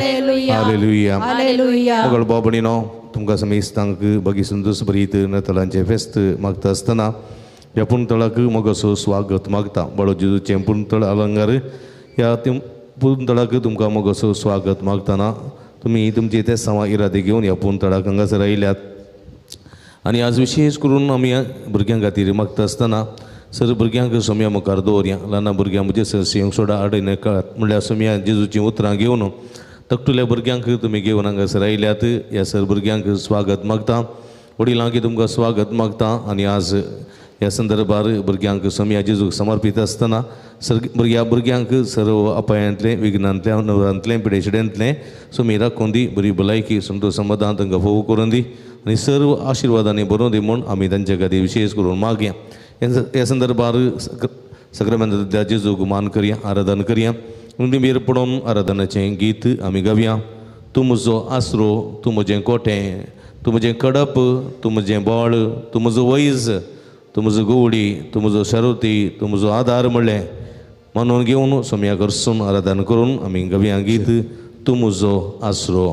Hallelujah. Mughal भाव भयणीनो, तुमकां समेस्तांक बगी संतोष भरीत नतलांचें फेस्त मागता आसतना ह्या पुणतळाक मोगाचो स्वागत मागता. बाळो जेजूचें पुणतळ अलंगार ह्या पुणतळाक तुमकां मोगाचो स्वागत मागतना तुमी तुमचे ते सवा इरादे घेवन ह्या पुणतळाक हांगासर आयल्यात. आनी आज विशेश करून आमी भुरग्यां खातीर मागता आसतना सर भुरग्यांक सोम्या मुखार दवरया. ल्हान भुरग्यां म्हजे सरशी सोडा आडयनाकात म्हणल्यार सोम्या जेजूचीं उतरां घेवन तकटुल्या भुरग्यांक तुमी घेवन हांगासर आयल्यात. ह्या सर भुरग्यांक स्वागत मागता, वडिलांक तुमकां स्वागत मागता. आनी आज ह्या संदर्भार भुरग्यांक सोम्या जेजूक समर्पीत आसतना सर भुरग्यांक सर्व अपायांतलें, विघ्नांतलें, नवरांतलें, पिडेशिड्यांतलें सोमी राखून दी, बरी भलायकी संतोष समाधान तांकां फोव करून दी आनी सर्व आशिर्वादांनी बरोवन दी म्हूण आमी तांचे खातीर विशेश करून मागया. ह्या संदर्भार सक्रमेंतांतल्या जेजूक मान करया, आराधन करया. मेर पडोवन आराधनाचें गीत आमी गावया. तूं म्हजो आसरो, तूं म्हजें कोटें, तूं म्हजें कडप, तूं म्हजें बळ, तूं म्हजो वैज, तूं म्हजो गवडी, तूं म्हजो शरोती, तूं म्हजो आदार म्हणलें म्हणून घेवन सोम्या करसून आराधन करून आमी गावया गीत तूं म्हजो आसरो.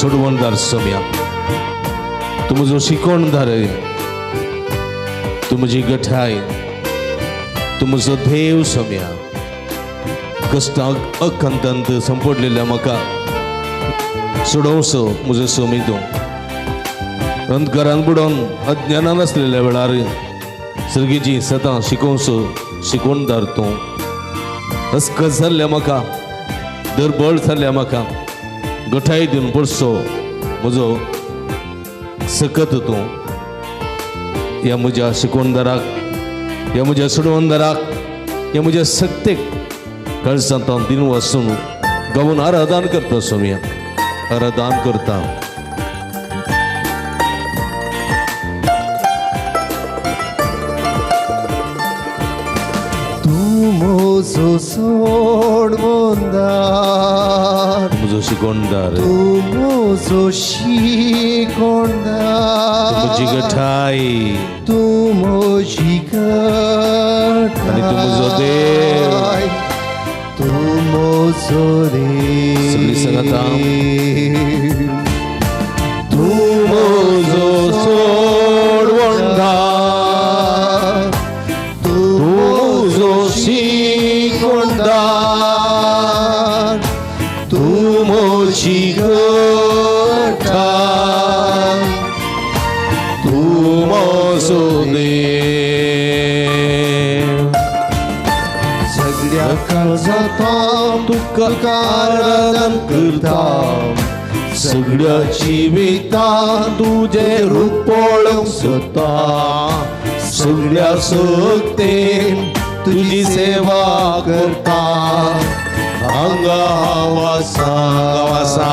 सोडवणदार सोम्या, तूं म्हजो शिकोवणदार, तूं म्हजी गठाय, तूं म्हजो देव सोम्या. कश्टांक अखंतांत संपडलेल्या म्हाका सोडोवचो म्हजो सोमी तूं. अंधकारान बुडोवन अज्ञानान आसलेल्या वेळार सर्गीची सदां शिकोवचो शिकोवणदार तूं. अस्कत जाल्ल्या म्हाका, दरबळ जाल्ल्या म्हाका गठाय दिवन पडसो म्हजो सकत तूं. ह्या म्हज्या शिकोवणदाराक, ह्या म्हज्या सोडवणदाराक, ह्या म्हज्या सत्तेक कळसांत हांव दिन वचून गावून आराधन करता सोम्या, आराधन करता. तूं म्हजो सोडवणदार, म्हजो शिकोणदार, तूं म्हजो शिकोणदार, तूं म्हजी गठाय, तूं म्हजी गठाय, आनी तूं म्हजो देव, तूं म्हजो देव. सगळीं सांगात, तूं म्हजो सोडवणदार, तूं म्हजो शिकोणदार, तूं म्हजी गठाय, तूं म्हजो देव. सगळ्या काळजांत तुका आराधन करता, सगळ्या जिवितांत तुजें रूप पळोवंक सोदता, सगळ्या शक्तेन तुजी सेवा करता. हांगा हांव आसा, आसा,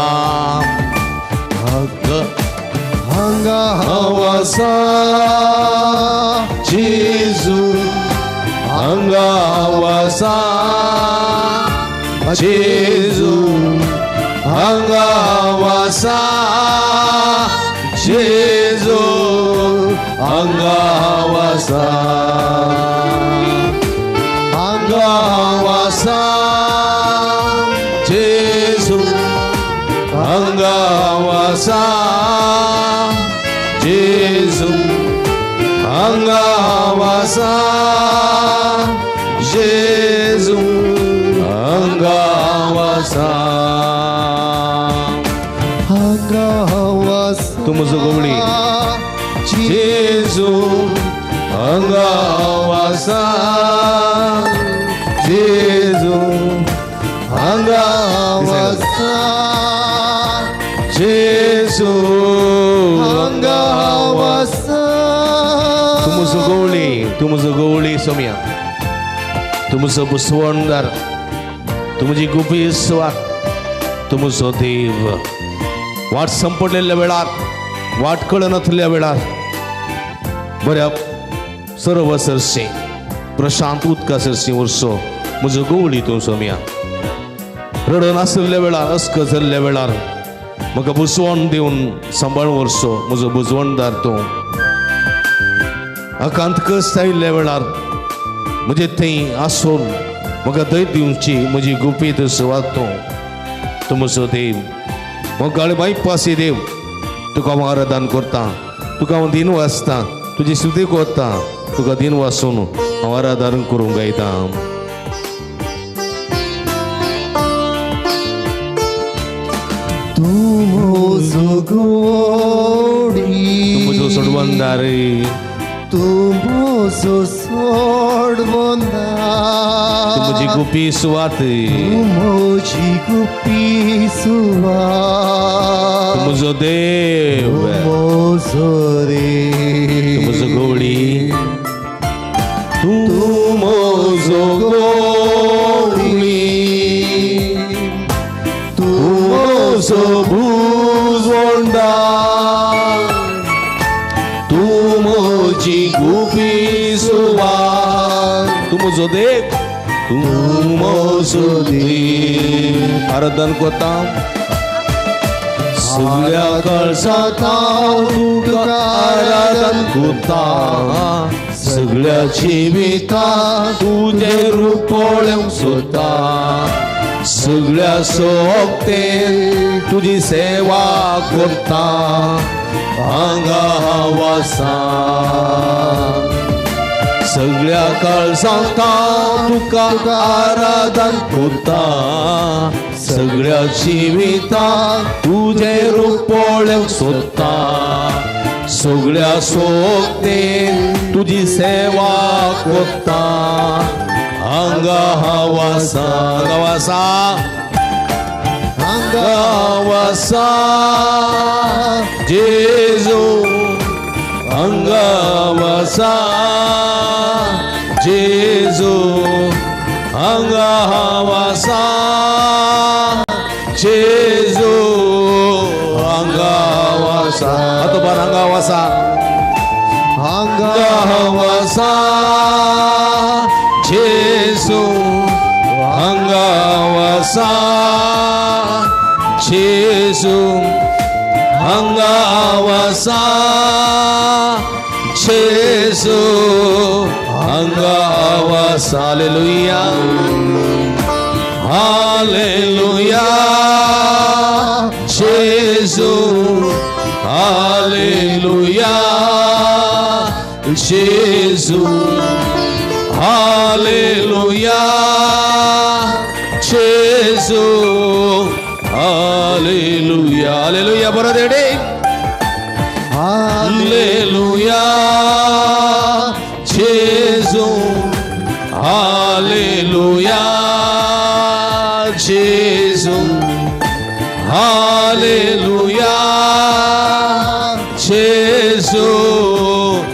हांगा हांव आसा जेजू, हांगा हांव आसा जेजू, हांगा हांव आसा जेजू, हांगा हांव आसा, हांगा हांव आसा जेजू, हांगा हांव आसा जेजू, हांगा हांव आसा जेजू, हांगा हांव आसा, हांगा हांव आसा, तूं म्हजो गवळी जेजू, हांगा हांव आसा जेजू, हांगा हांव आसा जेजू, हांगा हांव आसा. तूं म्हजो गवळी, तूं म्हजो गवळी सोम्या, तूं म्हजो बुसवणदार, तूं म्हजी गुपी सुवात, तूं म्हजो देव. वाट संपडलेल्या वेळार, वाट कळनासल्या वेळार, बऱ्या सरोवर सरशी, प्रशांत उदका सरशी उरसो म्हजो गवळी तूं सोम्या. रडन आशिल्ल्या वेळार, अस्क जाल्ल्या वेळार म्हाका बुजवण दिवन सांबाळून व्हरचो म्हजो बुजवणदार तूं. आकांत कश्ट आयिल्ल्या वेळार म्हजे थंय आसून म्हाका धैर्य दिवची म्हजी गुपीत सुवात तूं. तूं म्हजो देव, मोगाळ बायपासी देव, तुका हांव आराधन करतां, तुका हांव दिन वाचतां, तुजी स्तुती करतां, तुका दिन वाचून हांव आराधन करूंक गायतां. तूं म्हजो गोडी, तूं म्हजो सोडवणदार, तूं म्हजो सोडवणदार, तूं म्हजी गुपी सुवात, तूं म्हजी गुपी सुवात, तूं म्हजो देव, तूं म्हजो देव, तूं म्हजो गवळी, तूं म्हजो गवळी, तूं म्हजो बुजवणदार, तूं म्हजी गुपी सुवात, तूं म्हजो देव, तूं म्हजो देव. आराधन करता सगळ्या काळजांत तुका आराधन करता, सगळ्या जिवितांत तुजें रूप पळोवंक सोदता, सगळ्या शक्तेन तुजी सेवा करता. हांगा हांव आसा, सगळ्या काळजांत तुका आराधन करता, सगळ्या जिवितांत तुजें रूप पळोवंक सोदता, सगळ्या शक्तेन तुजी सेवा करता. हांगा हांव आसा, हांगा आसा, हांगा हांव आसा जेजू, हांगा हांव आसा जेजू, हांगा हांव आसा जेजू, हांगा हांव आसा. आतां बार हांगा हांव आसा, हांगा हांव आसा जेजू, हांगा हांव आसा जेजू हांगा वसा जेजू हांगा वसा हालेलुया हालेलुया जेजू हालेलुया जेजू हालेलुया जेजू हालेलुया हालेलुया बरो देडे हालेलुया जेजू हालेलुया जेजू हालेलुया जेजू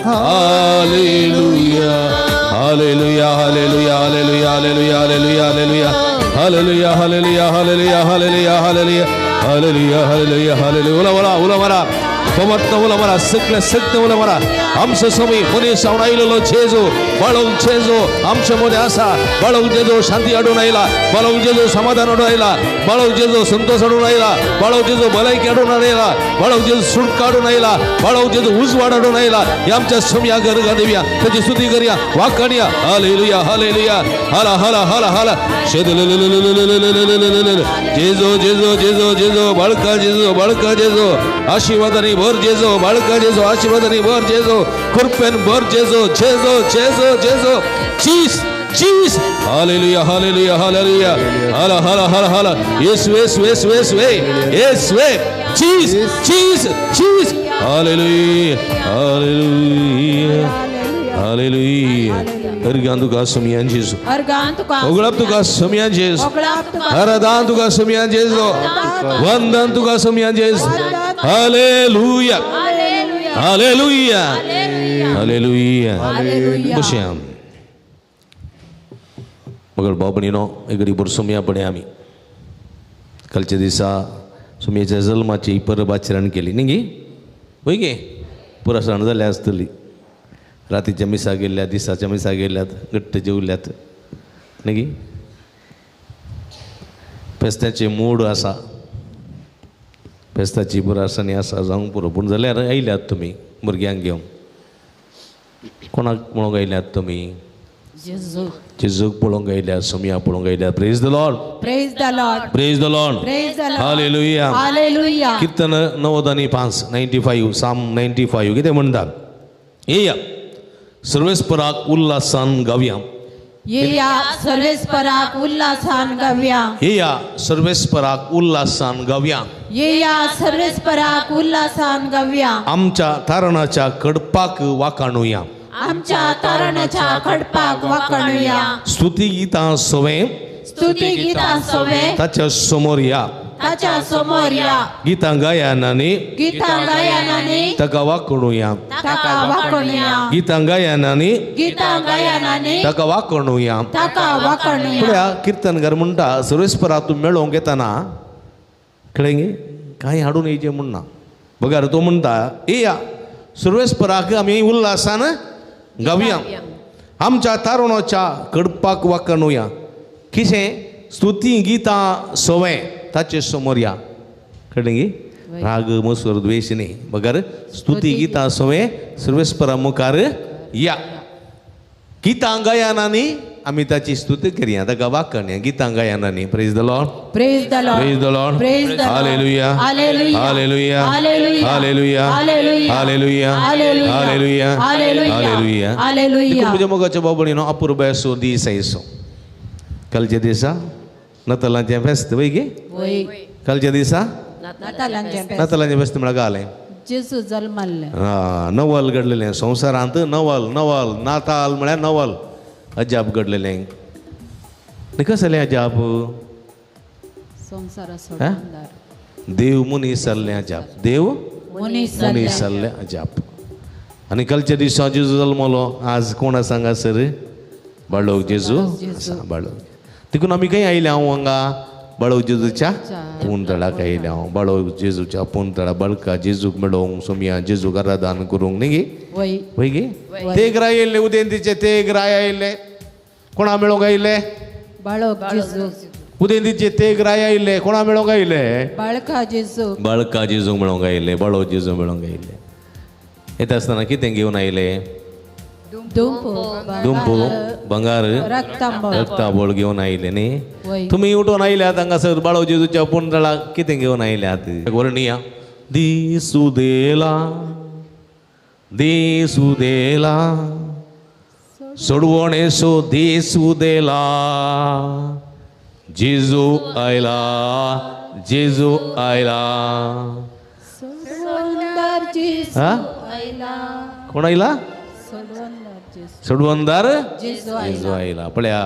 hallelujah hallelujah hallelujah hallelujah hallelujah hallelujah hallelujah hallelujah hallelujah hallelujah hallelujah hallelujah hallelujah hallelujah उला वरा उला वरा पमत्त उला वरा सगळे सत्य उला वरा आमचो स्वामी मनीस जावन आयिल्लो जेजू बाळोवंक जेजू आमचे मदें आसा बाळोवंक जेजू शांती हाडून आयला बाळोवंक जेजू समाधान हाडून आयला बाळोवंक जेजू संतोष हाडून आयला बाळोवंक जेजू भलायकी हाडून आयला बाळोवंक जेजू सुटका हाडून आयला बाळोवंक जेजू उजवाड हाडून आयला हे आमच्या स्वामया गरगा दिवया ताची स्तुती करया वाखाणया हालेलुया हालेलुया हाला हाला हाला हाला जेजू जेजू जेजू जेजू बाळका जेजू बाळका जेजू आशीर्वादांनी भर जेजू बाळका जेजू आशीर्वादांनी भर जेजू कृपेन भर जेजू जेजू जेजू जेजू चीज चीज हालेलुया हालेलुया हालेलुया हाला हाला हाला हाला येसू येसू येसू येसू येसू चीज चीज चीज हालेलुया हालेलुया हालेलुया अर्गान तुका सोमयान जेजू ओगळाप तुका सोमयान जेजू आराधन तुका सोमयान जेजू वंदन तुका सोमयान जेजू हालेलुया हालेलुया हालेलुया बसया मगर भाव भयणीनो एक घडी सोमया पडे आमी कालच्या दिसा सोमयेच्या जल्माची परब आचरण केली न्ही गी वय गे पुरा सण जाल्या आसतली रातीच्या मिसा गेल्यात दिसाच्या मिसा गेल्यात घट्ट जेवल्यात न्ही गी फेस्ताचे मूड आसा फेस्ताची पुरासणी आसा जावंक पुरो पूण जाल्यार आयल्यात तुमी भुरग्यांक घेवन कोणाक पळोवंक आयल्यात तुमी जेजूक पळोवंक आयल्यात सोमया पळोवंक आयल्यात praise the Lord praise the Lord praise the Lord praise the Lord hallelujah hallelujah Kirtan 95 95 Psalm 95 कितें म्हणटा येया सर्वेस्पराक उल्हासान गावया येया सर्वेस्पराक उल्हासान गावया येया सर्वेस्पराक उल्हासान गावया येया सर्वेस्पराक उल्हासान गावया आमच्या तारणाच्या कडपाक वाकाणुया आमच्या तारणाच्या खडपाक वाकाणुया स्तुती गीतां सवें स्तुती गीतां सवें ताच्या समोर या ताच्या समोर या गीतां गायनांनी गीतां गायनांनी ताका वाकाणुया ताका वाकाणुया गीतां गायनांनी गीतां गायनांनी ताका वाकाणुया ताका वाकाणुया फुडें किर्तनकार म्हणटा सर्वेस्परा तूं मेळोवंक येताना कळ्ळें गे कांय हाडून येयचें म्हूण ना बगर तो म्हणटा येया सर्वेस्पराक आमी उल्हासान गावया आमच्या तारुणाच्या कडपाक वाकाणुया कितें स्तुती गीतां सवें ताचे समोर या कळ्ळें गे राग मसूर द्वेश न्ही बगर स्तुती गीतां सवें सर्वेस्परा मुखार या गीतां गायनांनी आमी ताची स्तुती करया ताका वाकाणया गीतां गायनांनी praise the Lord praise the Lord praise the Lord praise the Lord hallelujah hallelujah hallelujah hallelujah hallelujah hallelujah hallelujah hallelujah hallelujah hallelujah hallelujah म्हज्या मोगाच्या भाव भयणीनो अपुरबाय असो दीस आयसो कालच्या दिसा नातालांचें फेस्त वय गे कालच्या दिसा नातालांचें फेस्त म्हळ्यार घालें जेजू जल्मल्लें नवल घडलेलें संवसारांत नवल नवल नाताल म्हळ्यार नवल अजाप घडलेलें आनी कसलें अजाप देव मनीस जाल्लें अजाप देव मनीस जाल्लें अजाप आनी कालच्या दिसा जेजू जल्मलो आज कोण आसा हांगासर बाळोक जेजू आसा बाळोक तिकून आमी खंय आयले हांव हांगा बाळोक जेजूच्या पुंतळाक आयले हांव बाळोक जेजूच्या पुंतळा बाळका जेजूक मेळोवंक सोमया जेजूक आराधन करूंक न्ही गे वय गे ते ग्राय आयिल्ले उदेंतीचे ते ग्राय आयिल्ले कोणा मेळोवंक आयिल्ले बाळोक जेजू उदेंतीचे तेग राय आयिल्ले कोणा मेळोंक आयिल्ले? बाळका जेजू. बाळका जेजू मेळोंक आयिल्ले, बाळो जेजू मेळोंक आयिल्ले. येता आसतना कितें घेवन आयले? दुंपो, भंगार, रक्ताबोळ घेवन आयले न्ही. तुमी उठोवन आयल्यात हांगासर बाळो जेजूच्या पुणतळाक कितें घेवन आयल्यात? वर्णिया दिसुदेला दिसुदेला सोडवणेसो दिसुदेला जेजू आयला जेजू आयला. कोण आयला? सोडवणदार जेजू आयला. पळया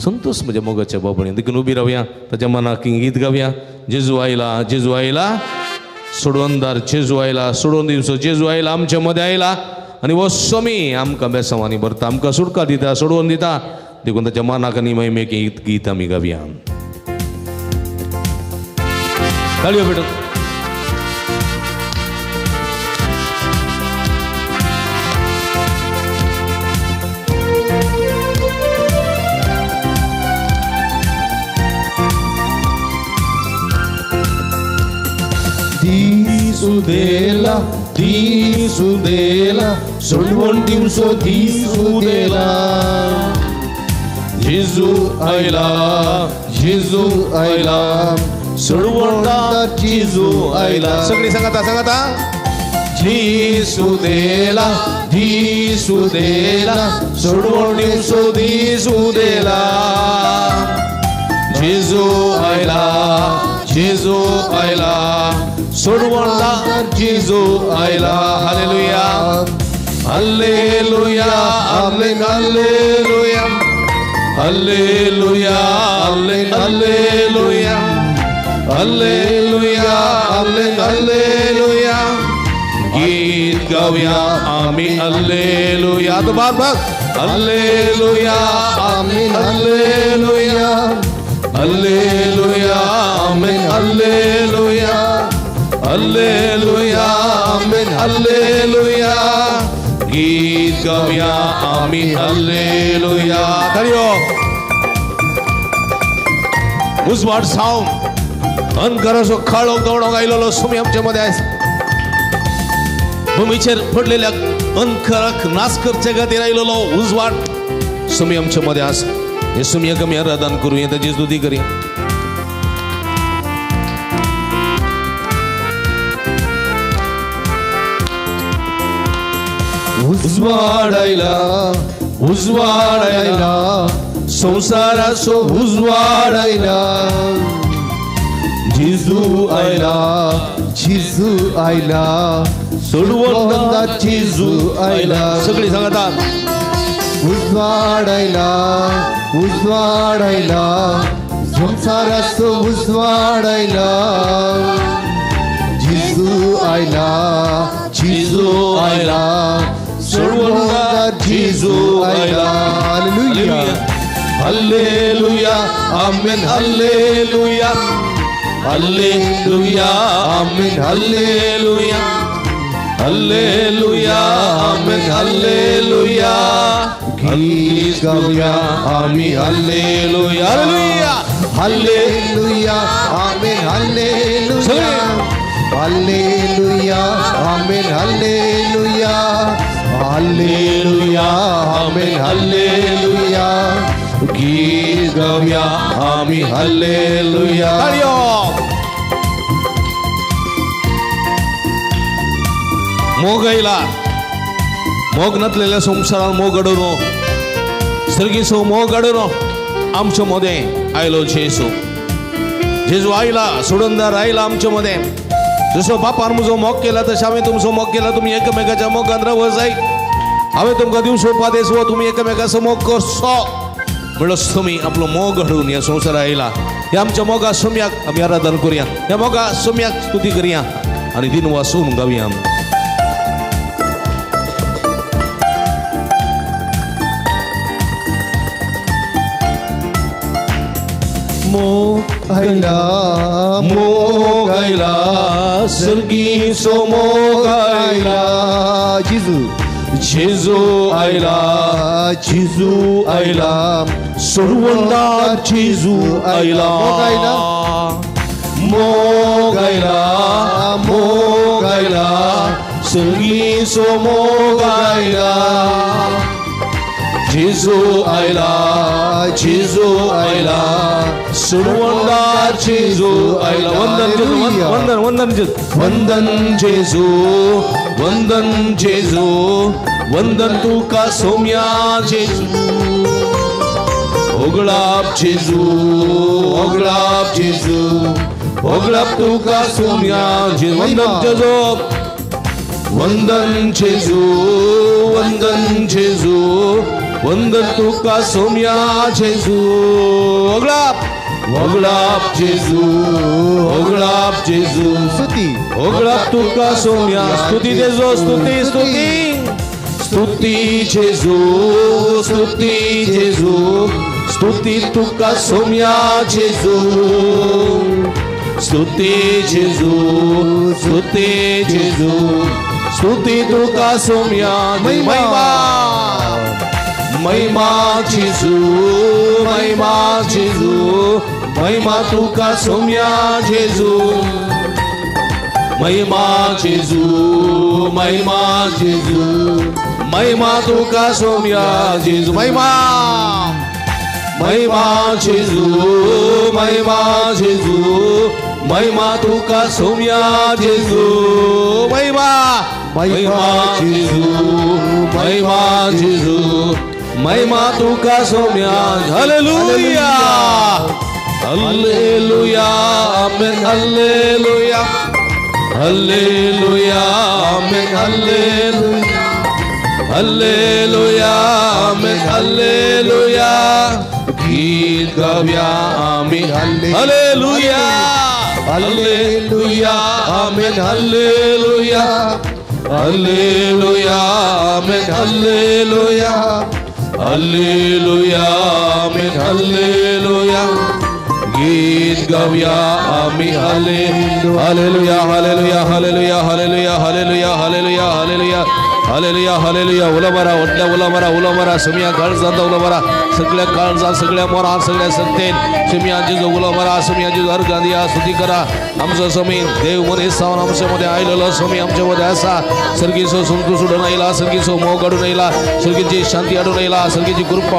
संतोष म्हज्या मोगाच्या बाबणी देखून उबी रावया, ताच्या मनाक गीत गावया. जेजू आयला जेजू आयला सोडवणदार जेजू आयला, सोडून दिवचो जेजू आयला, आमच्या मदें आयला आनी हो स्वामी आमकां बेसांवांनी भरता, आमकां सुटका दिता, सोडवून दिता. देखून ताच्या मनाक आनी महिमेक गीत आमी गावया. ताळयो पेटून. दिसुदेला दिसुदेला सोडवण दिवसो दिसुदेला जेजू आयला जेजू आयला सोडवणदार जेजू आयला. सगळी सांगाता सांगाता. दिसुदेला दिसुदेला सोडवण दिवसो दिसुदेला जेजू आयला जेजू आयला सोडवणदार जेजू आयला. Hallelujah hallelujah amen hallelujah hallelujah hallelujah hallelujah hallelujah. गीत गाऊया आम्ही हालेलुया. आता bar bar hallelujah amen hallelujah hallelujah amen hallelujah hallelujah amen hallelujah. गीत गाऊया आम्ही हालेलुया. ताळयो. उजवाड सावन अंधकाराचो काळो गवळोंक आयलेलो स्वामी आमच्या मदें आयज भुमीचेर पडलेल्या अंधकाराक नाश करचे खातीर आयलेलो उजवाड स्वामी आमच्या मदें आसा. हे स्वामीक आमी आराधन करुया, ताची स्तुती करुया. उजवाड आयला उजवाड आयला संसाराचो उजवाड आयला जेजू आयला जेजू आयला सोडवणदार जेजू आयला. सगळी सांगता. उजवाड आयला उजवाड आयला संसाराचो उजवाड आयला जेजू आयला जेजू आयला सोडवणदार जेजू आयला. Hallelujah hallelujah amen hallelujah hallelujah amen hallelujah hallelujah amen hallelujah. गीत गाऊया आम्ही hallelujah hallelujah hallelujah amen hallelujah hallelujah amen hallelujah hallelujah amen hallelujah. गीत गाऊया आम्ही हालेलुया. मोग आयला, मोग नसलेल्या संवसारान मोग घडोवन, सर्गीचो मोग घडोवन आमच्या मदें आयलो जेजू. जेजू आयला, सोडणदार आयला आमच्या मदें. जसो बापान म्हजो मोग केला तशें हांवें तुमचो मोग केला. तुमी एकामेकाच्या मोगान रावो जाय. हांवें तुमकां दिवचो उपादेश हो, तुमी एकामेकाचो मोग करचो. म्हणलो स्वामी आपलो मोग घडून ह्या संवसाराक आयला. ह्या आमच्या मोगा स्वाम्याक आमी आराधन करुया, ह्या मोगा स्वाम्याक स्तुती करुया आनी दिन वासून गावया. मोग आयला मोग आयला सर्गीचो मोग आयला जेजू जेजू आयला जेजू आयला सोडवणार जेजू आयला मोग आयला मोग आयला सर्गीचो मोग आयला जेजू आयला जेजू आयला सोडवणार जेजू आयला. वंदन जेजू वंदन वंदन जेजू वंदन जेजू वंदन जेजू वंदन तुका सोम्या जेजू ओगळाप जेजू ओगळाप जेजू ओगळाप तुका सोम्या जेजू. वंदन जेजू वंदन जेजू वंदन जेजू वंदन तुका सोम्या जेजू ओगळाप ओगळाप जेजू ओगळाप जेजू स्तुती ओगळाप तुका सोम्या. स्तुती जेजू स्तुती स्तुती स्तुती जेजू स्तुती जेजू स्तुती तुका सोम्या जेजू स्तुती जेजू स्तुती जेजू स्तुती तुका सोम्या. महिमा महिमा जेजू महिमा जेजू महिमा तुका सोम्या जेजू महिमा जेजू महिमा जेजू महिमा तुका सोम्या जेजू. महिमा महिमा जेजू महिमा जेजू महिमा तुका सोम्या जेजू. महिमा महिमा जेजू महिमा जेजू महिमा तुका Saumya. Hallelujah hallelujah amen hallelujah hallelujah amen hallelujah hallelujah amen hallelujah. गीत गाव्या आम्ही hallelujah hallelujah amen hallelujah hallelujah amen hallelujah hallelujah amen hallelujah. गीत गाऊया आम्ही hallelujah hallelujah hallelujah hallelujah hallelujah hallelujah hallelujah hallelujah hallelujah. उलो मारा उठल्या उलो मारा उलो मारा सुमिया काळजांत उलो मारा सगळ्या काळजात सगळ्या मोरात सगळ्या सत्तेन सुमिया जेजू उलो मारा सुमिया जेजू अर्गां दिया स्तुती करा. आमचो स्वामी देव मनीस जावन आमच्या मध्ये आयलेलो स्वामी आमच्या मध्ये आसा. सर्गीचो संतोष सोडून आयला सर्गीचो मोग हाडून आयला सर्गीची शांती हाडून आयला सर्गीची कृपा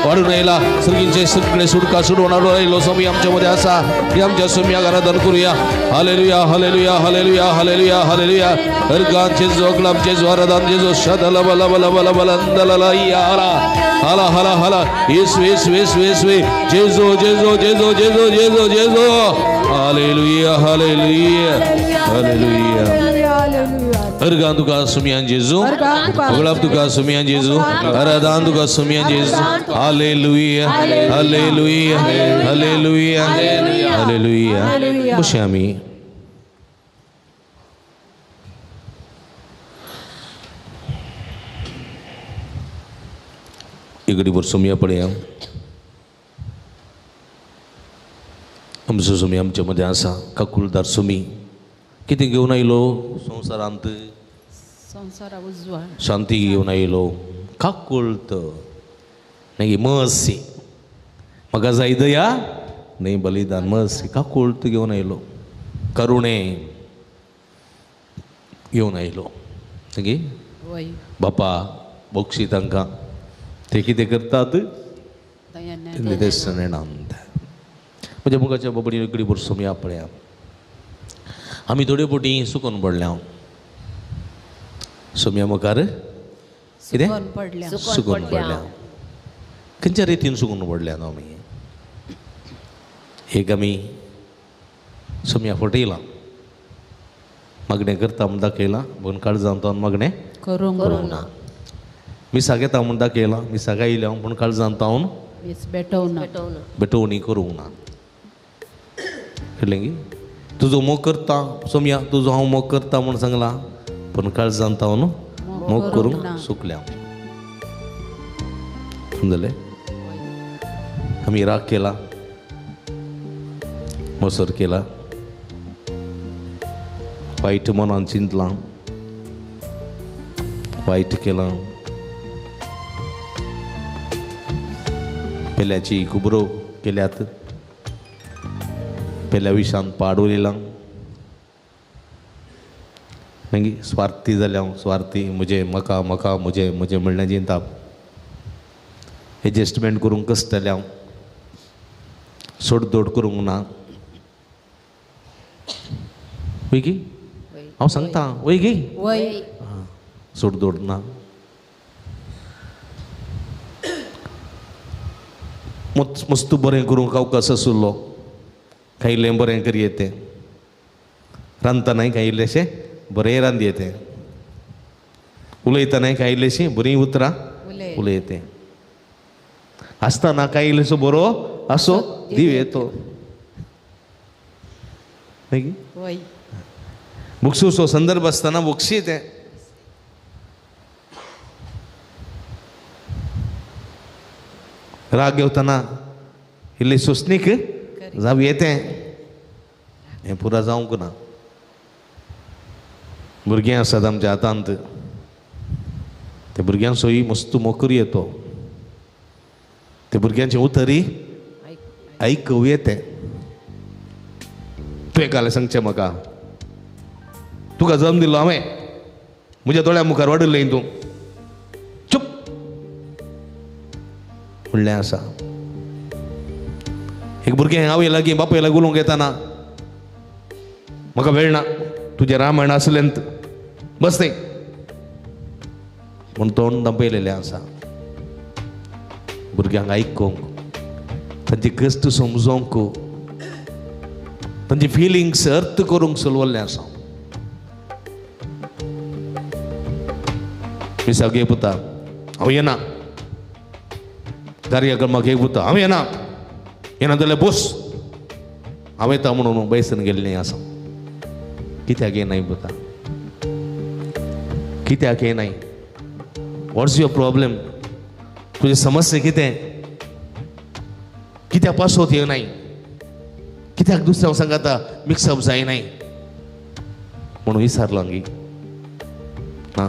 वाडून आयला सर्गीचे सगळे सुटका सोडून हाडून आयलो स्वामी आमच्या मध्ये आसा. हे आमच्या स्वामी आराधन करूया. Hallelujah hallelujah hallelujah hallelujah hallelujah. अर्गां जेजू अगलाम जेजू आराधन जेजू शदल बल बल बल बल अंदल हाला हाला हाला हाला येसू येसू येसू येसू जेजू जेजू जेजू जेजू जेजू जेजू. Hallelujah hallelujah hallelujah. अर्गां तुका सुमियान जेजू अगलाब तुका सुमियान जेजू आराधन तुका सुमियान जेजू. Hallelujah hallelujah hallelujah hallelujah. बशे आमी इकडे सुमिया पळया. आमचो सुमी आमच्या मध्ये आसा काकुळदार सुमी कितें घेवन आयलो संवसारांत शांती घेवन आयलो काकुळत मागीर मर्सी म्हाका जाय दया न्हय बलिदान मर्सी काकुळत घेवन आयलो करुणे घेवन आयलो मागीर बापा बक्षी तांकां ते कितें करतात ते सणेणांत. म्हज्या मुखाच्या बाबडी इकडे सुमया पळया आमी थोडे फावटी सुकून पडल्या सुमया मुखार कितें सुकून पडल्या. खंयच्या रितीन सुकून पडल्या न्हू आमी एक आमी सुमया फटयलां मागणें करता म्हूण दाखयलां पूण काळजांत मागणें करूंक ना. मिसाक येता म्हूण दाखयलां मिसाक आयल्या पूण काळजांत हांव बेटोवणी करूंक ना. कळ्ळें की तुजो मोग करता सोमया तुजो हांव मोग करता म्हूण सांगलां पूण काळजांत हांव मोग करूंक सुकल्या. समजलें? आमी राग केला मसर केला वायट मनान चिंतलां वायट केलां, पेल्याची कुबरो केल्यात, पेल्या विशान पाड उलयलां, मागीर स्वार्थी जाल्या हांव, स्वार्थी म्हजें म्हाका म्हाका म्हजें म्हजें म्हणलें जिंता, एडजस्टमेंट करूंक कसतलें हांव, सोडदोड करूंक ना. वय गी हांव सांगता, वय गी सोडदोड ना. मस्त बरें करूंक अवकाश आशिल्लो, खायिल्लें बरें करी येतें, रांदतनाय कांय इल्लेशें बरें रांद येतें, उलयतनाय कांय इल्लेशीं बरीं उतरां उलयतें, आसतना कांय इल्लेसो बरो आसो दिव येतो. मागीर बुक्सूचो संदर्भ आसतना बुक्षी तें राग घेवतना इल्ली सोंसणीक जावं येतें, हें पुरा जावंक ना. भुरगीं आसात आमच्या हातांत, त्या भुरग्यांचोय मस्त मोकरी येतो, त्या भुरग्यांचें उतरी आयकूं येतें. तुवें काल सांगचें म्हाका, तुका जल्म दिलो हांवें, म्हज्या दोळ्या मुखार वाडिल्लें तूं, चुप म्हणलें आसा. एक भुरगें आवय लागीं बापाय लागीं उलोवंक येताना म्हाका वेळ ना, तुजें रामायण आसलें बस थंय म्हूण तोंड दांपयलेलें आसा. भुरग्यांक आयकूंक, तांची कश्ट समजोंक, तांची फिलिंग्स अर्थ करूंक चलवल्लें आसा. मिसाक एक पुता हांव येना, कार्यक्रमाक एक पुता हांव येना, येना जाल्यार बोस हांव येता म्हणून बैसन गेल्लें आसा. कित्याक येनाय पुता, कित्याक येनाय, वॉट्स your problem, तुजी समस्या कितें, कित्याक पासोत येनाय, कित्याक दुसऱ्या सांगाता मिक्सअप जायनाय म्हणून विचारलां गी. ना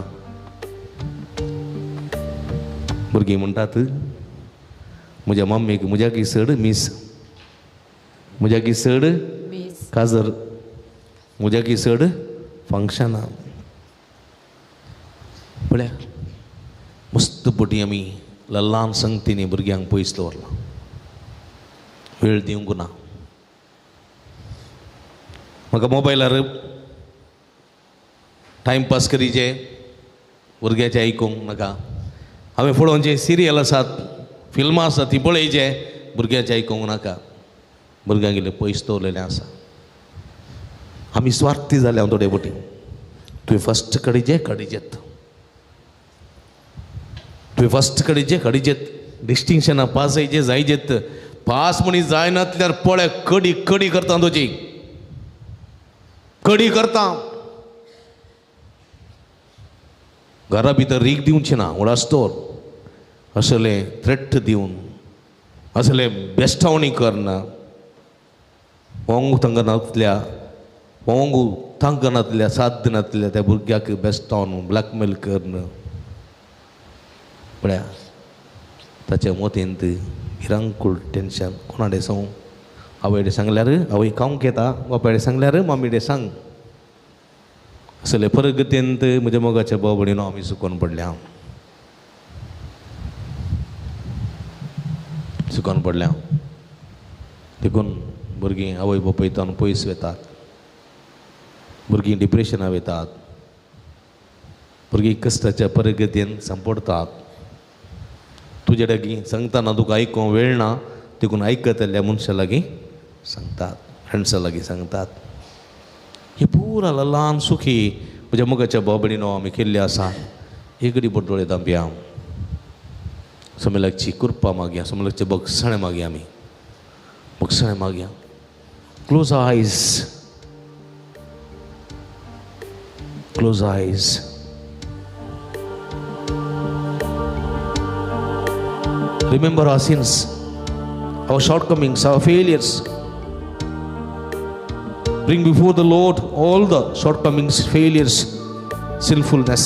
भुरगीं म्हणटात म्हज्या मम्मीक म्हज्याकी चड मीस, म्हज्याकी चड काजर, म्हज्याकी चड फंक्शनां. पळया मस्त पटी आमी ल्हान संगतींनी भुरग्यांक पयस दवरला, वेळ दिवंक ना. म्हाका मोबायलार टायमपास करीचे, भुरग्याचें आयकूंक नाका. हांवें पळोवचें सिरियल आसात, फिल्मां आसात ती पळयचें, भुरग्याचें आयकूंक नाका. भुरग्यांगेले पयस दवरलेलें आसा. आमी स्वार्थी जाले हांव थोडे बोटी, तुवें फस्ट कडीचे कडीजेत, तुवें फस्ट कडीचे कडीजेत, डिस्टिंक्शनां पास जायचे जायजेत, पास म्हणी जायनातल्यार पळय कडी कडी करता तुजी, कडी करता. घरा भितर रीक दिवची ना, उडास्तोर असले थ्रेट दिवन, असले बेस्टावणी करना, वोंग तांकां वोंग तांकां नातल्या साथ दिनातल्या त्या भुरग्याक बेस्टावन ब्लॅकमेल करून पळया ताच्या मोतींत भिरांकूळ टेन्शन. कोणाडे सांगू, आवयडे सांगल्यार आवय खावंक येता, बापायडे सांगल्यार मम्मीडे सांग, असले परगतींत म्हज्या मोगाच्या भाव भयणीनो आमी सुकोन पडल्या, सुकोन पडल्या. देखून भुरगीं आवय बापायतान पयस वेतात, भुरगीं डिप्रेशनां वतात, भुरगीं कश्टाच्या परगतीन सांपडटात. तुजे लागीं सांगतना तुका आयकूंक वेळ ना, देखून आयकतल्या मनशा लागीं सांगतात, फ्रेंड्सा लागीं सांगतात. हे पुरा ल्हान सुखी म्हज्या मोगाच्या भाव भयणीनो आमी केल्ले आसा. एकडी बडोळे दांपया, सोमेलाची कृपा मागया, सोमेलाचे बगसाणे मागया, आमी बगसाणे मागया. Close eyes, close eyes. Remember our sins, our shortcomings, our failures. Bring before the Lord all the shortcomings, failures, sinfulness.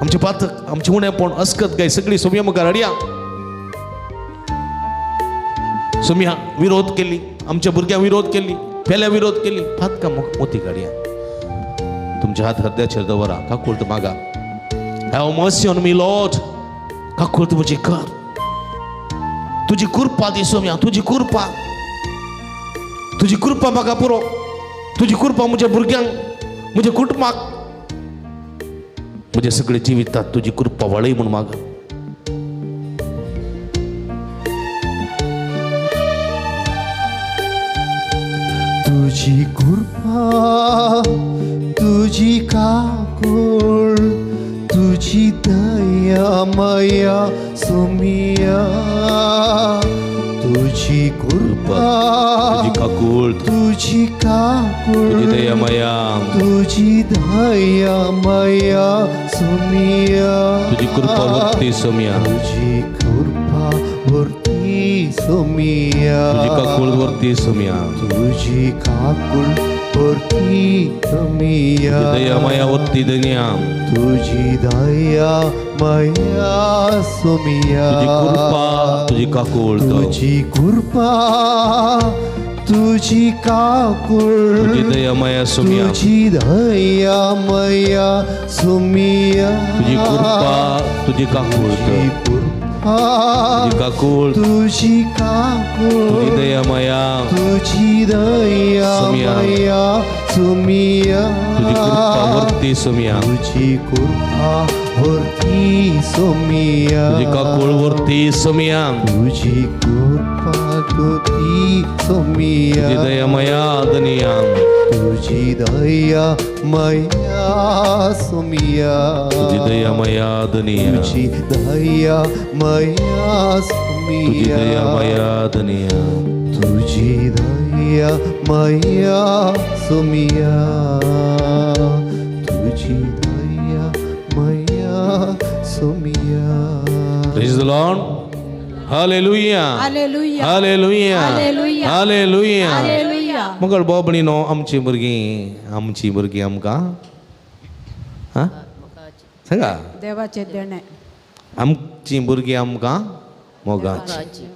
आमचे पातक आमचे उणेपण अस्कत गाय सगळी सोम्या मुखार हाडया. सोम्या विरोध केली आमच्या भुरग्यांक विरोध केली पेल्या विरोध केली पातकां मोती काडया. तुमच्या हात हृदयाचेर दवरा काकुळट मागा. Have mercy on me Lord. काकुळट म्हजी कर. तुजी कृपा दी सोम्या. तुजी कृपा तुजी कृपा म्हाका पुरो. तुजी कृपा म्हज्या भुरग्यांक म्हज्या कुटुंबाक म्हज्या सगळे जिवितात तुजी कृपा वाळय म्हूण मागा. तुजी कृपा तुजी काकूळ तुजी दया माया सोमिया. तुजी कृपा तुजी काकूळ तुजी काकूळ तुजी दया माया तुजी दया माया सोमिया. तुजी कृपा वरती सोमिया. तुजी कृपा वरती सोमिया. तुजी काकूळ वरती सोमिया. तुजी काकूळ वरती सोमिया. दया माया वरती दनिया. तुजी दया माया सोमिया. तुजी कृपा तुजी काकूळ तुजी कृपा तुजी काकूळ तुजी दया माया सोमिया. तुजी दया माया सोमिया. तुजी कृपा तुजी काकूळ तुजी कृपा तुजी काकूळ तुजी काकूळ तुजी दया माया तुजी दया माया सोमिया. तुजी कृपा वरती सोमिया. तुजी कृपा वरती सोमिया. तुजी काकूळ वरती सोमिया. तुजी कृपा वरती सोमिया. तुजी दया माया दनिया. तुजी दया माया सोमिया. तुजी दया माया दनिया. तुजी दया माया सोमिया. तुजी दया माया दनिया. तुजी दया माया सोमिया. तुजी दया माया सोमिया. Praise the Lord. Hallelujah. Hallelujah. Hallelujah. Hallelujah. Hallelujah. Hallelujah. मगर बाबणीनो आमची भुरगीं आमची भुरगीं आमकां हां सांगा देवाचे देणे. आमची भुरगीं आमकां मोगाची.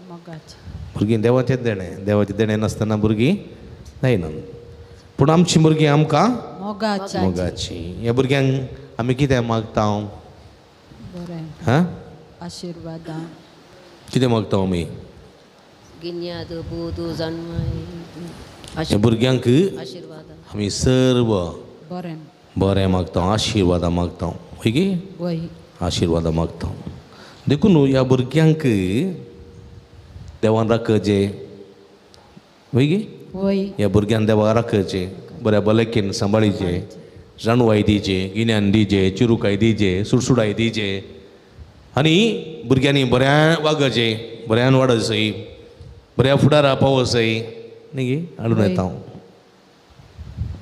भुरगीं देवाचें देणें. देवाचें देणें नासतना भुरगीं जायना. पूण आमची भुरगीं आमकां मोगाची. मोगाची. ह्या भुरग्यांक आमी कितें मागता? हां आशिर्वादां. कितें मागता आमी? ह्या भुरग्यांक आमी सर्व बरें मागता, आशिर्वादां मागता. हय गे? आशिर्वादां मागता. देखून ह्या भुरग्यांक देवान राखचें. हय गे? ह्या भुरग्यांक देवाक राखचें, बऱ्या भलायकेन सांबाळीचें, जाणवाय दिवचें, गिन्यान दिवचें, चिरुकाय दिवचें, सुडसुडाय दिवचें आनी भुरग्यांनी बऱ्यान वागचें, बऱ्यान वाडचें, बऱ्या फुडारा पावचें. न्ही गे? हाडून येता हांव.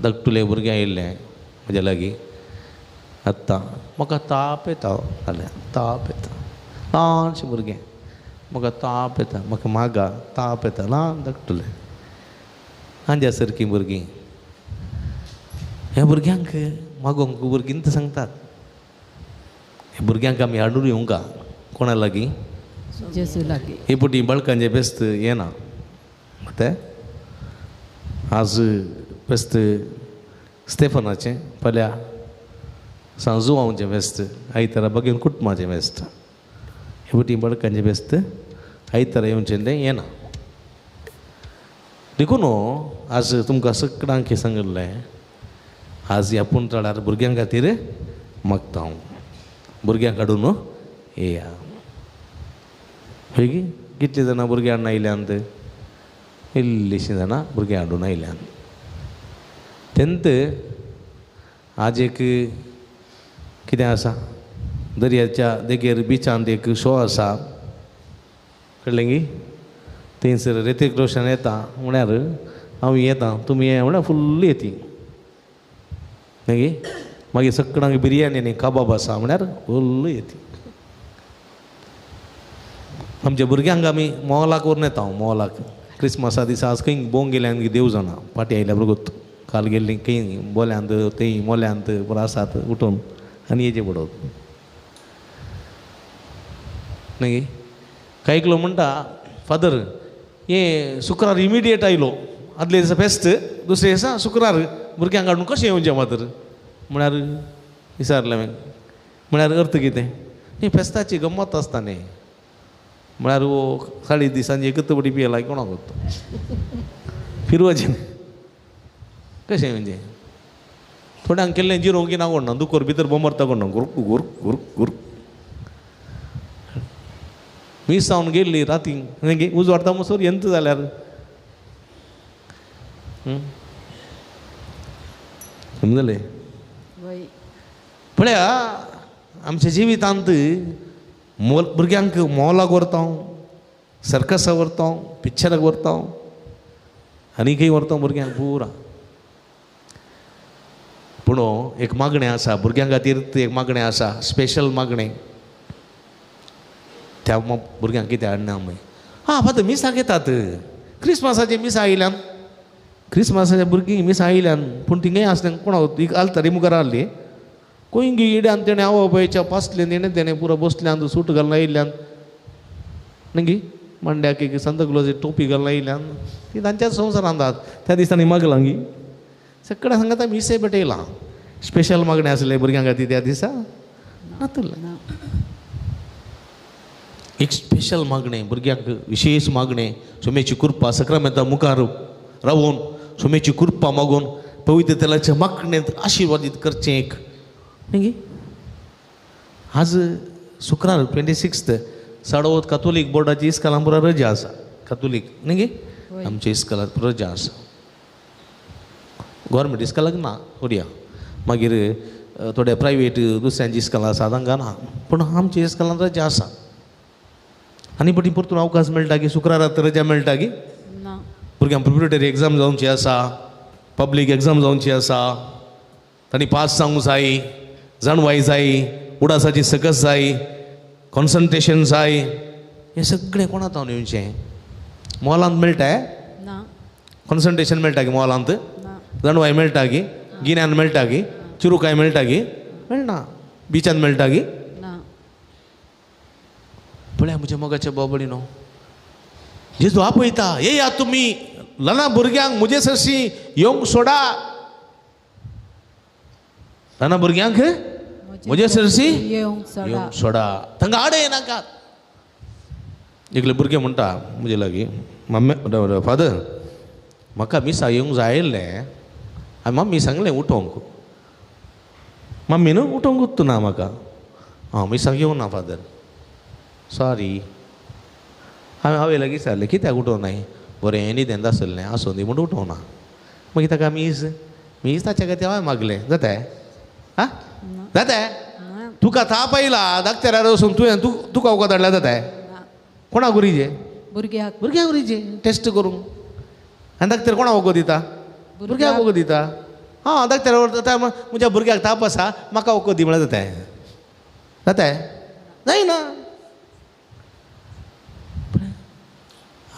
धाकटुले भुरगें आयिल्लें म्हज्या लागीं आत्तां. म्हाका ताप येता जाल्यार ताप येता. ल्हानशें भुरगें म्हाका ताप येता. म्हाका मागा ताप येता. ल्हान धाकटुलें आंज्या सारकीं भुरगीं. ह्या भुरग्यांक मागोंक भुरगीं सांगतात. ह्या भुरग्यांक आमी हाडून येवंका कोणा लागीं? जेजू लागीं. हे पटी बाळकांचें फेस्त येना. तें आज फेस्त स्टेफनाचें, फाल्यां सांजुआंवचें फेस्त, आयतारा बागेन कुटुंबाचें फेस्त. हे पटी बाळकांचें फेस्त आयतारा येवचें तें येना. देखून आज तुमकां सगळ्यांक सांगिल्लें आज ह्या पुंतळार भुरग्यां खातीर मागता हांव. भुरग्यांक हाडून येया. हय गी? कितलीं जाणां भुरग्यां हाडून आयल्यांत? इल्लीशीं जाणां भुरग्यां हाडून आयल्यांत. तेन्ना आज एक कितें आसा दर्याच्या देगेर बिचांत एक शो आसा. कळ्ळें गी? थंयसर ऋतिक रोशन येता म्हळ्यार हांव येता तुमी ये म्हळ्यार फुल्ल येती. मागीर मागीर सगळ्यांक बिरयानी आनी कबाब आसा म्हळ्यार फुल्ल येती. आमच्या भुरग्यांक आमी मोलाक व्हरून येता. हांव मोलाक क्रिसमसा दिसा आज खंय भोंवंक गेल्यान देव जाणा. पाटी आयल्या बरोबर काल गेल्ली खंय बोल्यांत थंय मोल्यांत पुरो आसात उठून आनी येचे पडत. न्ही कांय एकलो म्हणटा फादर हे शुक्रार इमिडिएट आयलो आदले दिसा फेस्त दुसरे दिसा शुक्रार भुरग्यांक हाडून कशें येवचें फादर म्हळ्यार विचारलें हांवें म्हळ्यार अर्थ कितें न्ही फेस्ताची गम्मत आसता न्ही म्हळ्यार हो साडी दिसांची एकच बडी पियेला कोणाक वता फिरवाचें कशें म्हणजे थोड्यांक केल्लें जिरोवंक ना कोण ना दुकोर भितर बोमरता कोण ना गुर्क गुर्क गुर्क गुर्क मीस जावन गेल्ली राती उजवाडता मसोर यंत जाल्यार समजलें पळया आमच्या जिवितांत मोल भुरग्यांक मॉलाक व्हरता सर्कसाक व्हरता पिक्चराक व्हरता आनी खंय व्हरता भुरग्यांक पुरा. पूण एक मागणें आसा भुरग्यां खातीर एक मागणें आसा स्पेशल मागणें त्या भुरग्यांक कितें हाडना आमी आं फादर मिसाक येतात क्रिसमसाचे मिसां आयल्यान क्रिसमसाच्या भुरगीं मिसां आयल्यान पूण थिंगाय आसलें कोणा आलतारी मुखार आहली खंय इड्यान तेणें आवय बापायच्या पासल्यान तेणें तेणें पुरो बसल्यान सूट घालून आयिल्ल्यान न्ही मांड्याक एक सांताक्लॉज टोपी घालून आयिल्ल्यान ती तांच्याच संवसारांत आहात त्या दिसांनी मागलां गी सगळें सांगता मिसे भेटयलां स्पेशल मागणें आसलें भुरग्यां खातीर त्या दिसा नातलें एक स्पेशल मागणें भुरग्यांक विशेश मागणें सुमेची कृपा सक्रामेंता मुखार रावून सुमेची कृपा मागून पवित्र तेलाच्या मागणेंत आशिर्वादीत करचें एक न्ही. आज शुक्रार 26 साडोवत कातोलीक बोर्डाची इस्कालां पुरा रजा आसा कातोलीक न्ही आमच्या इस्कालांत रजा आसा गोवोरमेंट इस्कालाक ना उरया मागीर थोडे प्रायवेट दुसऱ्यांची इस्कालां आसा तांकां ना पूण आमच्या इस्कालांत रजा आसा. आनी पटी परतून अवकाश मेळटा की शुक्रारात रजा मेळटा की भुरग्यांक प्रिपरेटरी एग्जाम जावची आसा पब्लीक एग्जाम जावची आसा तांणी पास जावंक जाय जाणवाय जाय उडासाची सकस जाय कॉन्सन्ट्रेशन जाय हें सगळें कोणा जावन येवचें मॉलांत मेळटा कॉन्सन्ट्रेशन मेळटा की मॉलांत जाणवाय मेळटा की गिन्यान मेळटा की चिरुकाय मेळटा की मेळना बिचान मेळटा की पळया म्हज्या मोगाच्या बाबडी न्हू जेजू आपयता येया तुमी ल्हान भुरग्यांक म्हजे सरशी येवंक सोडा ल्हान भुरग्यांक म्हजे सरशी येवंक सोडा तांकां आडय नाकात. एकले भुरगे म्हणटा म्हजे लागीं मम्मी फादर म्हाका मिसा येवंक जाय आयिल्लें हांवें मम्मी सांगलें उठोवंक मम्मी न्हू उठोवंक उत्तू ना म्हाका हांव मिसाक येवना फादर सॉरी. हांवें हांवें लागीं विचारलें कित्याक उठोवनाय बरें न्हिदेंत आसलें आसूं दी म्हूण उठोवना मागीर ताका मीस मीस ताच्या खातीर हांवें मागलें जाता आं जाता तुका ताप आयला दाक्तरार वचून तुवें तुका वखद हाडल्यार जाता कोणाक उरीजे भुरग्याक भुरग्याक उरीजे टेस्ट करूंक आनी दाक्तर कोणाक वखद दिता भुरग्याक वखद दिता आं दाक्तर म्हज्या भुरग्याक ताप आसा म्हाका वखद दी म्हळ्यार जाता जाता जायना.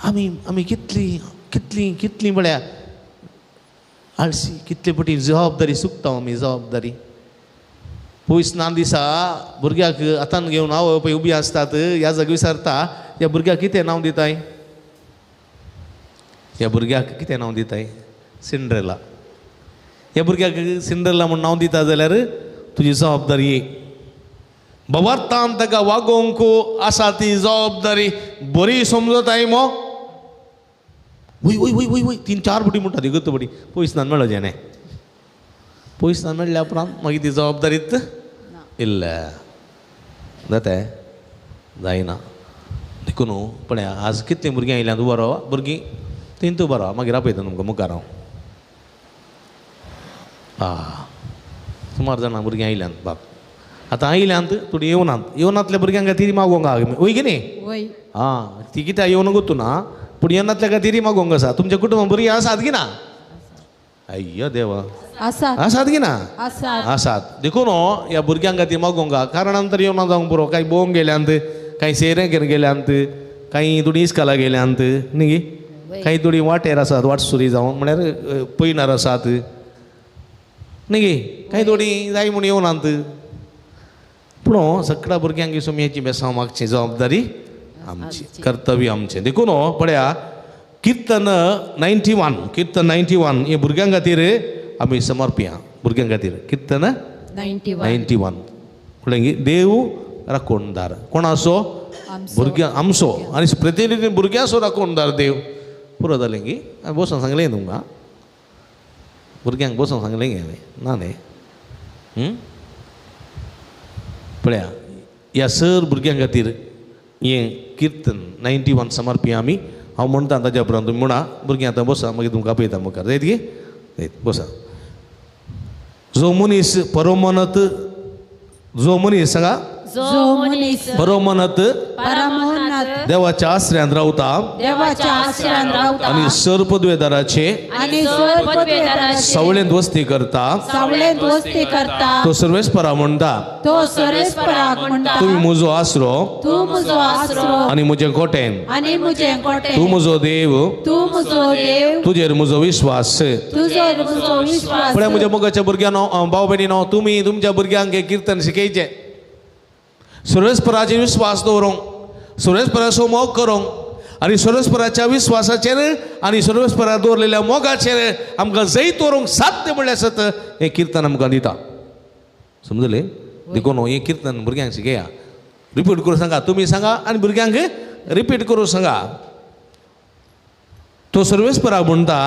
आमी आमी कितली कितली कितली म्हळ्यार आळशी कितले पटी जबाबदारी चुकता आमी जबाबदारी. पयस ना दिसा भुरग्याक हातान घेवन आवय बापूय उबी आसतात ह्या जाग्यार विचारता ह्या भुरग्याक कितें नांव दिताय ह्या भुरग्याक कितें नांव दिताय सिंड्रेला. ह्या भुरग्याक सिंड्रेला म्हूण नांव दिता जाल्यार तुजी जबाबदारी भवार्थान ताका वागोवंक आसा ती जबाबदारी बरी समजताय मो वय वय वय वय वय 3-4 पटी म्हणटा ती गत पटी पयस ना मेळो जेणे पयस ना मेळ्ळ्या उपरांत मागीर ती जबाबदारीत इल्ल्या जाता जायना. देखून पळय आज कितलीं भुरगीं आयल्यात उबो रावा भुरगीं तीन तूं बरो मागीर आपयता तुमकां मुखार हांव आ सुमार जाणां भुरगीं आयल्यांत बाब आतां आयल्यांत थोडीं येवनात येवनातल्या भुरग्यांक खातीर मागोवंक आहा वय की न्ही आं ती कित्याक येवन गोतू ना पूण येवनातल्या खातीर मागोवंक आसा. तुमच्या कुटुंबां भुरगीं आसात की ना अय्यो देवा आसात की ना आसात. देखून ह्या भुरग्यां खातीर मागोवंक आहा कारणान तर येवना जावंक पुरो कांय भोंवंक गेल्यांत कांय सेरें गेल्यांत कांय थोडीं इस्काला गेल्यांत न्ही कांय थोडीं वाटेर आसात वाटसुरी जावन म्हळ्यार पयणार आसात न्ही कांय थोडीं जाय म्हूण येवनात. पूण सगळ्या भुरग्यांक सोमयाची बेसांव मागची जबाबदारी आमची, कर्तव्य आमचें. देखून पळया किर्तन 91, किर्तन 91 हे भुरग्यां खातीर आमी समर्पया. भुरग्यां खातीर किर्तन 91 म्हणलें देव राखणदार. कोणाचो? भुरग्यां आमचो आनी प्रतिनिधी भुरग्यांचो राखणदार देव. पुरो जालें की हांवें बसून सांगलें तुमकां, भुरग्यांक बसून सांगलें गे हांवें ना न्ही. पळया ह्या सर भुरग्यां खातीर हें किर्तन 91 समर्पया आमी. हांव म्हणटा ताज्या उपरांत तुमी म्हणा. भुरगीं आतां बसा, मागीर तुमकां आपयता मुखार. जायत गे? जायत, बसा. जो मनीस परमनत, जो मनीस सांगा, जो मनीस परमनत देवाच्या आसऱ्यांत रावता, देवाच्या आसऱ्यांत रावता आनी सर्पद्वेदाराचे सावळेंत वस्ती करता, सावळेंत वस्ती करता, तो सर्वेस्परा म्हणटा, तो सर्वेस्पराक म्हणटा, तुमी म्हजो आसरो, तूं म्हजो आसरो आनी म्हजें कोटें, आनी म्हजें कोटें, तूं म्हजो देव, तूं म्हजो देव, तुजेर म्हजो विश्वास, तुजेर म्हजो विश्वास. पळय म्हज्या मोगाच्या भुरग्यांनो, भाव भयणीनो, तुमी तुमच्या भुरग्यांक हें किर्तन शिकयचें. सर्वेस्पराचेर विश्वास दवरूंक, सर्वेस्पराचो मोग करूंक आनी सर्वेस्पराच्या विश्वासाचेर आनी सर्वेस्परा दवरलेल्या मोगाचेर आमकां जैत व्हरूंक साध्य म्हणल्यार सत हें किर्तन आमकां दिता. समजलें? देखून हें किर्तन भुरग्यांक शिकया. रिपीट करून सांगा, तुमी सांगा आनी भुरग्यांक रिपीट करून सांगा. तो सर्वेस्पराक म्हणटा,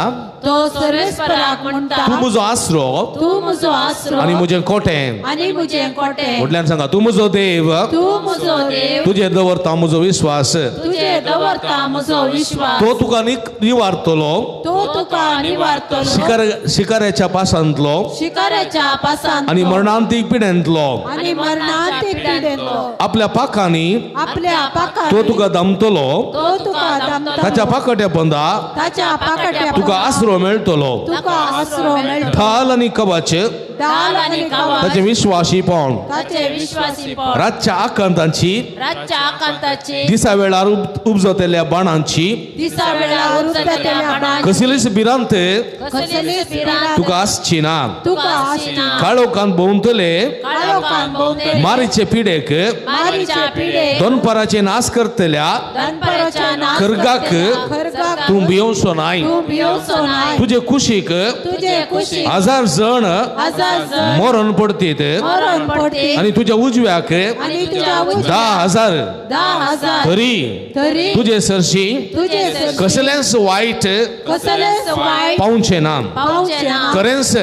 तो सर्वेस्पराक म्हणटा, तूं म्हजो आसरो, तूं म्हजो आसरो आनी म्हजें कोटें, आनी म्हजें कोटें. व्हडल्यान सांगा, तूं म्हजो देव, तूं म्हजो देव, तुजेर दवरता म्हजो विश्वास, तुजेर दवरता म्हजो विश्वास, तो तुका निवारतलो, तो तुका निवारतलो, शिकाऱ्याच्या पासांतलो, शिकाऱ्याच्या पासांतलो आनी मरणांतीक पिडेंतलो, आनी मरणांतीक पिडेंतलो, आपल्या पाखांनी, आपल्या पाखांनी तो तुका दामतलो, तो तुका दामतलो, ताच्या पाकट्या पंदा ताच्या पाकट्या तुका आसरो मेळटलो, तुका आसरो मेळटलो, ढाल आनी कवच, ढाल आनी कवच, ताचे विश्वासीपण, ताचे विश्वासीपण, रातच्या आकांतांची, रातच्या आकांताची, दिसा वेळार उपजतल्या बाणांची, दिसा वेळार उपजतल्या बाणांची, कसलीच भिरांत, कसलीच भिरांत तुका आसची ना, तुका आसची ना, काळोखांत भोंवतले, काळोखांत भोंवतले, मारीचे पिडेक, मारीचे पिडेक, दनपाराचे नाश करतल्या, दनपाराच्या नाश खर्गाक, खर्गाक तूं भियोवचो नाय, तूं भियोवचो नाय, तुजे कुशीक, तुजे कुशीक हजार जण, हजार जण मरण पडतीत, मरण पडतीत, आनी तुज्या उजव्याक, आनी तुज्या उजव्याक 10,000, 10,000, तरी, तरी तुजे सरशी, तुजे सरशी कसलेंच वायट, कसलेंच वायट पावचें ना, पावचें ना, खरेंच,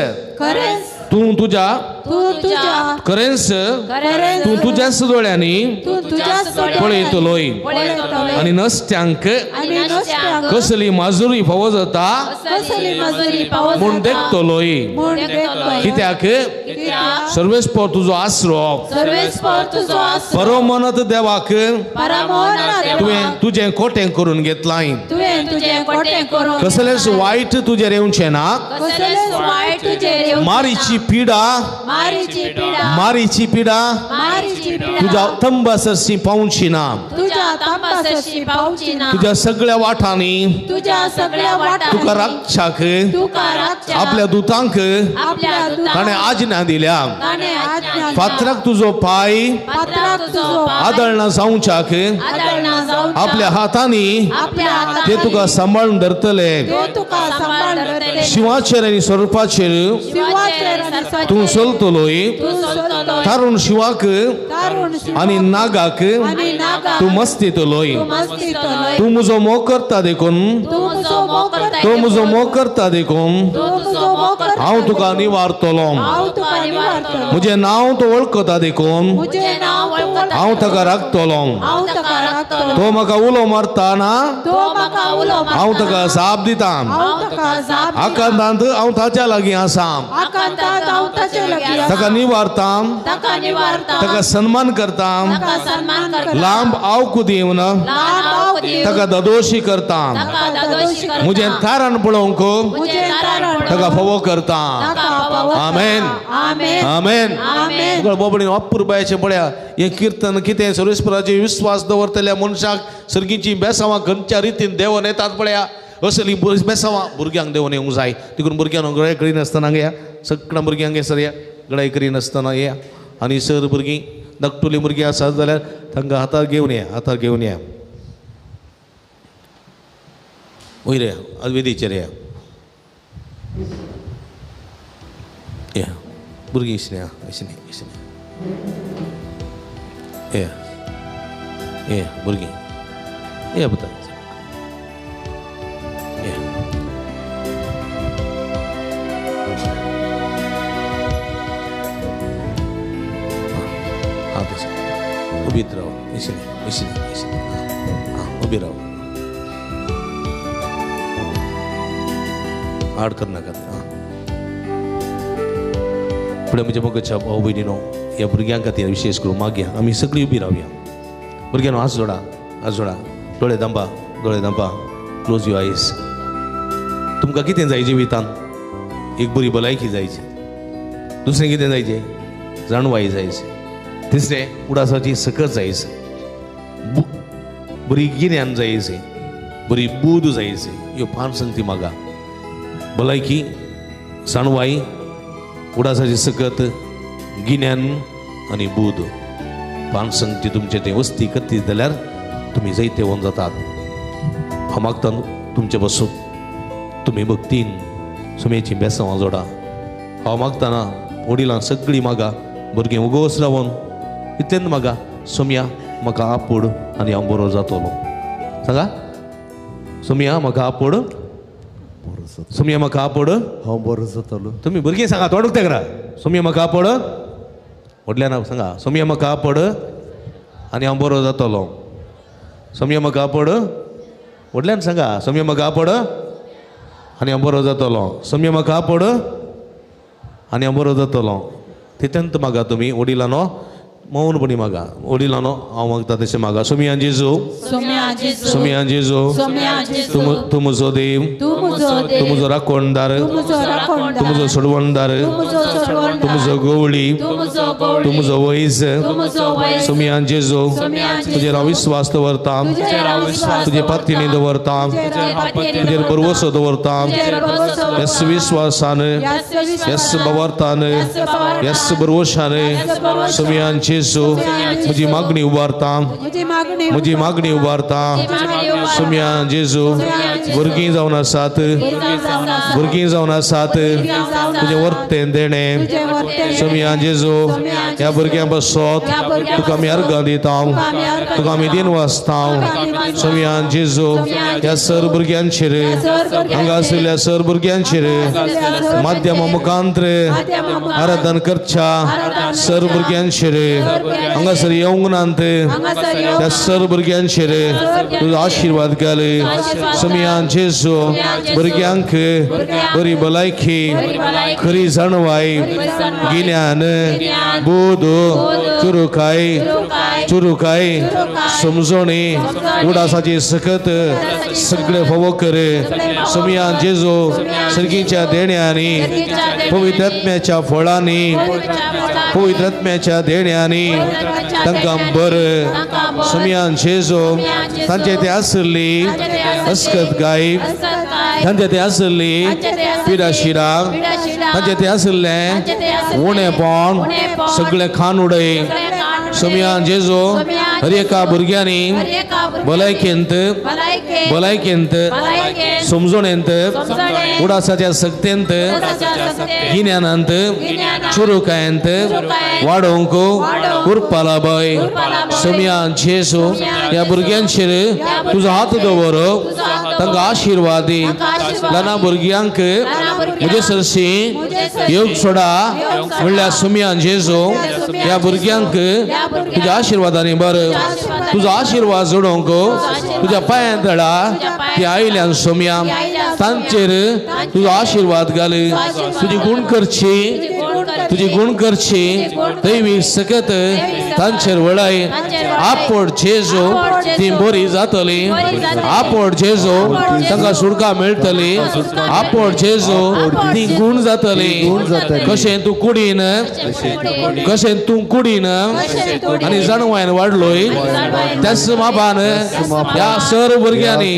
खरेंच तूं तुज्या, तूं तुज्या, खरेंच, खरेंच तूं तुज्याच दोळ्यांनी, तूं तुज्याच दोळ्यांनी पळयतलोय, पळयतलोय, आनी नसत्यांक, आनी नसत्यांक कसली माजुरी फावो जाता, कसली माजुरी फावो म्हूण देखतलोय, म्हूण देखतलोय, कित्याक? कित्याक? सर्वेस्पर तुजो आसरो, सर्वेस्पर तुजो आसरो, परमनत देवाक, परमनत तुवें तुजें कोटें करून घेतलां, तुवें तुजें कोटें करून, कसलेंच वायट तुजेर येवचें ना, कसलेंच वायट तुजेर येवचें ना, मारीची पिडा, मारीची पिडा, मारीची पिडा, मारीची पिडा, तुज्या तंबा सरशी पावची ना, तुज्या तंबा सरशी पावची ना, तुज्या सगळ्या वाटांनी, तुज्या सगळ्या वाटांनी, तुका राखच्याक, तुका राखच्याक, आपल्या दुतांक, आपल्या दुतांक ताणें आज्ञा दिल्या, ताणें आज्ञा दिल्या, फातराक तुजो पांय, फातराक तुजो पांय, आदळना जावच्याक, आदळना जावच्याक, आपल्या हातांनी, आपल्या हातांनी, ते तुका सांबाळून धरतले, ते तुका सांबाळून धरतले, शिंवाचेर आनी सोरपाचेर, शिंवाचेर आनी सोरपाचेर, तूं चलतलोय, तारुण शिवाक आनी नागाक तूं मस्तीतलोय, तूं म्हजो मोग करता देखून, तूं म्हजो मोग करता देखून हांव तुका निवारतलो, म्हजें नांव तूं वळखता देखून हांव ताका राखतलो, तो म्हाका उलो मारता ना हांव ताका जाप दिता, आकांतांत हांव ताच्या लागीं आसा, ताका निवारता, ताका सन्मान करता, लांब आवकू दिवन ताका ददोशी करता, म्हजें तारण पळोवंक ताका फावो करता. आमेन, आमेन. बोबडीन अपुरबायेचें पळया हें किर्तन कितें सर्वेस्पराचेर विस्वास दवरतल्या मनशाक सर्गीचीं बेसांवां खंयच्या रितीन देंवन येतात पळया, असली बेसांवां भुरग्यांक देंवन येवंक जाय. देखून भुरग्यांक गळे करिनासतना या, सगळ्या भुरग्यांक सर या गळाय करिनासतना या आनी सर भुरगीं धाकटुलीं भुरगीं आसात जाल्यार तांकां हातार घेवन या, हातार घेवन या. वयर या, वेदीचेर या. या भुरगीं इसने इसने इसने या या भुरगीं या पुता या. हां तशें उबीत राव, इसने इसने इसने. हां उबी राव, आड करनाकात. हां फुडें म्हज्या मोगाच्या भाव भयणीनो, ह्या भुरग्यां खातीर विशेष करून मागया आमी सगळीं उबी रावया. भुरग्यांनो हात जोडा, हात जोडा, दोळे दांबा, दोळे दांबा, क्लोज your eyes. तुमकां कितें जाय जिवितान? एक बरी भलायकी जायची, दुसरें कितें जायचें? जाणवाय जायची, तिसरें उडासाची सकत जायची, बरी गिन्यान जायची, बरी बूद जायची. ह्यो पांच संगती मागा: भलायकी, जाणवाय, उडासाची सकत, गिन्यान आनी बूद. पांच संगती तुमचे ते वस्ती करतीत जाल्यार तुमी जैतेवन जातात. हांव मागता तुमचे बसून तुमी भक्तीन सुमेची बेसांवां जोडा. हांव मागतना वडिलां सगळीं मागा, भुरगीं उगोस रावन इतलेंच मागा, सोमया म्हाका आपोड आनी हांव बरो जातलो. सांगा, सोमया म्हाका आपोड, सोमया म्हाका आपोड, हांव बरो जातलो. तुमी भुरगीं सांगा, तोंड उक्तें करा. सोमया म्हाका आपोड, व्हडल्यान सांगा, सोमया म्हाका आपोड आनी हांव बरो जातलो. सोमया म्हाका आपोड, व्हडल्यान सांगा, सोमया म्हाका आपोड आनी हांव बरो जातलो. सोमया म्हाका आपोड आनी हांव बरो जातलो. तितूंत मागा तुमी वडिलांनो, मौनपणी मागा. वडिलांनो हांव मागता तशें मागा. सोमया जेजू, सोमया जेजू, तूं म्हजो देव, तूं म्हजो राखणदार, तूं म्हजो सोडवणदार, तूं म्हजो गवळी, तूं म्हजो वैज. सोमया जेजू, तुजेर हांव विस्वास दवरता, तुजे पातीणी दवरता, तुजेर भरवसो दवरता. यस विस्वासान, यस भावार्थान, यस भरवशान सोमया जेजू म्हजी मागणी उबारता, म्हजी मागणी उबारता. सोमया जेजू, भुरगीं जावन आसात, भुरगीं जावन आसात, तुजें वर्तें देणें. सोमया जेजू, ह्या भुरग्यां बसत तुका आमी अर्गां दिता, तुका आमी दिन वाचता. सोमया जेजू, ह्या सर भुरग्यांचेर, हांगा आशिल्ल्या सर भुरग्यांचेर माध्यमा मुखांत्र आराधन करच्या सर भुरग्यांचेर, हांगासर येवंक नात त्या सर भुरग्यांचेर तुजो आशिर्वाद घाल. सोमया जेजू, भुरग्यांक बरी भलायकी, खरी जाणवाय, गिन्यान, बोध, चुरुकाय, चुरुकाय, समजणी, उडासाची सकत सगळे फावो कर. सोमया जेजू, सर्गीच्या देण्यांनी, पवित्र आत्म्याच्या फळांनी, पवित्र आत्म्याच्या देण्यांनी तांकां बरं. सोमया जेजू, तांचे ते आसली अस्कत गाय, तांचे ते आसली पिडाशिरा, तांचे ते आसलें उणेपण सगळें खाण उडय. सोमया जेजू, हर एका भुरग्यांनी भलायकेंत, भलायकेंत, समजणेंत, उडासाच्या सक्तेंत, गिन्यानांत, चुरुकायेंत वाडोवंक उरपाला बाय. सोमया जेजू, ह्या भुरग्यांचेर तुजो हात दवर, तांकां आशिर्वाद दी. ल्हान भुरग्यांक म्हजे सरशी योग सोडा म्हणल्यार सोमया जेजू, ह्या भुरग्यांक तुज्या आशिर्वादांनी बरं, तुजो आशिर्वाद जोडोवंक तुज्या पांयां तळा ती आयल्यान सोमया, तांचेर तुजो आशिर्वाद घाल. तुजी गुण करची, तुजी गुण करची दैवी सकत तांचेर वळाय. आपोड जेजू, ती बरी जातली. आपोड जेजू, तांकां सुटका मेळटली. आपोड जेजू, ती गुण जातली. कशें तूं कुडीन, कशें तूं कुडीन आनी जाणवायन वाडलोय, त्याच मापान ह्या सर भुरग्यांनी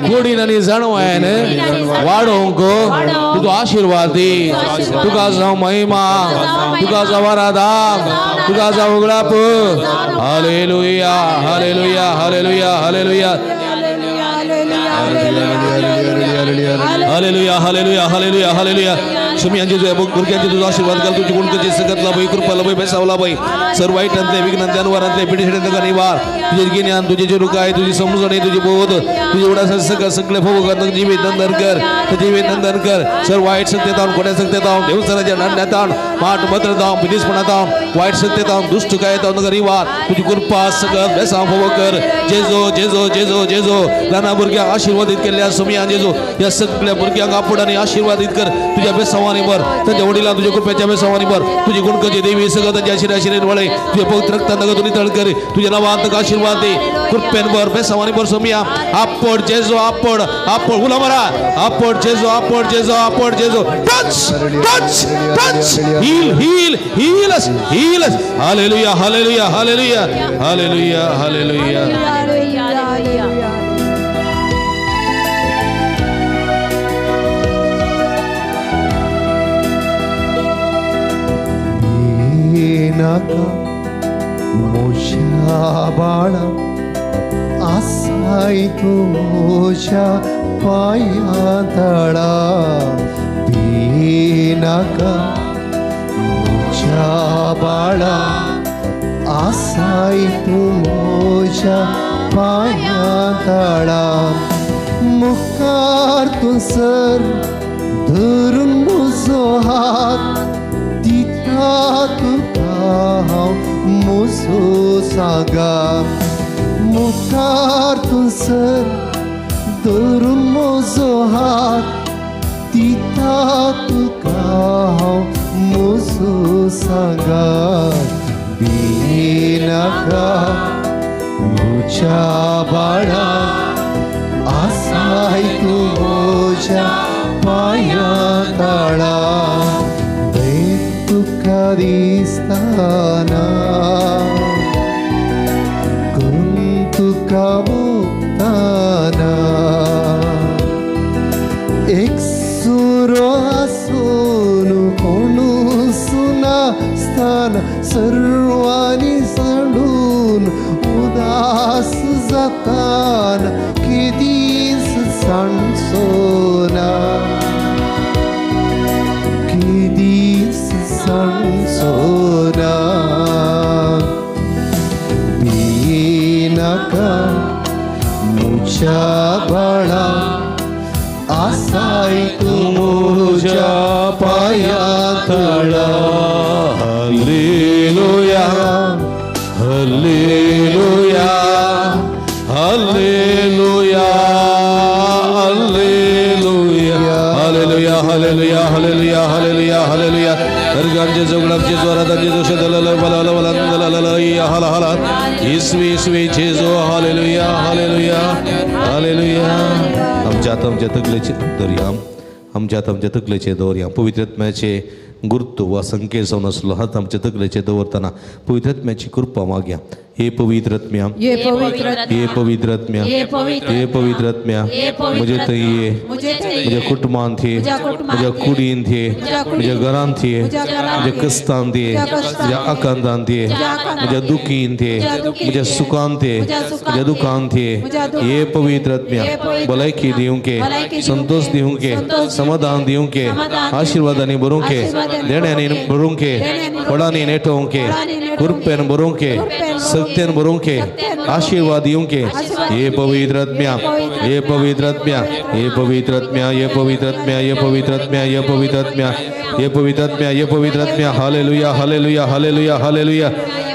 कुडीन आनी जाणवायन वाडोवंक तुजो आशिर्वाद दी. तुका जावं महिमा, तुका जावं आराधन, तुका जावं उगडापण. बाप. Hallelujah hallelujah hallelujah hallelujah hallelujah hallelujah hallelujah hallelujah. सुमियांचे तुझ्या भुरग्यांचे तुझा आशीर्वाद घाल. तुझी गुणकचे सगत लाभय, कृपा लाभय, बेसाव लाभय. सर्व वाईटांतले विघ्नांतले अनुवारांतले पिढीशिड्यांतले निवार. तुझे ज्ञान, तुझे चिरुकाय, तुझी समजणे, तुझी बोध, तुझे उडासा सगळं सगळे भोगात जीवित नंदन कर, जीवित नंदन कर. सर्व वाईट सत्यतावन, खोट्या सत्यतावन, देवसराच्या नाण्यातान, माठ भद्रतावन, विदेशपणातावन, वाईट सत्यतावन, दुष्ट कायतावन नगर निवार. तुझी कृपा सगळं बेसाव भोग कर. जेजो जेजो जेजो जेजो. लहान भुरग्यांक आशीर्वादित केल्ल्या सुमिया जेजो या सगळ्या भुरग्यांक आपुड आनी आशीर्वादित कर. तुझ्या बेसावानी भर, तांच्या वडिलां तुझ्या कृपेच्या बेसावानी भर. तुझी गुणकची देवी सगळं तांच्या शिराशिरेन वळय. तुझे पवित्र रक्तान नगर नितळ कर. तुझ्या नावान तांकां आशीर्वाद दे. कृपेन भर, बेसावानी भर सोमिया. आपड जेजो आपड आपड उलो मारा. आपड जेजो आपड जेजो आपड जेजो. Touch touch touch. Heal heal heal us heal us. Hallelujah hallelujah hallelujah hallelujah hallelujah. नाका मोशा बाळा आसाय तुझ्या पाया तळा. नाका मोशा बाळा आसाय तुझ्या पाया तळा. मुखार तूं सर धरून म्हजो हात दिता तुका हांव म्हजो सागा. मुखार तूं सर धरून म्हजो हात दिता तुका हांव म्हजो सागा. भिनाका म्हज्या बाळा आसाय तूं म्हज्या पांया तळा. तुका दिसताना करून तुका भोगताना एक सुरो आसून कोणूच नासतना सर्वांनी सांडून उदास जाताना केदीस सांडचो ना, केदीस सांडचो ना. भिनाका म्हज्या बाळा आसाय तूं म्हज्या पांया तळा. Hallelujah hallelujah hallelujah hallelujah hallelujah hallelujah hallelujah hallelujah hallelujah. दर्गांचे जोगडांचे जोरातांचे दोष दलल बलाल बलाल हाला हाला. इसवी इसवी जेजो. Hallelujah hallelujah hallelujah. आमच्या आमच्या तकलेचे दर्या, आमच्या आमच्या तकलेचे दवरया. पवित्र आत्म्याचे गुरुत्व वा संकेत जावन आसलो हात आमच्या तकलेचे दवरतना पवित्र आत्म्याची कृपा मागया. हे पवित्र आत्म्या, हे पवित्र आत्म्या, हे पवित्र आत्म्या, म्हजे थंय ये, म्हज्या कुटुंबांत ये, म्हज्या कुडींत ये, म्हज्या घरांत ये, म्हज्या कश्टांत ये, म्हज्या आकांतांत ये, म्हज्या दुखींत ये, म्हज्या सुखांत ये, म्हज्या दुखांत ये. हे पवित्र आत्म्या भलायकी दिवंके, संतोष दिवंके, समाधान दिवंके, आशिर्वादांनी भरूंके, देण्यांनी भरूंके, फळांनी नेटोवंके, कृपेन भरूंके, सत्यान भरूंके, आशीर्वाद दिवंके. हे पवित्र आत्म्या, हे पवित्र आत्म्या, हे पवित्र आत्म्या, हे पवित्र आत्म्या, हे पवित्र आत्म्या, हे पवित्र आत्म्या, हे पवित्र आत्म्या, हे पवित्र आत्म्या. Hallelujah hallelujah hallelujah hallelujah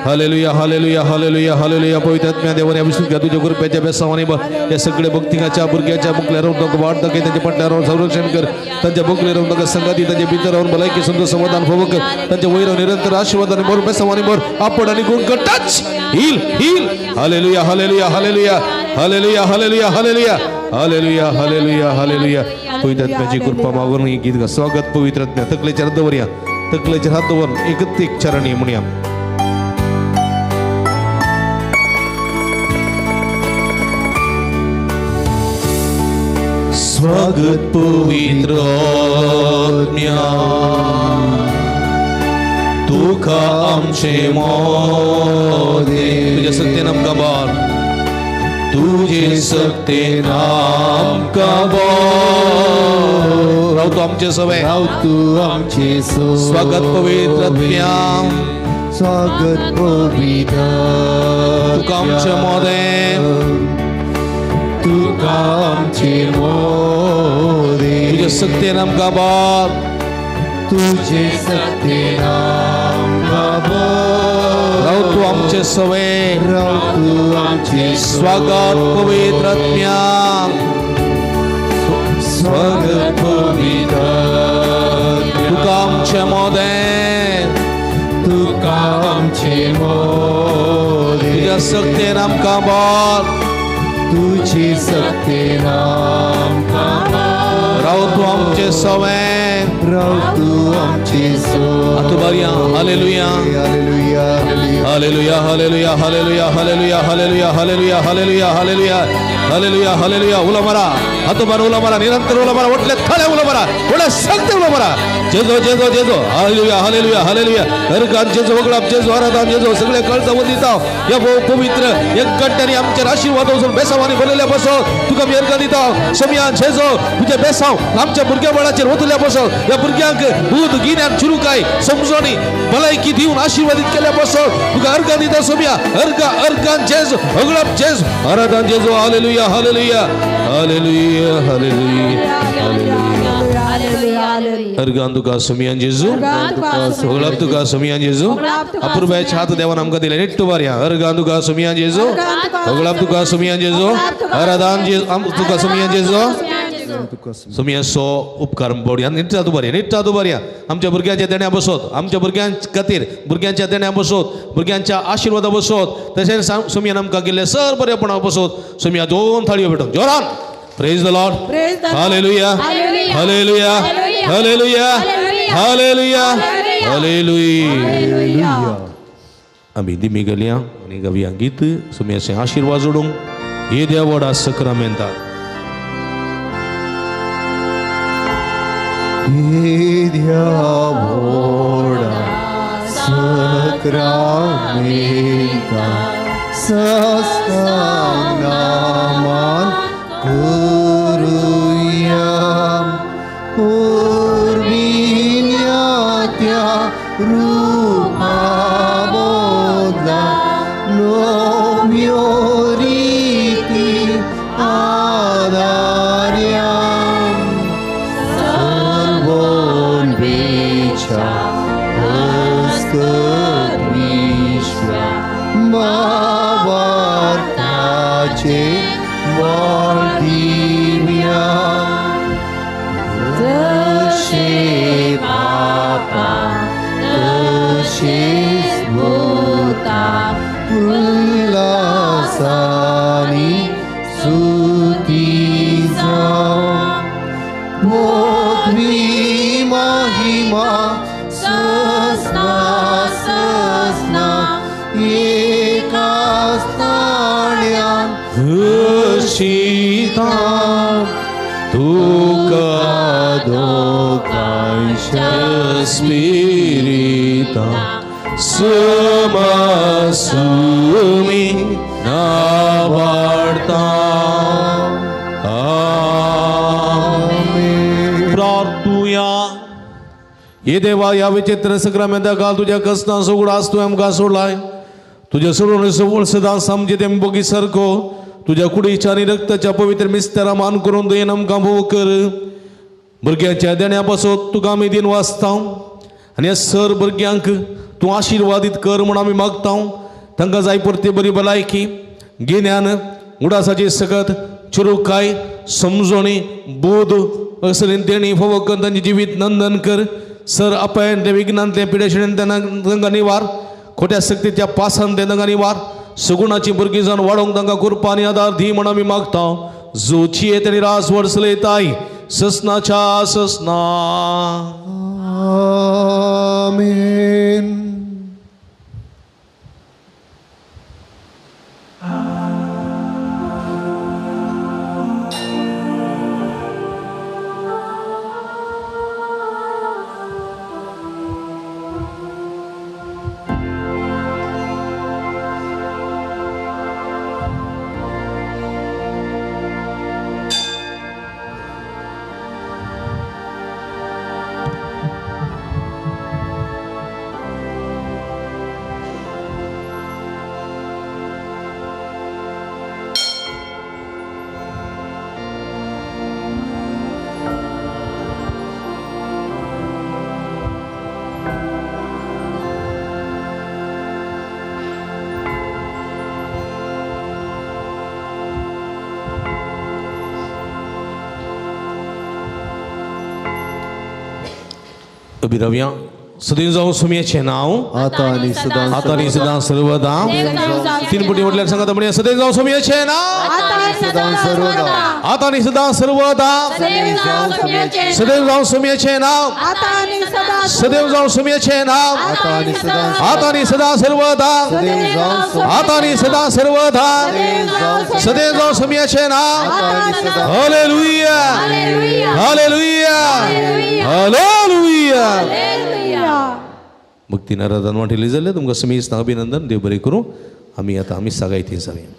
hallelujah hallelujah hallelujah hallelujah. पवित्र आत्म्या देवाने अभिषेक घ्या. तुझ्या कृपेच्या बेसावाने या सगळ्या भक्तिकाच्या भुरग्याच्या मुखल्या राहून नको वाट दाखय, त्यांच्या पाटल्या राहून संरक्षण कर, त्यांच्या भुकले राहून नका संगाती, त्यांच्या भीतर राहून भलायकी समजा समाधान भोग कर, त्यांच्या वैर निरंतर आशीर्वादाने भर, बेसावाने भर, आपण आणि गुण कर. Touch heal heal. Hallelujah hallelujah hallelujah hallelujah hallelujah hallelujah hallelujah hallelujah hallelujah. पवित्र आत्म्याची कृपा मागून ही गीत गा. स्वागत पवित्र आत्म्या. तकलेच्या हात या, तकलेच्या हात दवर एकत्र एक चरणी म्हणूया. स्वागत पवित्र आत्म्या, तूं तुका आमचे मोदे तुझे सत्तेन आमकां बोर तुझे सत्तेन आमकां बोर राव तूं आमचे सवे राव तूं आमचे सवे स्वागत पवित्र आत्म्या स्वागत पवित्र तुका आमचे मोदे तुका आमचे मोदे तुझे सत्तेन आमकां बोर तुझे सत्तेन आमकां बोर राव तूं आमचे सवे राव तूं आमचे स्वागत पवित्र आत्म्या स्वागत पवित्र तुका आमचे मोदे तुका आमचे मोदे तुझ्या सत्तेन आमकां बोर तुझे सत्तेन आमकां बोर राव तूं आमचे सवे राव तूं आमचे सवे आतां बारया hallelujah hallelujah hallelujah hallelujah hallelujah hallelujah hallelujah hallelujah hallelujah hallelujah hallelujah hallelujah उलो मारा हातो मारा उलो मारा निरंतर उलो मारा ಒಟ್ಲೆ ಥಳೆ उलो मारा ಒಳ್ಳೆ शक्ती उलो मारा जेजो जेजो जेजो हालेलुया हालेलुया हालेलुया हरगान जेजो वगळाप जेजो आराधान जेजो सगळे कळचा वदिता या पवित्र एक गट्ट्यानी आमच्या आशीर्वाद वचून बेसावानी भरलेल्या बसो तुका आमी अर्घ दिता समयान जेजो तुझे बेसाव आमच्या भुरग्या बाळाचेर वतल्या बसो या भुरग्यांक दूध गिन्यान चुरुकाय समजणी भलायकी दिवन आशीर्वादित केल्या बसो तुका अर्घ दिता सोम्या अर्घ अर्घान जेजो अगळाप जेजो आराधान जेजो hallelujah hallelujah hallelujah hallelujah hallelujah अर्घान तुका सोमियान जेजू अगळाप तुका सोमियान जेजू अपूर्वाचे हात देवान आमकां दिले निट्टू बारया अर्घान तुका सोमियान जेजू अगळाप तुका सोमियान जेजू आराधान जेजू तुका सोमियान जेजू सोमिया सो उपकार पडया निट्टा दुबारया निट्टा दुबारया आमच्या भुरग्यांच्या देण्या बसोत आमच्या भुरग्यां खातीर भुरग्यांच्या देण्या बसोत भुरग्यांच्या आशिर्वादा बसोत तशेंच सोमियान आमकां गेल्ले सर बरेपणा बसोत सोमिया दोन थाळयो भेटोंक जोरान Praise the Lord. Hallelujah. Hallelujah. Hallelujah. Hallelujah. Hallelujah. आमी दिमी गेल्या आनी गावया गीत सोमियाचे आशिर्वाद जोडूंक हे देवा व्हडा सक्रामेंता येद्या व्हडा सक्रामेंता सस्तांग नामान करुया पूर्विन्या त्या रूपा बोधला नव्यो रीती आदार्या सर्वोन्वेषा हस्तद्विश्वा भावार्थाचे वाढदिव्या जशे बापा तशेच भूता उल्हासानी स्तुती जावं मोगवी महिमा ससना ससना एका स्थाण्यान हर्षिता तुका दोगांच्या स्पिरिता समासुमी नावाडता प्रार्थुया हे देवा ह्या विचित्र सक्रामेंता काल तुज्या कसना सोगडो तुवें आमकां सोडलाय तुज्या सोडून सवळ सदां समजे तें बोगी सारको तुज्या कुडीच्या आनी रक्ताच्या पवित्र मिस्तेरा मान करून दयेन आमकां भोव कर भुरग्यांच्या देण्या पासत तुका आमी दिन वाचता आनी ह्या सर भुरग्यांक तूं आशिर्वादीत कर म्हूण आमी मागता तांकां जाय पुरती बरी भलायकी गिन्यान उडासाची सकत चुरुकाय समजणी बोध असली देणी फावो करून तांचें जिवीत नंदन कर सर अपायांतलें विघ्नांतलें पिडेशिणेन तांकां निवार खोट्या सक्तीच्या पासान ते तांकां निवार सगुणाची भुरगीं जावन वाडोवंक तांकां कृपा आनी आदार दी म्हूण आमी मागता जोची येत आनी रास वर्सलयताय ससनाच्या ससना आमेन. अभिरव्या सदैव जावं सुमयेचें नांव आतां आनी सदां आतां आनी सदां सर्वदा. तीन पुटी म्हटल्यार सांगात म्हणया सदैव जावं सुमयेचें नांव आतां आनी सदां सर्वदा आतां आनी सदां सर्वदा सदैव जावं सुमयेचें नांव आतां आनी सदां सदैव जावं सुमयेचें नांव आतां आनी सदां आतां आनी सदां सर्वदा आतां आनी सदां सर्वदा सदैव जावं सुमयेचें नांव. Hallelujah hallelujah hallelujah. भक्ती नाराधन वांटेली जाल्यार तुमकां समेस्त अभिनंदन. देव बरें करूं. आमी आतां आमी सागायती जावया.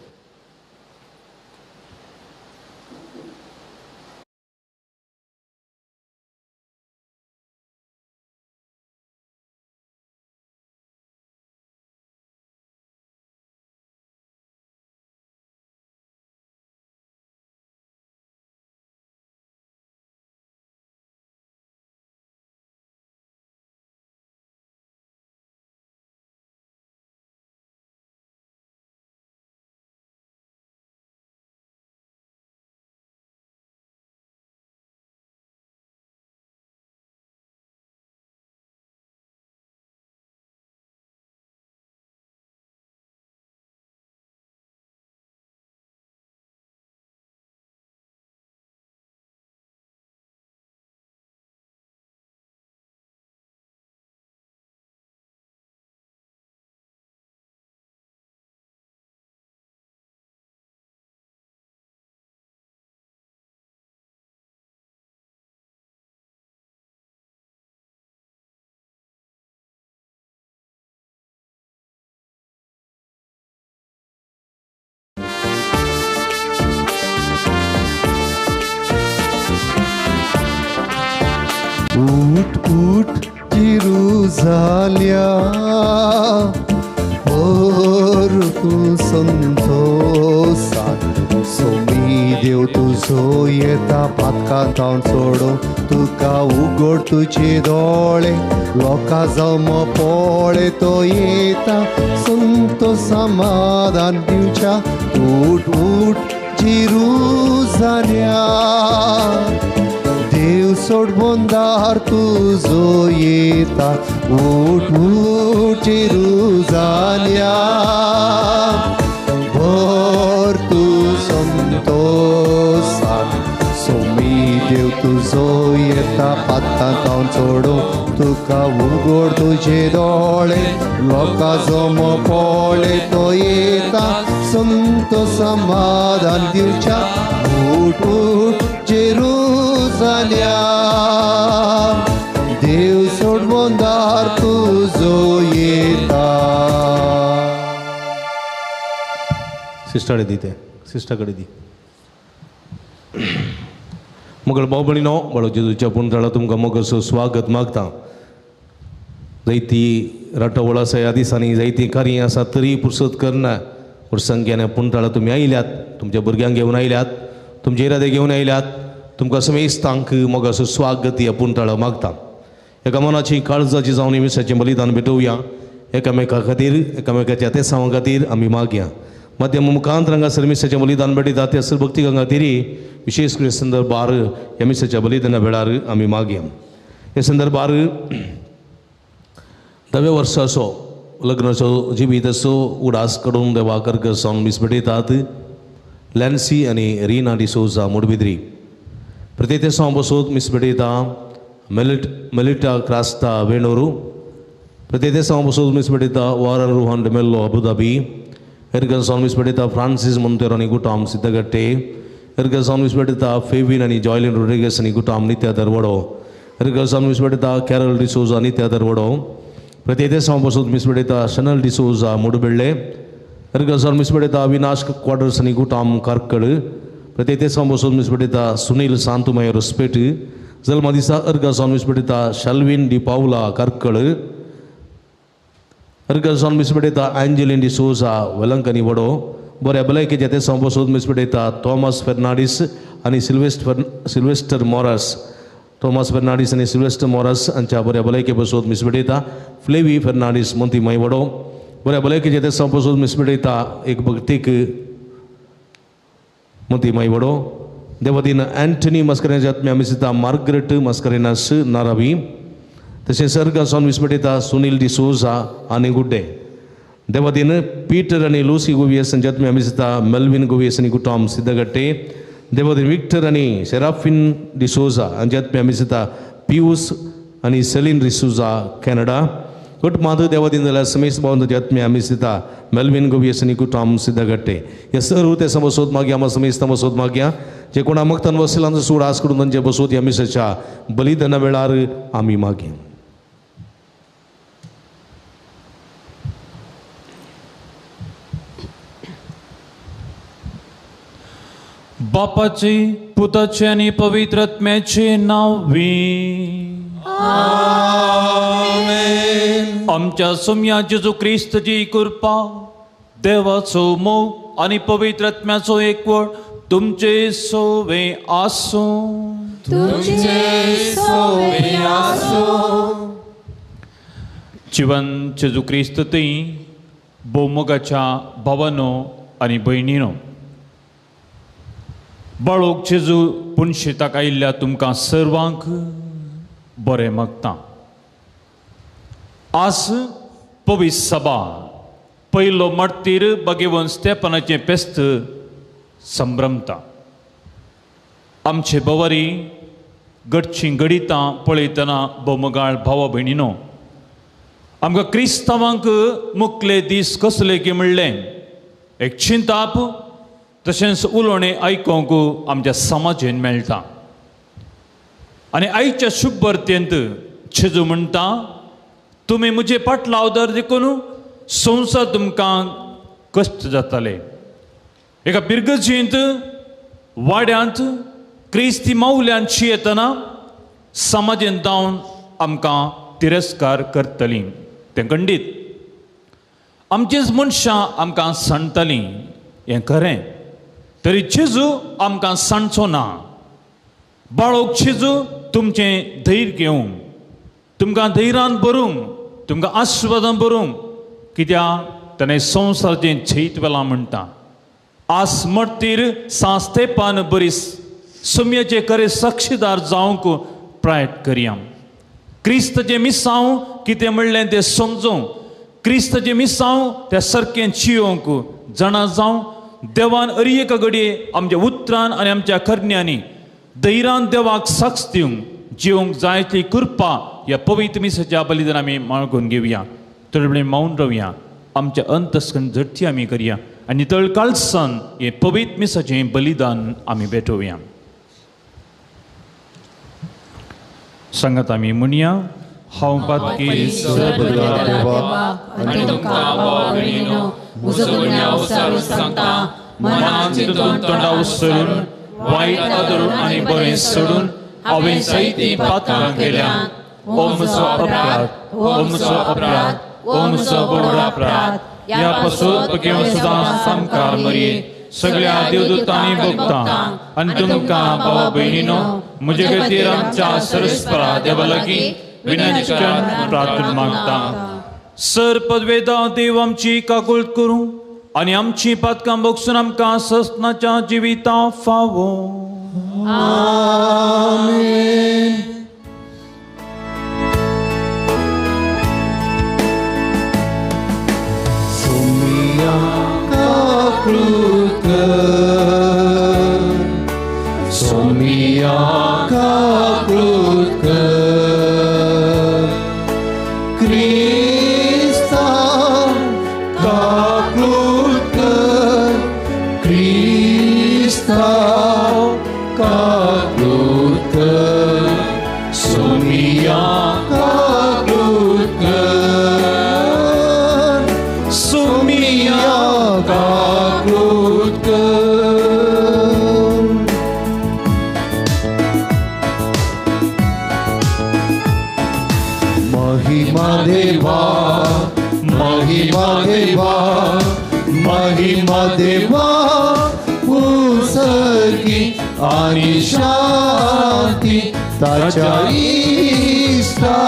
उठ उठ जेरुजाल्या भर तूं संतोसान सोमी देव तुजो येता पातकां तावन सोडून तुका उगड तुजे दोळे लोकां जावं पळय तो येता संतोष समाधान दिवच्या. उठ उठ जेरुजाल्या देव सोड बोंदार तुजो येता. उठ उठ जेरुजाल्या भर तूं संतोसान सोमी देव तुजो येता पातकां तावन सोडून तुका उगड तुजे दोळे लोकां जमो पळय तो येता संतोष समाधान दिवच्या. उठ उठ जेरुजाल्या देव सोड बोंदार तुजो येता. सिस्टाकडे दी ते सिस्टाकडे दी. मगळ भाव भयणीनो बाळो जेजूच्या पुनतळा तुमकां मोगाचो स्वागत मागता. जायती राटावळ आसा ह्या दिसांनी जायतीं कार्यां आसा तरी पुरसत करना पूण संख्यान पुनतळा तुमी आयल्यात, तुमच्या भुरग्यांक घेवन आयल्यात, तुमचे इरादे घेवन आयल्यात. तुमकां समेस्तांक मोगाचो स्वागत ह्या पुनतळा मागता. एका मनाची काळजाची जावन मिसाचें बलिदान भेटोवया. एकामेका खातीर एकामेकाच्या तेसांवा खातीर आमी मागया. मध्यम मुखांत हांगासर मिसाचें बलिदान भेटयता त्या सर भक्ती खातीर विशेष करून संदर्भार ह्या मिसाच्या बलिदाना वेळार आमी मागया. हे संदर्भार 10व्या वर्साचो लग्नाचो जिवीताचो उडास काडून देवा करकसावन मीस भेटयतात लॅन्सी आनी रिना डिसोजा मोडबिद्री. प्रत्येक बसोत मीस भेटयता मेलिटा क्रास्ता वेणोरू. प्रत्येक बसोत मीस भेटयता वारन रोहन डिमेल्लो अबुधाबी. एर्गन मीस भेटयता फ्रांसीस मोंतेरो आनी गुटाम सिद्धगट्टे. एर्गन मीस भेटयता फेविन आनी जॉयलिन रोड्रिगस आनी गुटाम नित्या दरवडो. एर्गन मीस भेटयता कॅरल डिसोजा नित्या दरवडो. प्रत्येक बसोत मीस भेटयता शनल डिसोजा मुडबेळ्ळे. एर्गन मीस भेटयता अविनाश क्वार्टर्स आनी गुटाम कार्कड. प्रत्येक बसोत मीस भेटयता सुनील सांतुमय रस्पेट. जल्मा दिसा अर्गन मीस भेटयता शल्विन डी पावला कार्कड. अर्गन मीस भेटयता एंजेलिन डिसोजा वेलंकनी वडो. बऱ्या भलायकेच्या ते बसोत मीस भेटयता थॉमस फेर्नांडीस आनी सिल्वेस्टर मोरास. थॉमस फेर्नांडीस आनी सिल्वेस्टर मोरास हांच्या बऱ्या भलायके बसोत मीस भेटयता फ्लेवी फेर्नांडीस मोंतीमाय वडो. बऱ्या भलायकेच्या ते बसोत मीस भेटयता एक भक्तीक मोंतीमाय वडो. देवदीन अँटनी मस्करेनास आत्म्या मिसिता मार्गरेट मस्करेनास नारावी. तशें सर्गासावन विस्मटिता सुनील डिसोजा आनी गुड्डे देवादीन पीटर आनी लुसी गोवियस हांच्या आत्म्या मिसता मेल्विन गोवियस आनी कुटुंब सिद्धगट्टे देवादीन विक्टर आनी सेराफिन डिसोजा हांच्या आत्म्या मिसता पियूस आनी Celine D'Souza Canada cut Madhav Devadin जाल्यार समेश भावनाच्या आत्म्या मिसता मेल्विन गोवियस आनी कुटुंब सिद्धगट्टे हे सर्व ते समसोत मागया आमा समेस्त बसोत मागया जे कोणा मगतान वसिलांचो सुडास करून तांचे बसोत ह्या मिसाच्या बलिदाना वेळार आमी मागया. बापाचे पुताचे आनी पवित्र आत्म्याचे नांव आमेन. आमच्या सोम्या जेजू क्रिस्तची कृपा देवाचो मोग आनी पवित्र आत्म्याचो एकवट तुमचे सोवे आसूं. तुमचे सोवे आसूं. जिवन जेजू क्रिस्त थंय भोवमोगाच्या भावानो आनी भयणीनो बाळोक जेजू पुनशेताक आयिल्ल्या तुमकां सर्वांक बरें मागता. आज पवित्र सभा पयलो मार्तीर भगेवन स्तेफनाचें फेस्त संभ्रमता. आमचे बवारी घडचीं घडितां पळयतना भोवमोगाळ भावा भयणीनो आमकां क्रिस्तांवांक मुखले दीस कसले की म्हणलें एक चिंताप तशेंच उलोवणें आयकूंक आमच्या समाजेन मेळटा. आनी आयच्या शुभवर्तेंत जेजू म्हणटा तुमी म्हजे पाटलावदार देखून संवसार तुमकां कश्ट जाताले. एका बिरगजींत वाड्यांत क्रिस्ती मावल्यान शियेतना समाजेन जावन आमकां तिरस्कार करतली तें खंडीत. आमचीच मनशां आमकां सांडटलीं हें खरें तरी जेजू आमकां सांडचो ना. बाळोक जेजू तुमचें धैर्य घेवंक तुमकां धैर्यान भरूंक तुमकां आस्वादान भरूंक कित्याक ताणें संवसाराचें जैत वेलां म्हणटा. आज मर्तीर सांस्तेपान बरी सुम्याचे खरे साक्षीदार जावंक प्रयत्न करया. क्रिस्तचें मिसांव कितें म्हणलें तें समजूंक क्रिस्तचें मिसांव त्या सारकें जियोवंक जाणा जावं देवान अरी एका घडये आमच्या उतरान आनी आमच्या करण्यांनी धैर्यान देवाक साक्ष दिवंक जिवंक जाय ती कृपा ह्या पवित्र मिसाच्या बलिदान आमी मागून घेवया. थोडे वेळ मौन रावया आमच्या अंतस्करण झडटी आमी करया आनी तळ काळसान हें पवित्र मिसाचें बलिदान आमी भेटोवया. सांगात आमी म्हणया हांव पातकी देवा आनी तुमकां भावा भयणीनो म्हजो गुन्यांव सारून सांगता मनान चिंतून तोंडा उसरून वायट आदरून आनी बरें सोडून हांवें जायतीं पातकां केल्या. हो म्हजो अपराध हो म्हजो अपराध हो म्हजो व्हड अपराध. ह्या पासून घेवन सदां सामकार मरये सगळ्या देवदूतांनी भोगता आनी तुमकां भावा भयणीनो म्हजे खातीर आमच्या सरस्परा देवा लागीं विनंती प्रार्थना मागता. सर पदवेदा देव आमची काकुळट करूं आनी आमची पातकां भोगसून आमकां ससनाच्या जिविता फावो. आमेन. सोमिया काकुळट कर सोमिया काकुळट कर क्रिस्ता काकुळट कर क्रिस्ता काकुळट कर सोमिया काकुळट कर सोमिया काकुळट कर. महिमा देवा महिमा देवा महिमा देवा उसर्गी आणि शांती ताच्या इश्टा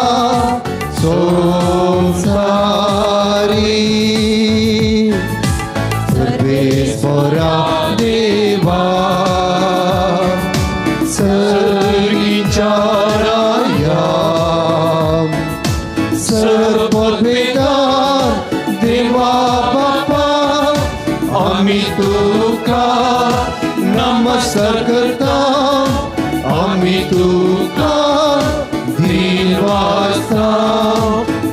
संसारी सर्वेस्परा देवा सर्गीच्या राया. तुका नमस्कार करता, आमी तुका दिवासा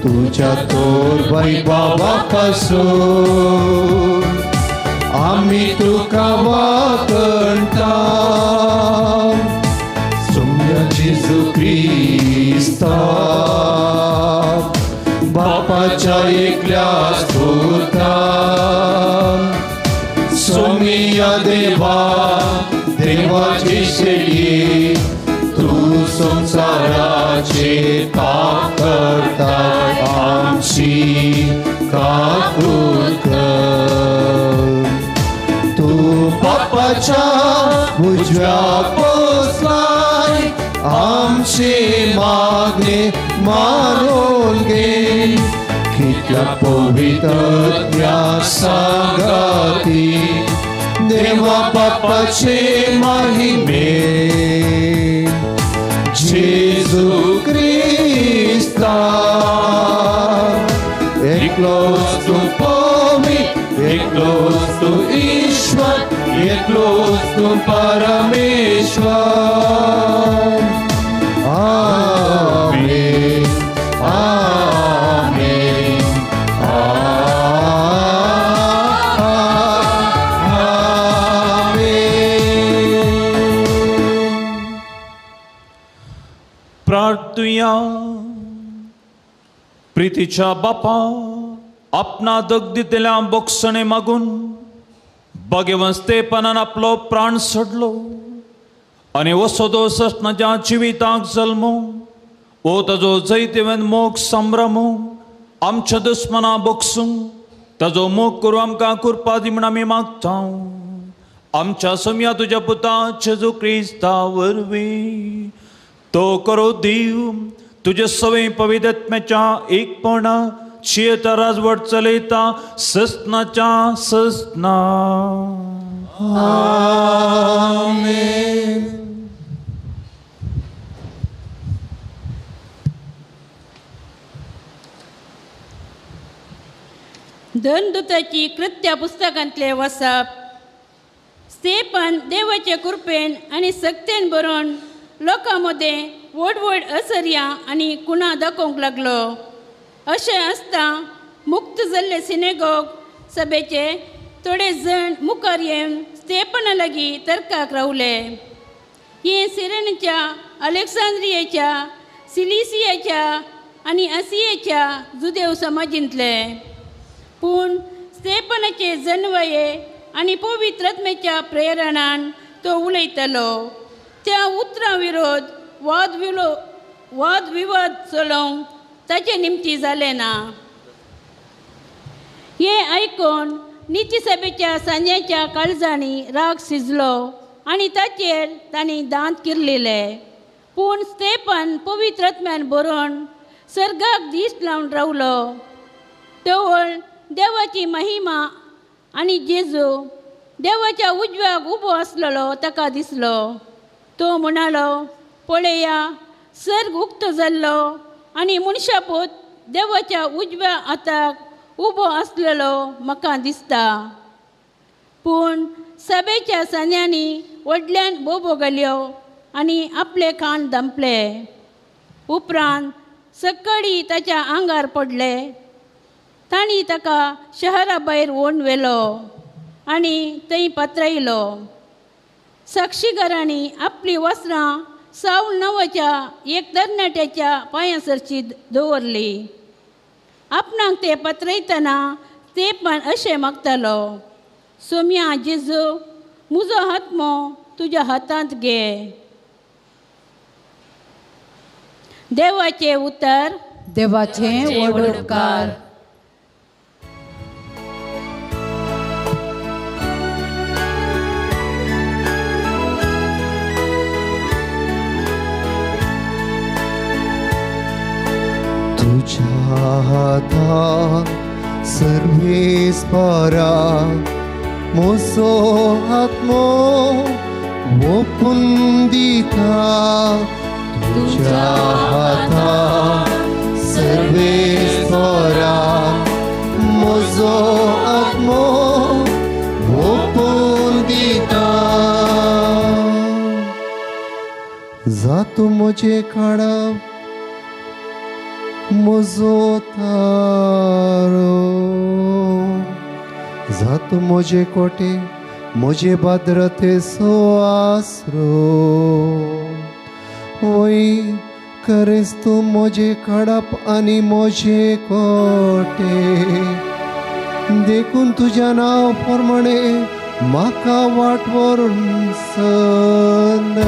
तुझ्या तोर बाई बाबा पासून आमी तुका वाकणता. सोम्या जेजू क्रिस्ता बापाच्या एकल्या पुता, सोमिया देवा देवाची शेळी, तू संसाराचे पाप करताय आमची काकूत कर. तू बापाच्या उजव्या पोसलाय आमचे मागणे मारून घे, कितल्या पवित्र सांगाती देवा बापाचे महिमे. जेजू क्रिस्ता एकलोच तूं पवित्र, एकलोच तूं ईश्वर, एकलोच तूं परमेश्वर. आमेन आमेन आमेन. प्रार्थुया. प्रितीच्या बापा आपणा दग दितल्या बोगसणे मागून भाग्यवंत स्तेफानान आपलो प्राण सोडलो आनी वसोदो ससनाच्या जिविताक जल्मो ओ ताजो जैतिवंत मोग संभ्रमो आमच्या दुस्मना बोगसूं ताजो मोग करूं आमकां कृपा दी म्हूण आमी मागता. आमच्या सोम्या तुज्या पुता जेजू क्रिस्ता वरवीं तो करो दीव तुजे सवय पवित्रत्म्याच्या एकपणा शियता राजवट चलयता ससनाच्या ससना. आमेन. धनदूताची कृत्या पुस्तकांतले वसप. स्तेफान देवाचे कृपेन आनी सक्तेन बरोवन लोकां मदें व्हड व्हड असर्या आनी कुणा दाखोवंक लागलो. अशें आसता मुक्त जाल्ले सिनेगोग सभेचे थोडे जण मुखार येवन स्तेफाना लागीं तर्काक रावले. हे सिरेनच्या, अलेक्सांद्रियेच्या, सिलिसियाच्या आनी आसियेच्या जुदेव समाजींतले. पूण स्तेफानाचे जनवये आनी पवित्र आत्म्याच्या प्रेरणान तो उलयतालो. त्या उतरां विरोध वाद विवाद चलोवंक ताचे निमती जालें ना. हें आयकून निती सभेच्या सांज्याच्या काळजांनी राग शिजलो आनी ताचेर तांणी दांत किरलिले. पूण स्तेफान पवित्र आत्म्यान बरोवन सर्गाक दीस लावन रावलो. तवळ देवाची महिमा आनी जेजू देवाच्या उजव्याक उबो आसलेलो ताका दिसलो. तो म्हणालो, पळया सर्ग उक्तो जाल्लो आनी मनशापूत देवाच्या उजव्या हाताक उबो आसलेलो म्हाका दिसता. पूण सभेच्या सांज्यांनी व्हडल्यान बोबो घाल्यो आनी आपले खाण धांपले. उपरांत सकाळीं ताच्या आंगार पडले. तांणी ताका शहरा भायर ओडून व्हेलो आनी थंय पत्रायलो. साक्षीदारांनी आपलीं वस्त्रां सावल नांवाच्या एक तरणाट्याच्या पांयां सरशी दवरली. आपणाक ते पत्रयतना स्तेफान अशें मागतालो, सोम्या जेजू म्हजो आत्मो तुज्या हातांत घे. देवाचें उतर. देवाचें व्हड उपकार. तुझ्या हातान सर्वेस्परा म्हजो आत्मो ओपून दिता. तुझ्या हातान सर्वेस्परा म्हजो आत्मो ओपून जातूं म्हजें काडप म्हजो तारो जातूं म्हजें कोटे म्हजे भद्रतेचो आसरो वय खरेंच तूं म्हजें काडप आनी म्हजें कोटे देखून तुज्या नांव प्रमाणे म्हाका वाट व्हरून चलय.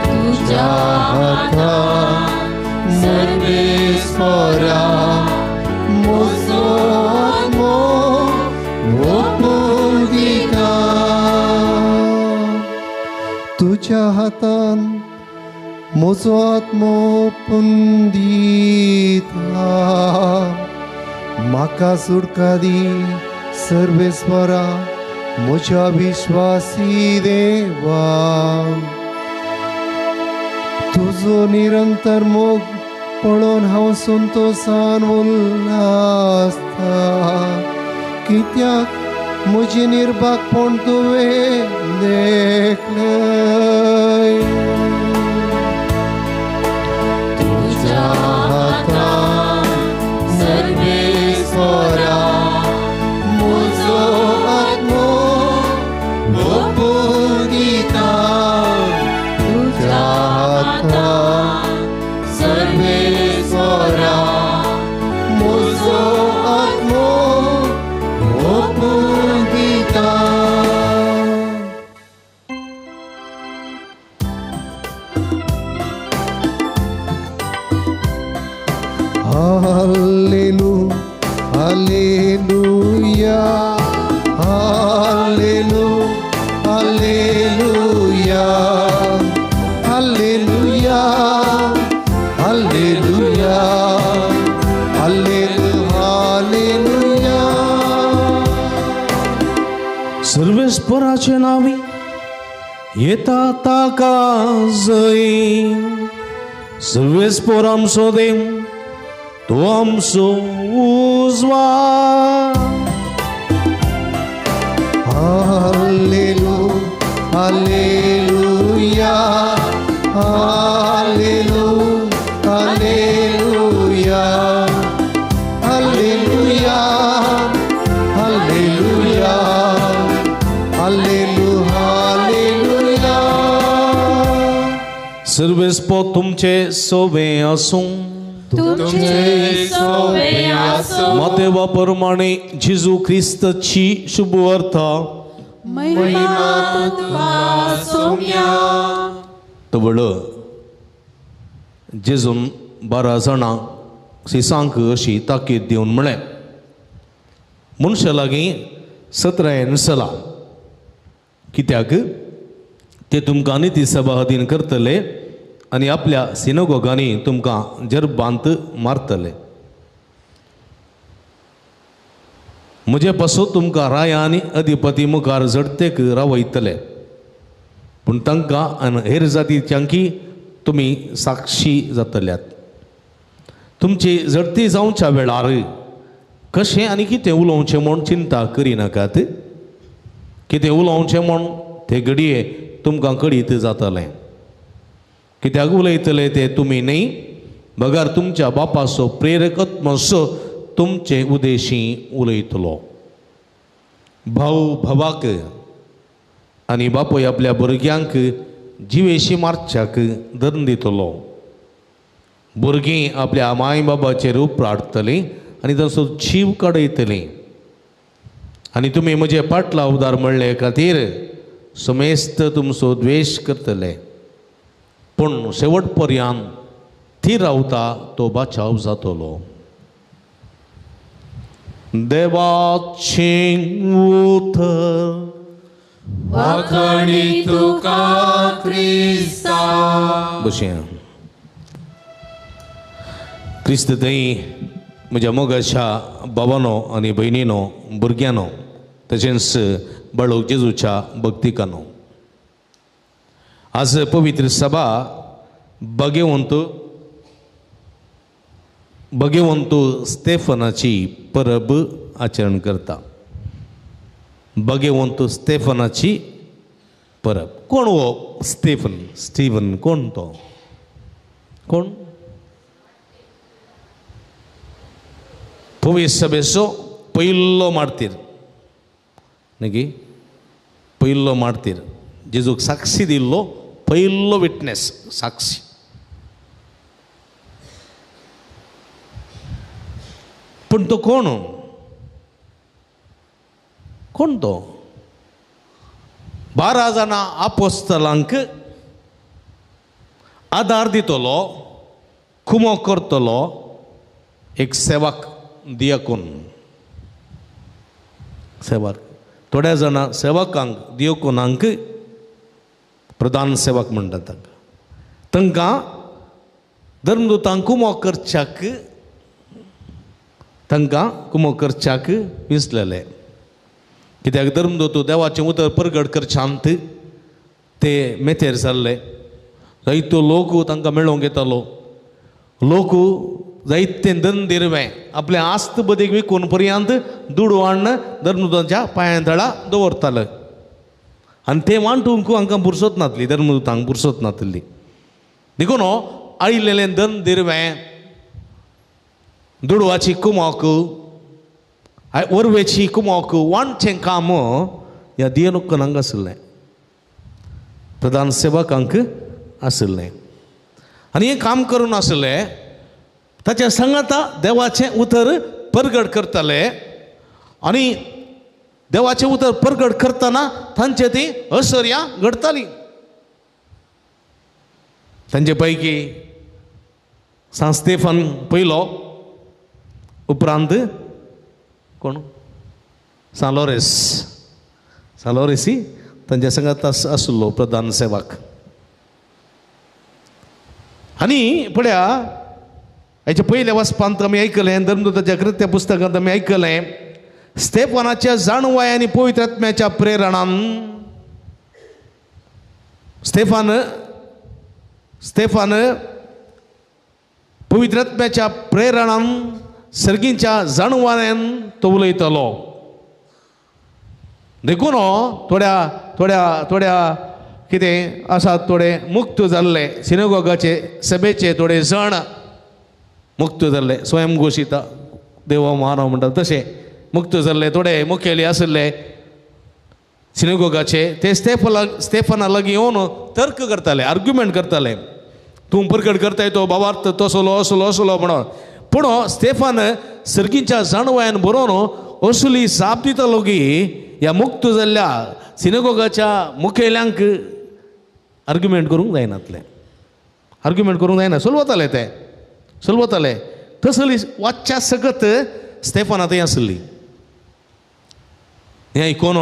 तुज्या हातान सर्वेस्परा म्हजो आत्मो ओंपून दिता. तुज्या हातान म्हजो आत्मो ओंपून दिता. म्हाका सुटका दी सर्वेस्परा म्हज्या विश्वासी देवा. तुजो निरंतर मोग पळोवन हांव संतोसान उल्लासता कित्याक म्हजें निर्भागपण तुवें देखलें. तुज्या हातान सर्वेस्परा म्हजो आत्मो ओंपून दिता. तुज्या हातान सर्वेस्परा म्हजो आत्मो ओंपून दिता. Hallelujah, hallelujah, hallelujah, hallelujah, hallelujah, hallelujah, hallelujah. सर्वेस्पराचे नांवी येता ताका जय. सर्वेस्पर आमचो देव तो आमचो उजवाड. Hallelujah, hallelujah, hallelujah, hallelujah, hallelujah, hallelujah, hallelujah, hallelujah. सर्वेस्पर तुमचे सोबे आसूं. तुमचे सोबे आसूं. मातेवा प्रमाणे जेजू क्रिस्ताची शुभवार्ता. महिमा तुका सोम्या. तवळ जेजून 12 जाणां सिसांक अशी ताकीद दिवन म्हळें, मनशा लागीं सत्रायेन चला, कित्याक ते तुमकां निती सभा अधीन करतले आनी आपल्या सिनोगोगांनी तुमकां जरबांत मारतले. म्हजे पासून तुमकां राया आनी अधिपती मुखार झडतेक रावयतले, पूण तांकां आनी हेर जातीच्यांकी तुमी साक्षी जातल्यात. तुमची झडती जावच्या वेळार कशें आनी कितें उलोवचें म्हूण चिंता करिनाकात. कितें उलोवचें म्हूण ते घडये तुमकां कळीत जातलें. कित्याक उलयतले ते तुमी न्हय, बगर तुमच्या बापाचो प्रेरक आत्मसो तुमचे उदेशी उलयतलो. भाव भावाक आनी बापूय आपल्या भुरग्यांक जिवेशी मारच्याक धरून दितलो. भुरगीं आपल्या माय बाबाचेर उपराटतलीं आनी तांचो जीव काडयतलीं. आनी तुमी म्हजे पाटलावदार म्हणले खातीर समेस्त तुमचो द्वेश करतले, पूण शेवट पर्यंत थीर रावता तो बाचाव जातलो. देवाचें उतर. वाखाणी तुका क्रिस्ता. बशें क्रिस्त थंय म्हज्या मोगाच्या बाबानो आनी भयणीनो, भुरग्यांनो, तशेंच बाळक जेजूच्या भक्तिकानो, आज पवित्र सभा भगेवंत स्टेफनाची परब आचरण करता. भगेवंत स्टेफनाची परब. कोण हो स्टीफन? स्टीवन कोण तो? कोण? पवित्र सभेचो पयलो मार्तीर न्ही, पयलो मार्तीर, जेजूक साक्षी दिल्लो पयलो विटनेस, साक्षी. पूण तो कोण? कोण तो? 12 जाणां आपोस्तलांक आदार दितलो, कुमो करतलो एक सेवक, दियकून सेवक. थोड्या जाणां सेवकांक, दियकोनांक प्रधान सेवक म्हणटात तांकां. तांकां धर्मदूतांक कुमो करच्याक, तांकां कुमो करच्याक विसलेले. कित्याक धर्मदूत देवाचें उतर परगट करच्यांत ते मेथेर जाल्ले. जायतो लोक तांकां मेळोवंक येतालो. लोक जायते धन दिरवें आपलें आस्त बदीक विकून पर्यंत दुडू हाडून धर्मदूतांच्या पांयां तळा दवरताले. आनी ते वांटूंक हांकां पुरसत नासली, धर्मदूतांक पुरसत नासली. देखून आयिल्लें धन दिरवें, दुडवाची कुमोक, वरवेची कुमोक वांटचें काम ह्या दियनुकनांक आशिल्लें, प्रधान सेवकांक आशिल्लें. आनी हें काम करून आशिल्लें. ताच्या सांगाता देवाचें उतर परगट करताले आनी देवाचें उतर परगट करतना तांचे ती असर्यां घडताली. तांचे पैकी सांत स्टेफन पयलो, उपरांत कोण? सांत लॉरेस. सांत लॉरेसी तांच्या सांगात आशिल्लो प्रधान सेवक. आनी पळया हेच्या पयल्या वचपांत आमी आयकलें, धर्मदूताच्या कृत्य पुस्तकांत आमी आयकलें, स्टेफनाच्या जाणवाय आनी पवित्र आत्म्याच्या प्रेरणान स्टेफान स्टेफान पवित्र आत्म्याच्या प्रेरणान सर्गींच्या जाणवायान तो उलयतालो. देखून थोड्या थोड्या थोड्या कितें आसा, थोडे मुक्त जाल्ले सिनेगॉगाचे सभेचे थोडे जाण मुक्त जाल्ले, स्वयं घोशीत देवा मानव म्हणटात तशें मुक्त जाल्ले थोडे मुखेली आशिल्ले सिनेगॉगाचे, ते स्टेफना लागीं येवन तर्क करताले, आर्ग्युमेंट करताले. तूं परगट करताय तो बाबार्थ तसलो असलो असलो म्हणून. पूण स्टेफान सर्गीच्या जाणवायान बरोवन असली जाप दितालो की ह्या मुक्त जाल्ल्या सिनेगॉगाच्या मुखेल्यांक आर्ग्युमेंट करूंक जायनातलें, आर्ग्युमेंट करूंक जायना, सोलवताले ते, सोलवताले. तसली वाच्या सकत स्टेफाना थंय आसली. हें आयकून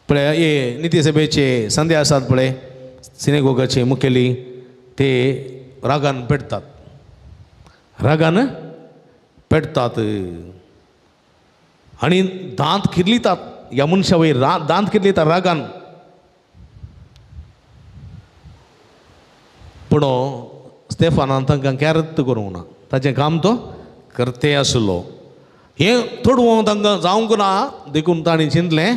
पळय हे निती सभेचे संध्या आसात पळय सिनेगॉगाचे मुखेली, ते रागान पेटतात, रागान पेटतात आनी दांत किर्लितात. ह्या मनशा वयर दांत किर्लितात रागान. पूण स्टेफानान तांकां कॅरत करूंक ना, ताचें काम तो करते आसलो. हें थोडवं तांकां जावंक ना, देखून तांणी चिंतलें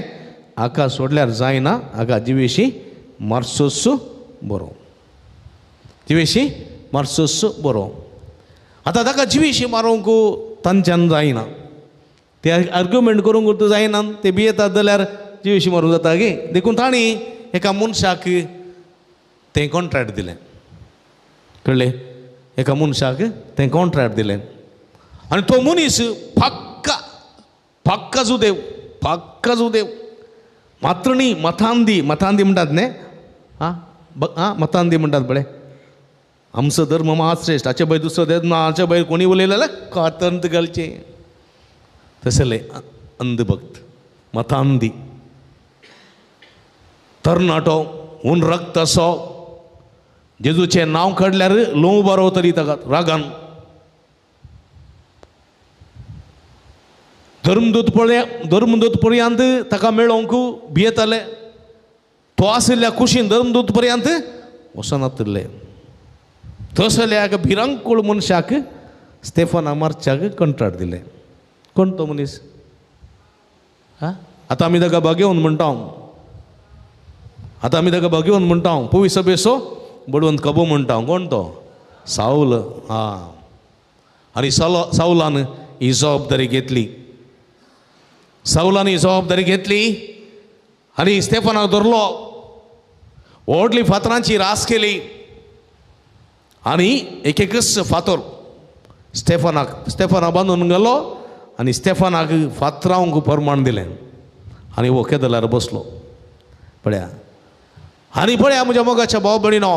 हाका सोडल्यार जायना, हाका जिवेशी मारचोच बरो, जिवेशी मारचोच बरो. आतां ताका जिवेशी मारूंक तांच्यान जायना, ते आर्ग्युमेंट करूंक जायना, ते भियेतात जाल्यार जिवेशी मारूंक जाता गे. देखून तांणी एका मनशाक तें कॉन्ट्रॅक्ट दिलें, कळ्ळें? एका मनशाक तें कॉन्ट्रॅक्ट दिलें आनी तो मनीस पक्का पक्का जुदेव, पक्का जुदेव, मात्र न्ही मतांदी, मतांदी म्हणटात न्ही, आं आं मतांदी म्हणटात पळय, आमचो धर्म महाश्रेश्ठ, हाचे भायर दुसरो धर्म ना, हाचे भायर कोणी उलयलें जाल्यार कातंत घालचें, तसले अंधभक्त मतांदी तरणाटो हून रक्त असो जेजूचें नांव काडल्यार लोव बरो तरी ताका रागान. धर्मदूत पळय, धर्मदूत पर्यंत ताका मेळोवंक भियेताले, तो आशिल्ल्या कुशीन धर्मदूत पर्यंत वचनातिल्ले. तसल्या एका भिरांकूळ मनशाक स्टेफना मार्चाक कंत्राट दिलें. कोण तो मनीस? आं, आतां आमी ताका बागेवन म्हणटा. आतां आमी ताका भाग्यवंत म्हणटा, पवी सभेचो बडवंत कबो म्हणटा. कोण तो? सावल. आं, आनी सावलान ही जबाबदारी घेतली. सावलान ही जबाबदारी घेतली आनी स्टेफनाक धरलो, व्हडली फातरांची रास केली आनी एक एकच फातर स्टेफनाक, स्टेफनाक बांदून गेलो आनी स्टेफनाक फातरावंक परमाण दिलें आनी हो केदलार बसलो. पळया, आनी पळया म्हज्या मोगाच्या भाव भयणीनो,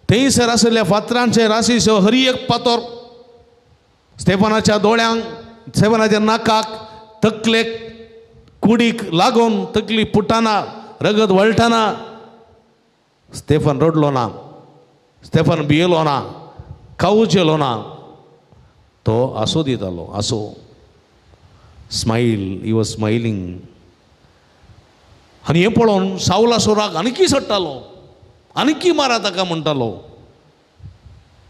थंयसर आशिल्ल्या फातरांचे राशीचो हर एक फातर स्टेफनाच्या दोळ्यांक, स्टेफनाच्या नाकाक, तकलेक, कुडीक लागून तकली फुटना, रगत वळटना स्टेफन रडलो ना, स्टेफन भियेलो ना, कावचेलो ना, तो आसो दितालो, आसो, स्मायल, he was smiling. आनी हें पळोवन सावलाचो राग आनीकी चडटालो, आनीकी मारा ताका म्हणटालो.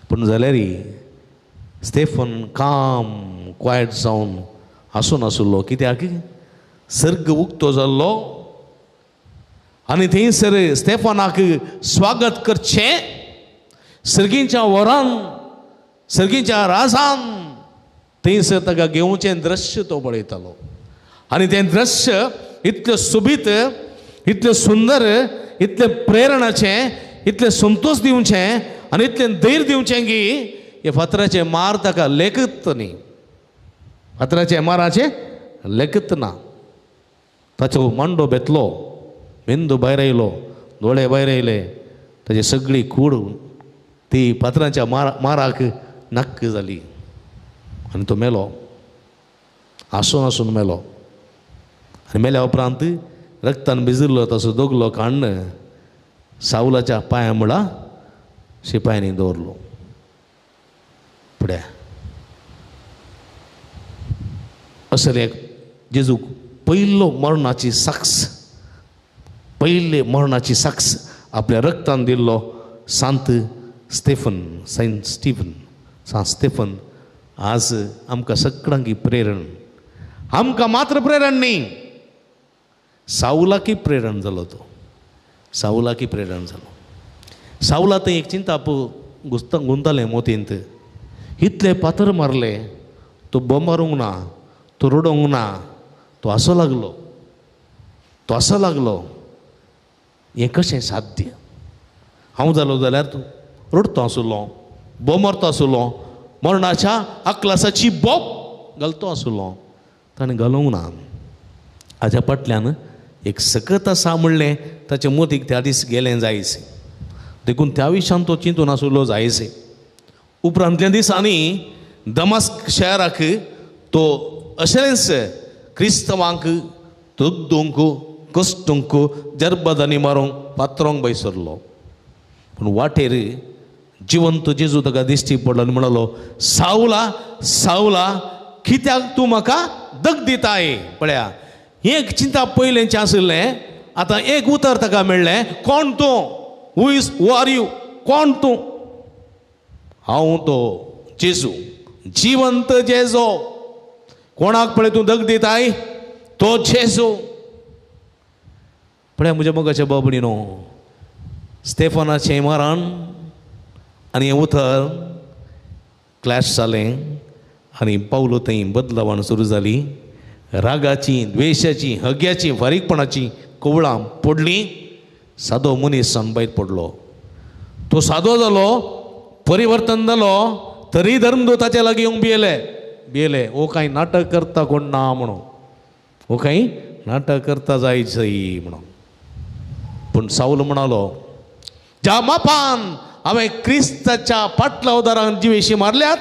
पूण जाल्यार स्टेफन काम क्वायट जावन आसून आसलो. कित्याक? सर्ग उक्तो जाल्लो आनी थंयसर स्टेफनाक स्वागत करचें सर्गींच्या वरान, सर्गींच्या राजान थंयसर ताका घेवचें दृश्य तो पळयतालो. आनी तें दृश्य इतलें सोबीत, इतलें सुंदर, इतलें प्रेरणाचें, इतलें संतोश दिवचें आनी इतलें धैर्य दिवचें की हे फातराचें मार ताका लेखत न्ही, फातराचें माराचें लेखत ना. ताचो मांडो बेतलो, मेंदू भायर आयलो, दोळे भायर आयले, ताची सगळी कूड ती फातरांच्या माराक नक्क जाली आनी तो मेलो, आसून आसून मेलो. आनी मेल्या उपरांत रक्तान भिजिल्लो तसो दोगलो काण्ण सावलाच्या पांया मुळा शिपायांनी दवरलो. फुडें असले एक जेजूक पयलो मरणाची साक्ष, पयले मरणाची साक्ष आपल्या रक्तान दिल्लो सांत स्टेफन, सेंट स्टीफन, सांत स्टेफन आज आमकां सगळ्यांक प्रेरण, आमकां मात्र प्रेरण न्ही, सावलाकी प्रेरण जालो तो, सावलाकी प्रेरण जालो. सावला थंय एक चिंताप गुंतालें मोतींत, इतले फातर मारले, तो बोम मारूंक ना, तो रडोंक ना, तो आसो लागलो, तो आसो लागलो. हें कशें साध्य? हांव जालो जाल्यार तूं रडतो आसलो, बोम मारतो आसलो, मरणाच्या अकलासाची बोब घालतो आसलो, ताणें घालूंक ना. हाज्या फाटल्यान एक सकत आसा म्हणलें ताचे मोतीक त्या दीस गेलें जायसे, देखून त्या विशयान तो चिंतून आसलो जायसे. उपरांतल्या दिसांनी दमास्क शहराक तो अशेंच क्रिस्तवांक तगदूंक, कश्टूंक, जर्बदांनी मारूंक, पात्रोंक भायर सरलो. पूण वाटेर जिवंत जेजू ताका दिश्टी पडलो आनी म्हणलो, सावला, सावला, कित्याक तूं म्हाका दग दिताय? पळया, एक चिंता पयलेंचें आशिल्लें, आतां एक उतर ताका मेळ्ळें, कोण तूं? Who is, who are you? कोण तूं? हांव तो जेजू, जिवंत जेजू. कोणाक पळय तूं दग दिताय? तो जेजू. पळया म्हज्या मोगाच्या बाबडीनो, स्टेफनाचें मरण आनी हें उतर क्लॅश जालें आनी पावलो थंय बदलावण सुरू जाली. रागाची, द्वेशाची, हग्याची, फारीकपणाची कवळां पडलीं. सादो मनीस भायर पडलो, तो सादो जालो, परिवर्तन जालो, तरी धर्मदूताच्या लागीं येवंक भियेले, भियेले. हो कांय नाटक करता कोण ना म्हणून, हो कांय नाटक करता जायचय म्हणून. पूण सावल म्हणालो, ज्या मापान हांवें क्रिस्ताच्या पाटलावदारान जिवेशी मारल्यात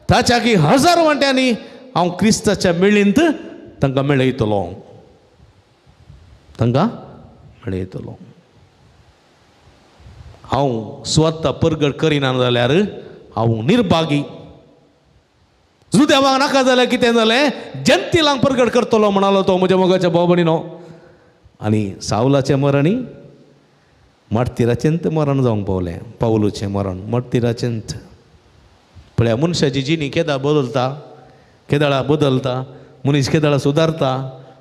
ताच्या की हजार वांट्यांनी हांव क्रिस्ताच्या मेळींत तांकां मेळयतलो, तांकां मेळयतलो. हांव स्वता परगट करिना जाल्यार हांव निर्भागी. जुदेवांक नाका जाल्यार कितें जालें, जनतेलांक परगट करतलो म्हणालो तो म्हज्या मोगाच्या भाव भयणीनो. आनी सावलाचें मरणी मार्तिराचेंत मरण जावंक पावलें, पावलूचें मरण मार्तिराचेंत. पळया मनशाची जिणी केदां बदलता, केदाळा बदलता, मनीस केदाळा सुदारता,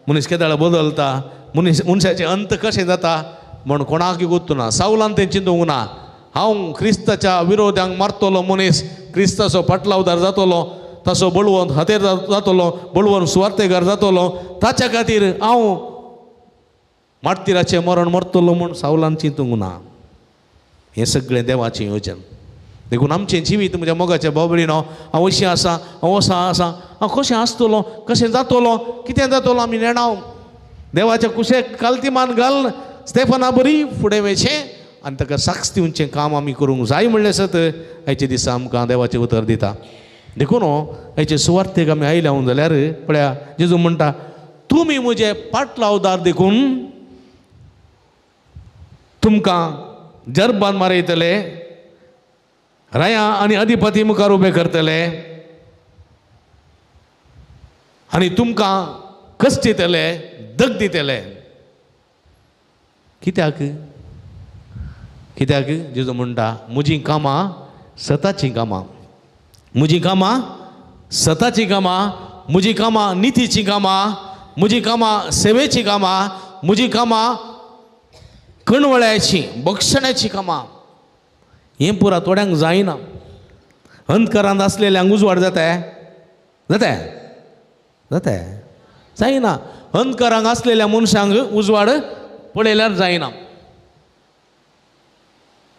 मनीस केदाळा बदलता, मनीस मनशाचें अंत कशें जाता म्हण कोणाकय गोत्तू ना. सावलान तें चिंतूंक ना हांव क्रिस्ताच्या विरोध्यांक मारतलो मनीस, क्रिस्ताचो पाटलावदार जातलो, ताचो बळवंत हातेर जातलो, बळवंत सुवार्थेगार जातलो, ताच्या खातीर हांव मार्तिराचें मरण मरतलो म्हूण सावलान चिंतूंक ना. हें सगळें देवाचें योजन. देखून आमचें जिवीत म्हज्या मोगाच्या बाबडीनो, हांव अशें आसा, हांव असो आसा, हांव कशें आसतलो, कशें जातलो, कितें जातलो आमी नेणाव. देवाच्या कुशेक कालतीमान घाल स्टेफना बरी फुडें वयचें आनी ताका साक्ष दिवचें काम आमी करूंक जाय म्हणलें सत आयच्या दिसा आमकां देवाचें उतर दिता. देखून आयचे सुवार्थेक आमी आयल्या जाल्यार पळया जेजू म्हणटा तुमी म्हजे पाटलावदार देखून तुमकां जरबान मारयतले, राया आनी अधिपती मुखार उबे करतले आनी तुमकां कश्ट दितले, दग दितले. कित्याक? कित्याक जेजू म्हणटा म्हजीं कामां सताचीं कामां, म्हजीं कामां सताचीं कामां, म्हजीं कामां नितीचीं कामां, म्हजीं कामां सेवेचीं कामां, म्हजीं कामां कणवळ्याचीं बक्षण्याचीं कामां. हें पुरा थोड्यांक जायना. अंधकारांत आसलेल्यांक उजवाड जाता जाता जाता जायना. अंधकारांक आसलेल्या मनशांक उजवाड पळयल्यार जायना,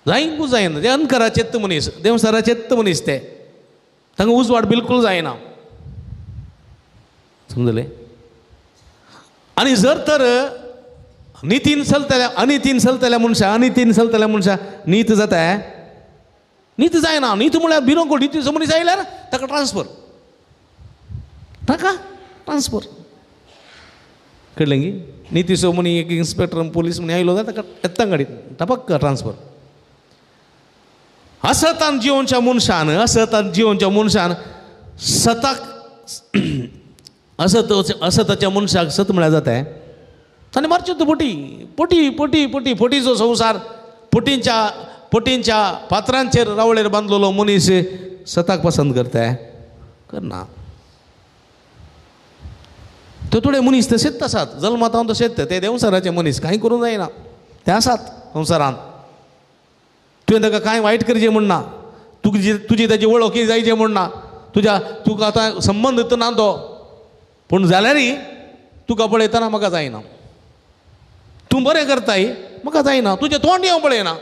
जायकूच जायना. ते अंधकाराचेच मनीस, देंवसाराचेच मनीस, ते तांकां उजवाड बिलकूल जायना. समजलें? आनी जर तर नितीन चलतल्या अनितीन चलतल्या मनशां, अनितीन चलतल्या मनशां नीत जाता, नीत जायना. नीत म्हळ्यार भिरोंकूळ. नितीचो मनीस आयल्यार ताका ट्रान्सफर, ताका ट्रान्सफर कळ्ळें की? नितीचो मनी एक इन्स्पेक्टर पोलीस म्हणी आयलो जाल्यार ताका येता गाडी टपक्क ट्रान्सफर. असतान जिवनच्या मनशान, असतान जिवनच्या मनशान सताक असत असताच्या मनशाक सत म्हळ्यार जाता. ताणें मारच्यो तो पोटी पोटी पोटी पोटी पोटीचो संवसार, पोटींच्या पोटींच्या पात्रांचेर रावळेर बांदलेलो मनीस सताक पसंत करता करना. ते थोडे मनीस तशेंच आसात, जल्मात हांव तशेंच. ते देंवसाराचे मनीस कांय करूंक जायना, ते आसात संवसारांत. तुवें ताका कांय वायट करचें म्हूण ना, तुजी तुजी ताजी वळखी जायचें म्हूण ना, तुज्या तुका आतां संबंद ना तो, पूण जाल्यारय तुका पळयतना म्हाका जायना, तूं बरें करताय म्हाका जायना, तुजें तोंड हांव पळयना,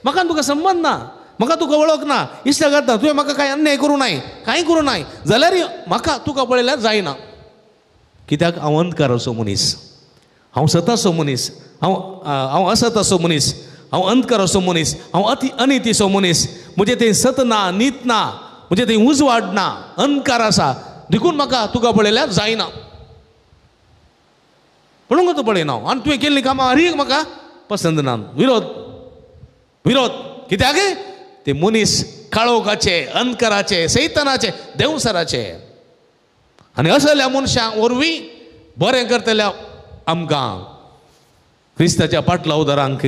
म्हाका तुका संबंद ना, म्हाका तुका वळख ना, इश्टा करता तुवें म्हाका कांय अन्याय करूं नाय, कांय करूं नाय, जाल्यारय म्हाका तुका पळयल्यार जायना. कित्याक? हांव अंधकाराचो मनीस, हांव सताचो मनीस, हांव हांव असताचो मनीस, हांव अंधकाराचो मनीस, हांव अति अनितीचो मनीस. म्हजें थंय सत ना, नीत ना, म्हजें थंय उजवाड ना, अंधकार आसा, देखून म्हाका तुका पळयल्यार जायना. म्हणून तूं पळयना हांव आनी तुवें केल्लीं कामां हर एक म्हाका पसंत ना. विरोध विरोध कित्याक? ते मनीस काळोखाचे, अंधकाराचे, सैतानाचे, देंवसाराचे. आनी असल्या मनशां वरवीं बरें करतल्या आमकां क्रिस्ताच्या पाटलावदारांक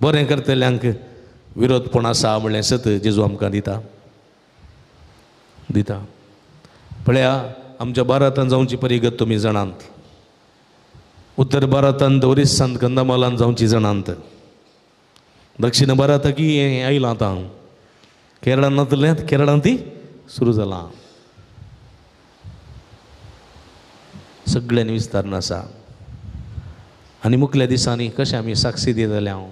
बरें करतल्यांक विरोधपण आसा म्हणलें सत जेजू आमकां दिता दिता. पळया आमच्या भारतांत जावची परिगत तुमी जाणात, उत्तर भारतांत ओरिस्सांत कंदमालांत जावची जाणात, दक्षिण भारताकी हें आयलां आतां, केरळांत नातलें केरळांत ती सुरू जालां. सगळ्यांनी विस्तारण आसा. आनी मुखल्या दिसांनी कशें आमी साक्षी दितले हांव.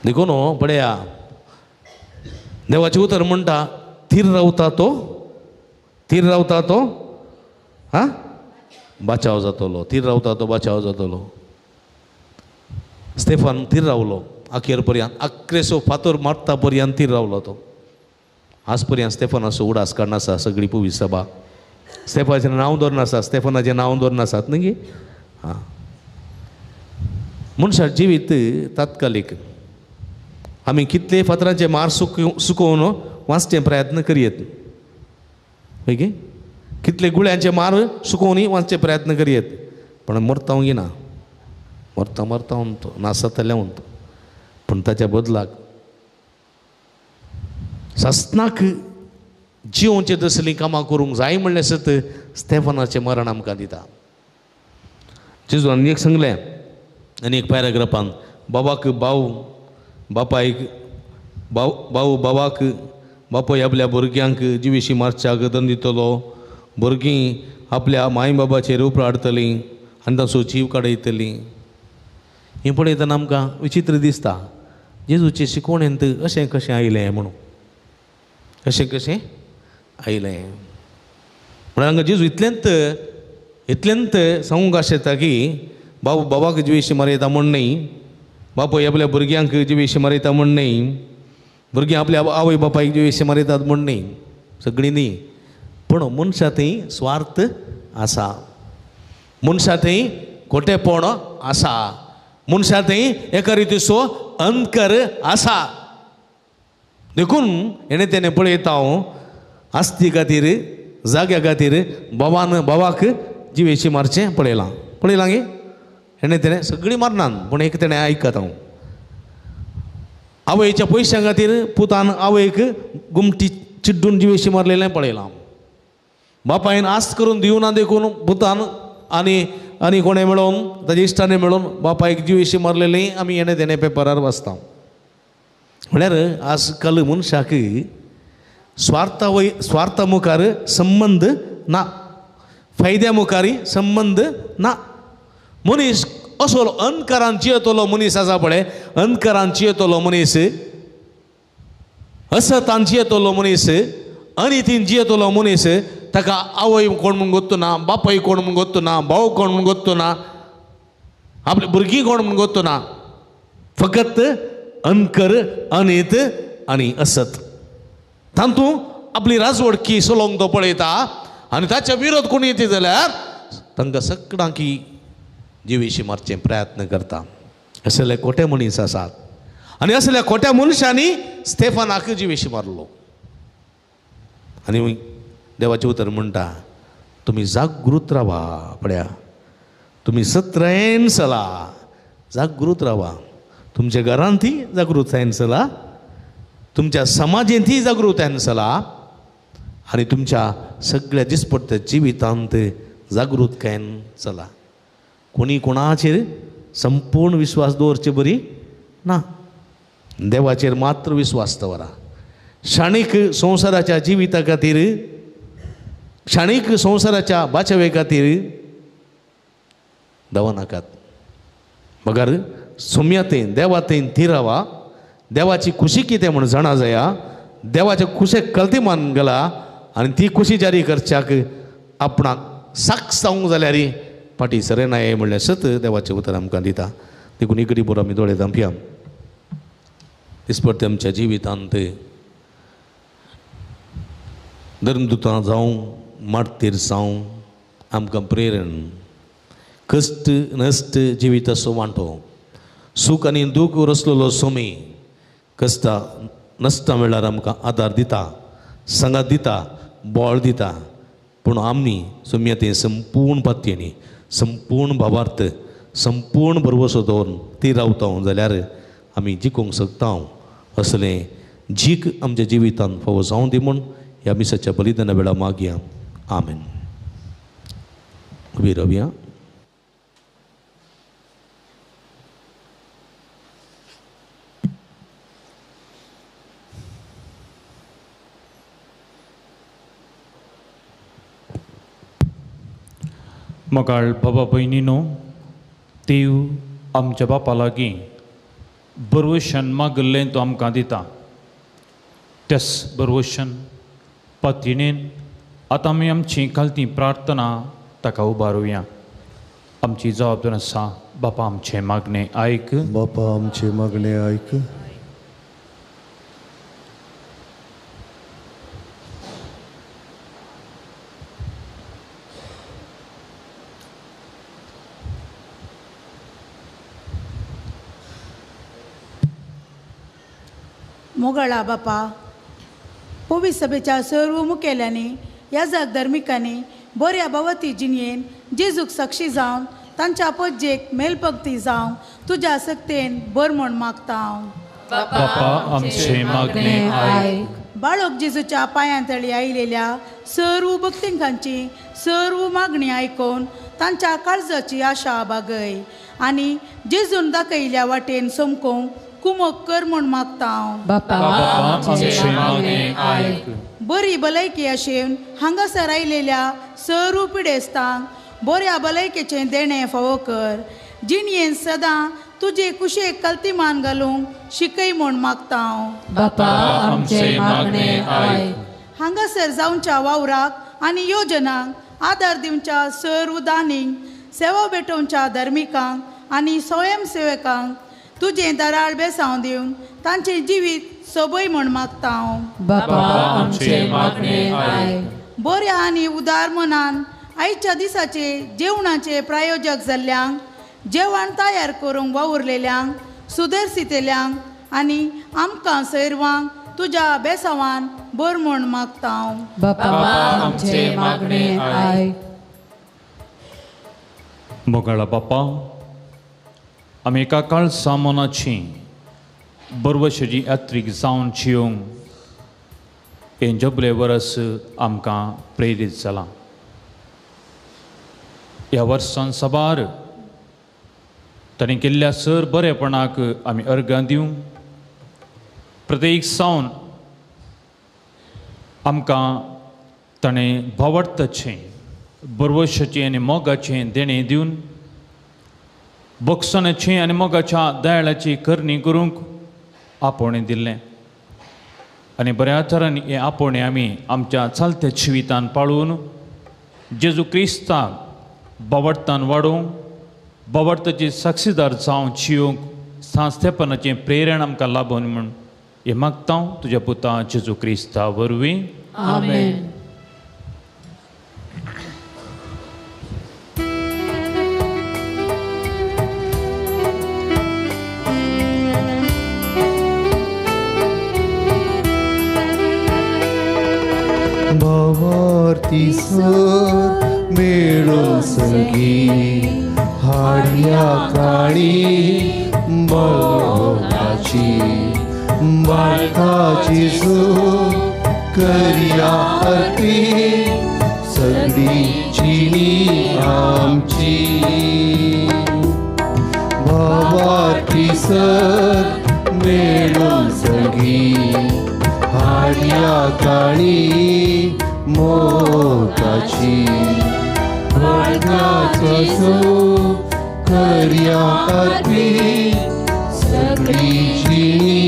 देखून पळया देवाचें उतर म्हणटा थीर रावता तो, थीर रावता तो हा बाचाव जातलो, थीर रावता तो बाचाव जातलो. स्टेफान थीर रावलो अखेर पर्यंत, अकरेसो फातर मारता पर्यंत थीर रावलो तो. आज पर्यंत स्टेफनाचो उडास काडनासा सगळी पुवी सभा. स्टेफाचें नांव दवरनासा, स्टेफनाचें नांव दवरनासात न्ही. हां, मनशा जिवीत तात्कालीक. आमी कितले फातरांचे मार सुकोवन वाचचे प्रयत्न करयेत, ओके, कितले गुळ्यांचे मार सुकोवनूय वाचचे प्रयत्न करयेत, पण मरता ना, मरता मरता म्हणतो नासतलें म्हणतो. पूण ताच्या बदलाक सासनाक जिवोवचे तसलीं कामां करूंक जाय म्हणलें सत स्टेफनाचें मरण आमकां दिता. जेजू आनी एक सांगलें आनी एक पॅराग्राफान बाबाक भाव बापायक भाव भाव बाबाक बापूय आपल्या भुरग्यांक जिविशी मारच्याक दंड दितलो भुरगीं आपल्या माय बाबाचेर उपराडतलीं आनी तांचो जीव काडयतलीं. हें पळयतना आमकां विचित्र दिसता जेजूचे शिकवणेंत अशें कशें आयलें म्हणून अशें कशें आयलें म्हणल्यार हांगा जेजू इतलेंत इतलेंत सांगूंक आशेता की बाबू बाबाक जिवेशी मारयता म्हूण न्हय बापूय आपल्या भुरग्यांक जिवेशी मारयता म्हूण न्हय भुरगीं आपल्या आवय बापायक जिवेशी मारयतात म्हूण न्हय सगळीं न्हय पूण मनशा थंय स्वार्थ आसा मनशा थंय खोटेपण आसा मनशा थंय एका रितीचो अंतकर आसा. देखून हेणें तेणें पळयता हांव आस्ती खातीर जाग्या खातीर बाबान बाबाक जिवेशी मारचें पळयलां पळयलां गे हेणें तेणें सगळीं मारनात पूण एक तेणें आयकता हांव आवयच्या पयशां खातीर पुतान आवयक गुमटी चिड्डून जिवेशी मारलेलें पळयलां. बापायन आस्त करून दिवना देखून पुतान आनी आनी कोणें मेळोवन ताज्या इश्टांनी मेळोवन बापायक जिवेशी मारलेलें आमी हेणें तेणें पेपरार वाचता. म्हळ्यार आज काल मनशाक स्वार्था वय स्वार्था मुखार संबंद ना फायद्या मुखार संबंद ना. मनीस असो अंधकारान जियेतलो मनीस आसा पळय अंधकारान जियेतलो मनीस असतान जियेतलो मनीस अनितीन जियेतलो मनीस ताका आवय कोण म्हूण गोत्तू ना बापाय कोण म्हूण गोत्तू ना भाव कोण म्हूण गोत्तू ना आपली भुरगीं कोण म्हूण गोत्तू ना फकत अंकर अनीत आनी असत तातूंत आपली राजवडकी चलोवंक तो पळयता आनी ताच्या विरोध कोण येता जाल्यार तांकां सगळ्यांकी जिवेशी मारचे प्रयत्न करता. असले खोटे मनीस आसात आनी असल्या खोट्या मनशांनी स्टेफानाक जिवेशी मारलो. आनी देवाचें उतर म्हणटा तुमी जागृत रावा पळया तुमी सत्रायन चला जागृत रावा तुमच्या घरांतय जागृतायेन चला तुमच्या समाजेंतय जागृतायेन चला आनी तुमच्या सगळ्या दिसपट्ट्या जिवितांत जागृतकायेन चला. कोणी कोणाचेर संपूर्ण विश्वास दवरचे बरी ना देवाचेर मात्र विश्वास दवरा. क्षणीक संवसाराच्या जिविता खातीर क्षणीक संवसाराच्या बाचवे खातीर दवरनाकात मगर सोम्यातेन देवातेन थिरावा देवाची खुशी कितें म्हूण जाणा जाया देवाचे खुशेक कल्तिमान गेला आनी ती खुशी जारी करच्याक आपणाक साक्ष जावंक जाल्यार फाटीं सरेनाय म्हणल्यार सत देवाचें उतर आमकां दिता. देखून इकडी बरो आमी दोळे धांपया. दिसपट्टे आमच्या जिवितांत धर्मदुतां जावं मार्तीर जावं आमकां प्रेरण कश्ट नश्ट जिविताचो वांटो सूख आनी दूख रसलेलो सोमी कश्टां नश्टां वेळार आमकां आदार दिता सांगात दिता बळ दिता पूण आमी सोम्या तें संपूर्ण पातयेनी संपूर्ण भावार्थ संपूर्ण भरवसो दवरून ती रावता जाल्यार आमी जिखूंक शकता. असलें जीक आमच्या जिवितांत फावो जावं दी म्हूण ह्या मिसाच्या बलिदाना वेळार मागया. आमेन. उबी रावया. मोगाळ बाबा भयणीनो देव आमच्या बापा लागीं बरवशन मागल्लें तो आमकां दिता त्याच बरवशन पातयेन आतां आमी आमची खालती प्रार्थना ताका उबारुया. आमची जबाबदारी आसा बापा आमचें मागणें आयक बापा आमचें मागणें आयक. मोगाळा बापा पवित्र सभेच्या सर्व मुखेल्यांनी याजक धर्मिकांनी बऱ्या भवती जिणयेन जेजूक साक्षी जावन तांच्या पज्जेक मेलपक्ती जावन तुज्या सक्तेन बर म्हण मागता हांव. बापा आमचें मागणें आयक. बाळक जेजूच्या पांयां तळी आयिल्ल्या सर्व भक्तिकांची सर्व मागणी आयकून तांच्या काळजाची आशा बागय आनी जेजून दाखयल्या वाटेन समकोंक कुमक कर म्हूण मागता हांव. बापा आमचें मागणें आयक. बरी भलायकी आशेवन हांगासर आयलेल्या सर्व पिडेस्तांक बऱ्या भलायकेचें देणें फावो कर. जिणयेन सदां तुजे कुशेक कल्तिमान घालूंक शिकय म्हूण मागता हांव. बापा आमचें मागणें आयक. हांगासर जावच्या वावराक आनी योजनांक आदार दिवच्या सर्व दानींक, सेवा भेटोवच्या धार्मिकांक आनी स्वयंसेवकांक तुजें दराळ बेसांव दिवन तांचें जिवीत सोबय म्हूण मागता हांव. बापा आमचें मागणें आयक. बऱ्या आनी उदार मनान आयच्या दिसाचे जेवणाचे प्रायोजक जाल्ल्यांक, जेवण तयार करूंक वावुरलेल्यांक, सुदर्शितेल्यांक आनी आमकां सैरवांक तुज्या बेसांवान बर म्हूण मागता हांव. बापा आमचें मागणें आयक. मोगाळा बापा, आमी एका काळ सामनाची बरवशाची यात्रीक जावन चियोंक हें जबले वरस आमकां प्रेरीत जालां. ह्या वर्सान साबार ताणें केल्ल्या सर बरेपणाक आमी अर्गां दिवंक प्रत्येक सावन आमकां ताणें भावार्थाचें, बरवशाचें आनी मोगाचें देणें दिवन बक्षणाचें आनी मोगाच्या दयाळाची करणी करूंक आपोवणें दिल्लें आनी बऱ्या तरान हें आपोवणें आमी आमच्या चलत्या जिवितान पाळून जेजू क्रिस्ताक बावडतान वाडोवंक, बावडताची साक्षीदार जावन जियोंक सांस्थेपणाचें प्रेरण आमकां लाबून म्हूण हें मागता तुज्या पुता जेजू क्रिस्ता वरवीं. आमेन. भावार्थी सर मेळो सगी हाडया काणी मोगाची बाळकाची सू करया अर्पी सगळी जिणी आमची. भावार्थी सर मेळो सगी हाडया काणी मोगाची बाळकाचो सू करया अर्पी सगळी जिणी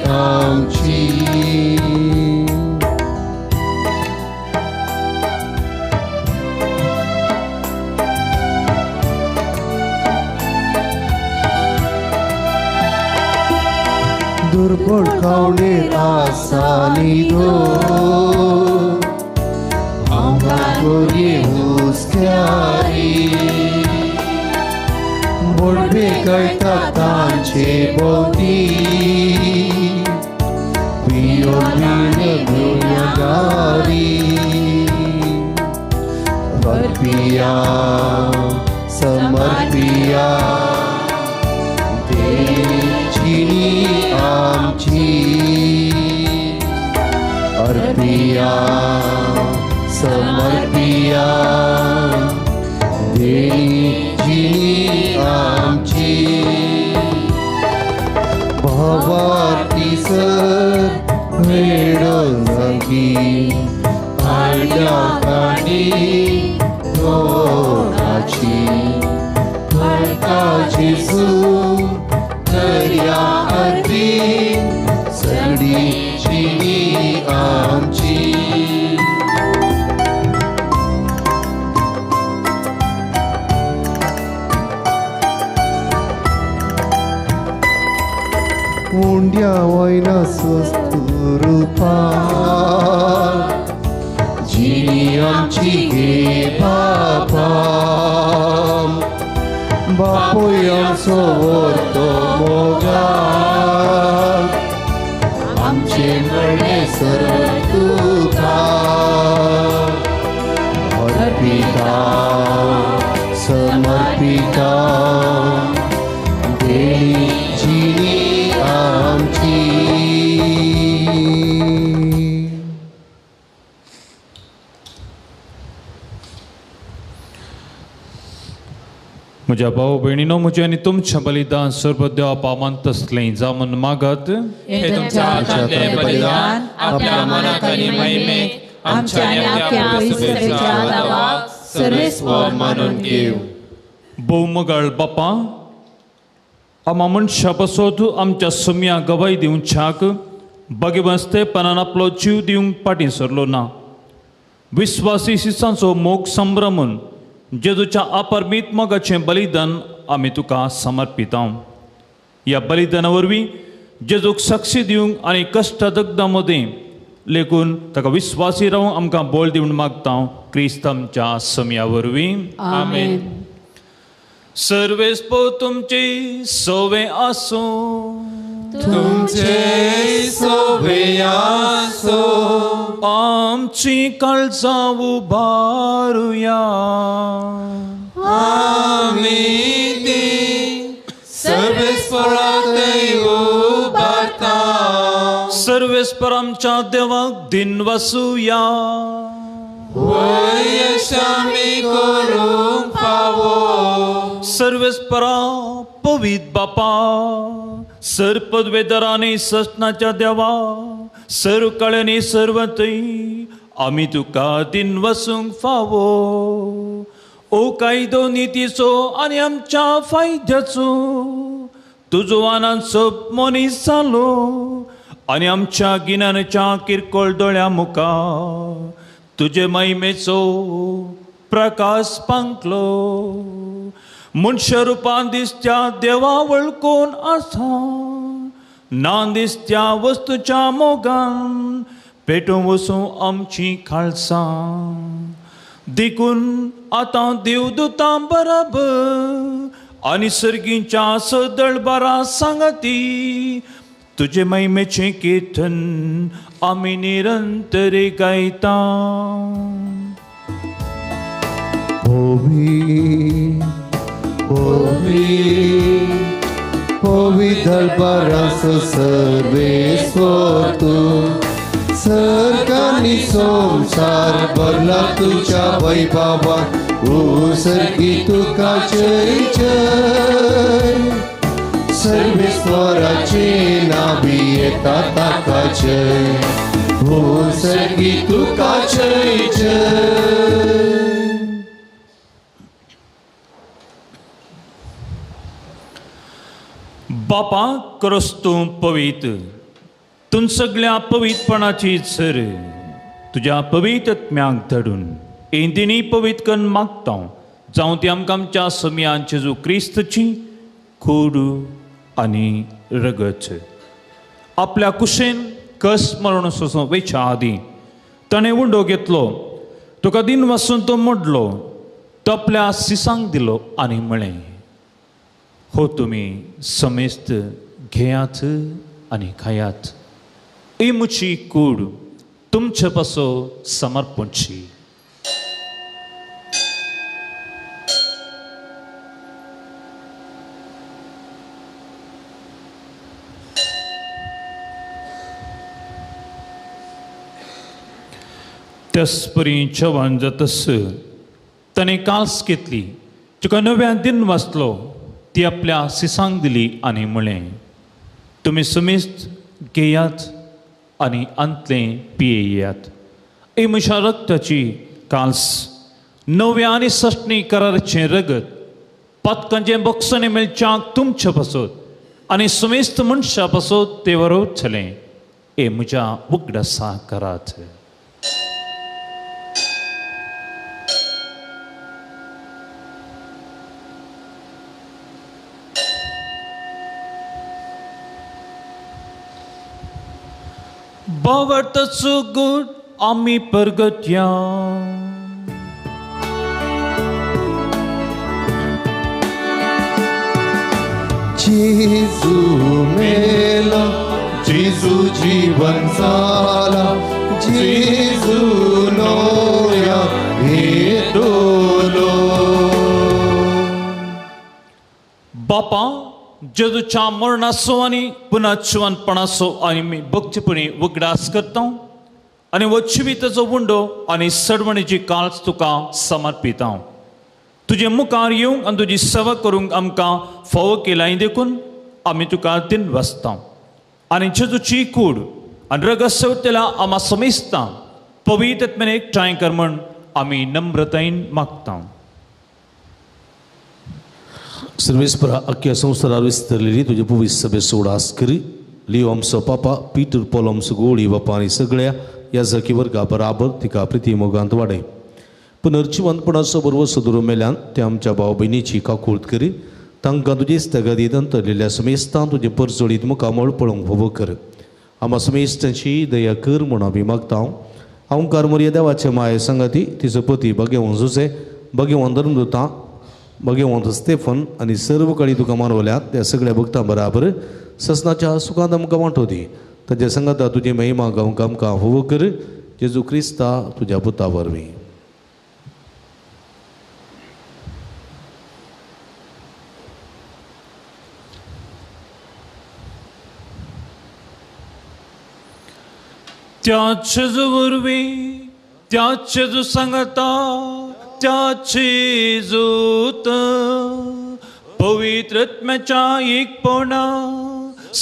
आमची. दुर्बळ खावणेर आसानी दो आमकां कोरये हुस्क्यारी बोडवे कळटा तांचे भोंवती पियो गुन्यागारी. अर्पिया समर्पिया देणी आमची. अर्पिया समर्पिया देणी जिणी आमची. भावार्थी सर मेळो नगी हाडल्या काणी मोगाची बाळकाची सू करया अर्पी सगळी जिणी आमची. उंड्या वयना स्वस्त रुपा जिणी आमची गे बापा बापूय आमचो व्हरतो मोगान आमचें म्हणणें सर्व तुका. अर्पिता समर्पिता देणी जिणी आमची. म्हज्या भाव भयणीनो म्हजें आनी तुमचें बलिदान सर्व देवा पावन तसलें जावन मागत हे तुमच्या हातांतलें बलिदान आपल्या मनाक आनी महिमेक आमच्या आनी आपल्या पवित्र नांवाक सर्वेस्पर मानून घेव. भोवमगाळ बापा, आमा मनशा पासत आमच्या सुम्या गवाय दिवच्याक भाग्यवस्तेपणान आपलो जीव दिवंक फाटीं सरलो ना. विस्वासी शिसांचो मोग संभ्रमून जेजूच्या अपरमीत मोगाचें बलिदान आमी तुका समर्पिता. ह्या बलिदाना वरवीं जेजूक साक्षी दिवंक आनी कश्टा दग्दा मदीं लेखून ताका विस्वासी रावंक आमकां बळ दिवन मागता क्रिस्त आमच्या समया वरवीं. आमेन. सर्वेस्पर तुमची सोवे आसूं. तुमचे सोवे आसूं. आमची काळजां उबारुया. आमी ती सर्वेस्पराक उबारता. सर्वेस्पर आमच्या देवाक दिन वसुया. वय आमी करूंक फावो. सर्वेस्परा पवित्र बापा, सर पदवेदरांनी ससनाच्या देवा, सर्व कळ्यांनी सर्वतय आमी तुका दिन वसूंक फावो. ओ कायदो नितीचो आनी आमच्या फायद्याचो तुजो आनंद सोप मनीस जालो आनी आमच्या गिन्यानाच्या किरकोळ दोळ्या मुखार तुजे महिमेचो प्रकाश पांकलो. मनशा रुपान दिसत्या देवा वळखून आसा, ना दिसत्या वस्तूच्या मोगान पेटून वसूं आमची खालसां. देखून आतां देवदूतां बराबर आनी सर्गींच्या सदळबारा सांगती तुजे महिमेचें कीर्तन आमी निरंतर गायता. पवी पवी पवी दरबाराचो सर्वेस्पर तूं, सर्गांनी संवसार भरला तुज्या वैभवान. ओ सर्गी तुका जय जय, सर्वेस्पराचे नावी येता ताका जय. ओ सर्गी तुका जय जय. बापा क्रिस्तू पवित्र, तूं सगळ्या पवित्रपणाची सर तुज्या पवित्र आत्म्याक धाडून इंदिनी पवित्र कन्न मागता जावं ती आमकां आमच्या समयान जेजू क्रिस्तची कूड आनी रगत. आपल्या कुशेन कस मरण सोसूं वयच्या आदीं ताणें उंडो घेतलो, तुका दिन वासून तो मोडलो, तो आपल्या सिसांक दिलो आनी म्हळें, हो तुमी समेस्त घेयात आनी खायात, ही म्हजी कूड तुमचे पासो समर्पणची. त्याच परी जेवण जातस ताणें काल्स घेतली, तुका नव्या दिन वाचलो, ती आपल्या सिसांक दिली आनी म्हळें, तुमी समेस्त घेयात आनी अंतलें पियेयात. ही म्हज्या रक्ताची काल्स, नव्या आनी सस्नी कराराचें रगत, पातकांचें बक्षणें मेळच्याक तुमचे पासत आनी समेस्त मनशा पासत तें वरोवचलें. हे म्हज्या उगडासा करात. बावडतो गुड आमी परगत्या. जेजू मेला, जेजू जीवन जाला, जेजू नोया भेटलो. बापा जेजूच्या मरणाचो आनी पुनर्जिवनपणाचो आनी मी भक्तीपणी उगडास करता आनी हो जिविताचो उंडो आनी सडवणीची काळज तुका समर्पिता. तुजे मुखार येवंक आनी तुजी सेवा करूंक आमकां फावो केलाय देखून आमी तुका तीन वाचता आनी जेजूची कूड आनी रगत सेवतेला आमा समेस्ता पवित्र आत्म्यान एकठांय कर म्हण आमी नम्रतायेन मागता. सर्वेस्परा अख्ख्या संवसारार विस्तरलेली तुजे पवित्र सभे सोडास करी लियो आमचो पापा पीटर पॉल आमचो गोळी बापा आनी सगळ्या ह्या जकी वर्गा बराबर तिका प्रिती मोगांत वाडय. पुनर्जिवंतपणाचो बरवसो धरून मेल्यान त्या आमच्या भाव भयणीची काकूळत करी तांकां तुजे स्थगतीत अंतरलेल्या समेस्तां तुजें परजळीत मुखामळ पळोवंक फावो कर. आमा समेस्तांची दया कर म्हूण आमी मागता. हांव मरिया देवाचे माये संगाती तिचो पती भगेवन जुसे भगेवन धर्मदुतां भगेवंत स्टेफन आनी सर्व कळी तुका मानवल्यात त्या सगळ्या भक्तां बराबर ससनाच्या सुखांत आमकां वांटो दी. ताच्या संगाता तुजी महिमा गावंक आमकां फावो कर जेजू क्रिस्ता तुज्या पुता वरवीं. त्याच वरवीं त्याच सांगता त्याची जोत पवित्र आत्म्याच्या एकपणा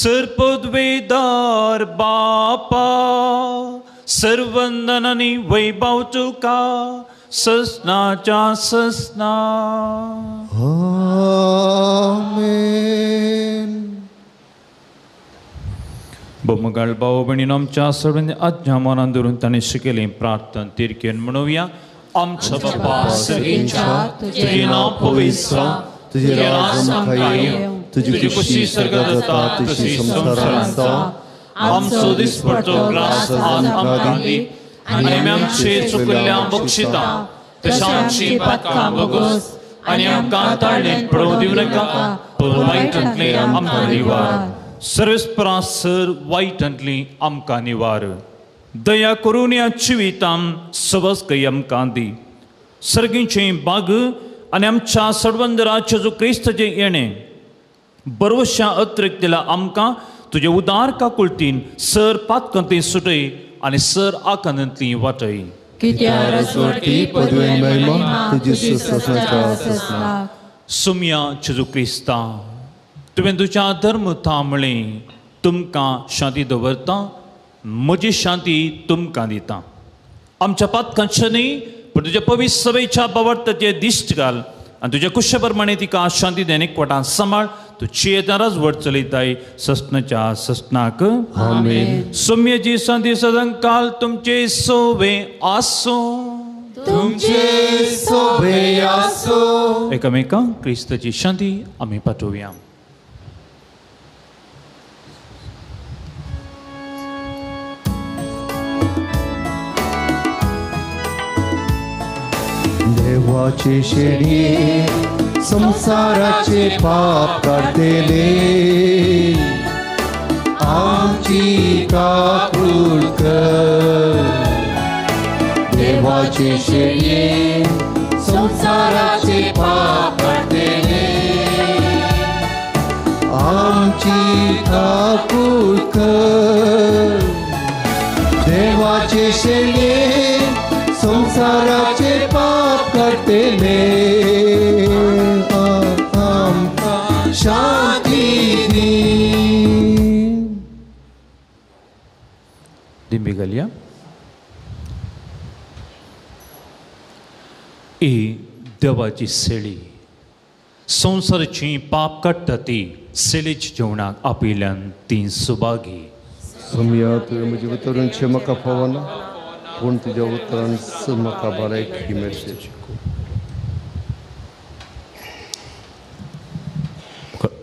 सर्पद्वेदार बापा सर्वंदनानी वैभव तुका ससनाच्या ससना. आमेन. बोमगाळ भाव भयणीन आमच्या सर्वांनी आज्ञा मनान धरून ताणें शिकयलें प्रार्थना तिरकेन म्हणुया. आमच्या बापा सर्गेच्या तुजें नांव पवित्र जावं, तुजें राज आमकां येवं, तुजी खुशी स्वर्गांत जाता तशी संवसारांत जावं. आमचो दिसपडतो ग्रास आज आमकां दी आनी आमी आमचे चुकल्ल्या बक्षिता तशें आमची पातकां भोगोस आनी आमकां ताळणेंत पडोवं दिवं नाका पूण वायटांतलें आमकां निवार. सर्वेस्परा सर वायटांतली आमकां निवार. दया करून ह्या जिवितान सवस्कय आमकां दी. सर्गीचें बाग आनी आमच्या सडवंदराचें जो क्रिस्ताचें येणें बरवश्या अतिरिक्त दिला आमकां तुजे उदार काकुळतीन सर पातकांतली सुटय आनी सर आकांतांतली वाटय. सुमया जेजू क्रिस्ता तुवें तुज्या धर्म म्हळें तुमकां शांती दवरता म्हजी शांती तुमकां दिता. आमच्या पातकांचे न्ही पूण तुज्या पवित्र सभेच्या बावडताचे दिश्ट घाल आनी तुज्या कुशे प्रमाणे तिका शांती देणे एकवटान सांबाळ. तूं चियेतां राजवट चलयताय ससनाच्या ससनाक. आमेन. सुम्यची शांती सदांकाल तुमचे सोवे आसूं. तुमचे सोवे आसूं. एकामेकांक क्रिस्ताची शांती आमी पाठोवया. देवाचे शेणी संसाराचे पाप काडटले आमची काकूळ कर. देवाचे शेणी संसाराचे पाप काडटले आमची काकूळ कर. देवाचे शेणी संसाराचे पाप काडटले आमकां शांती दी. दिंबी घालया. ही देवाची सेळी संवसाराची पाप काडटा ती सेळीच्या जेवणाक आपयल्यान ती सुभागी. सोमया तुवें म्हज्या उतरांचें म्हाका फावना पूण तुज्या उतरान म्हाका भलायकी मेळची.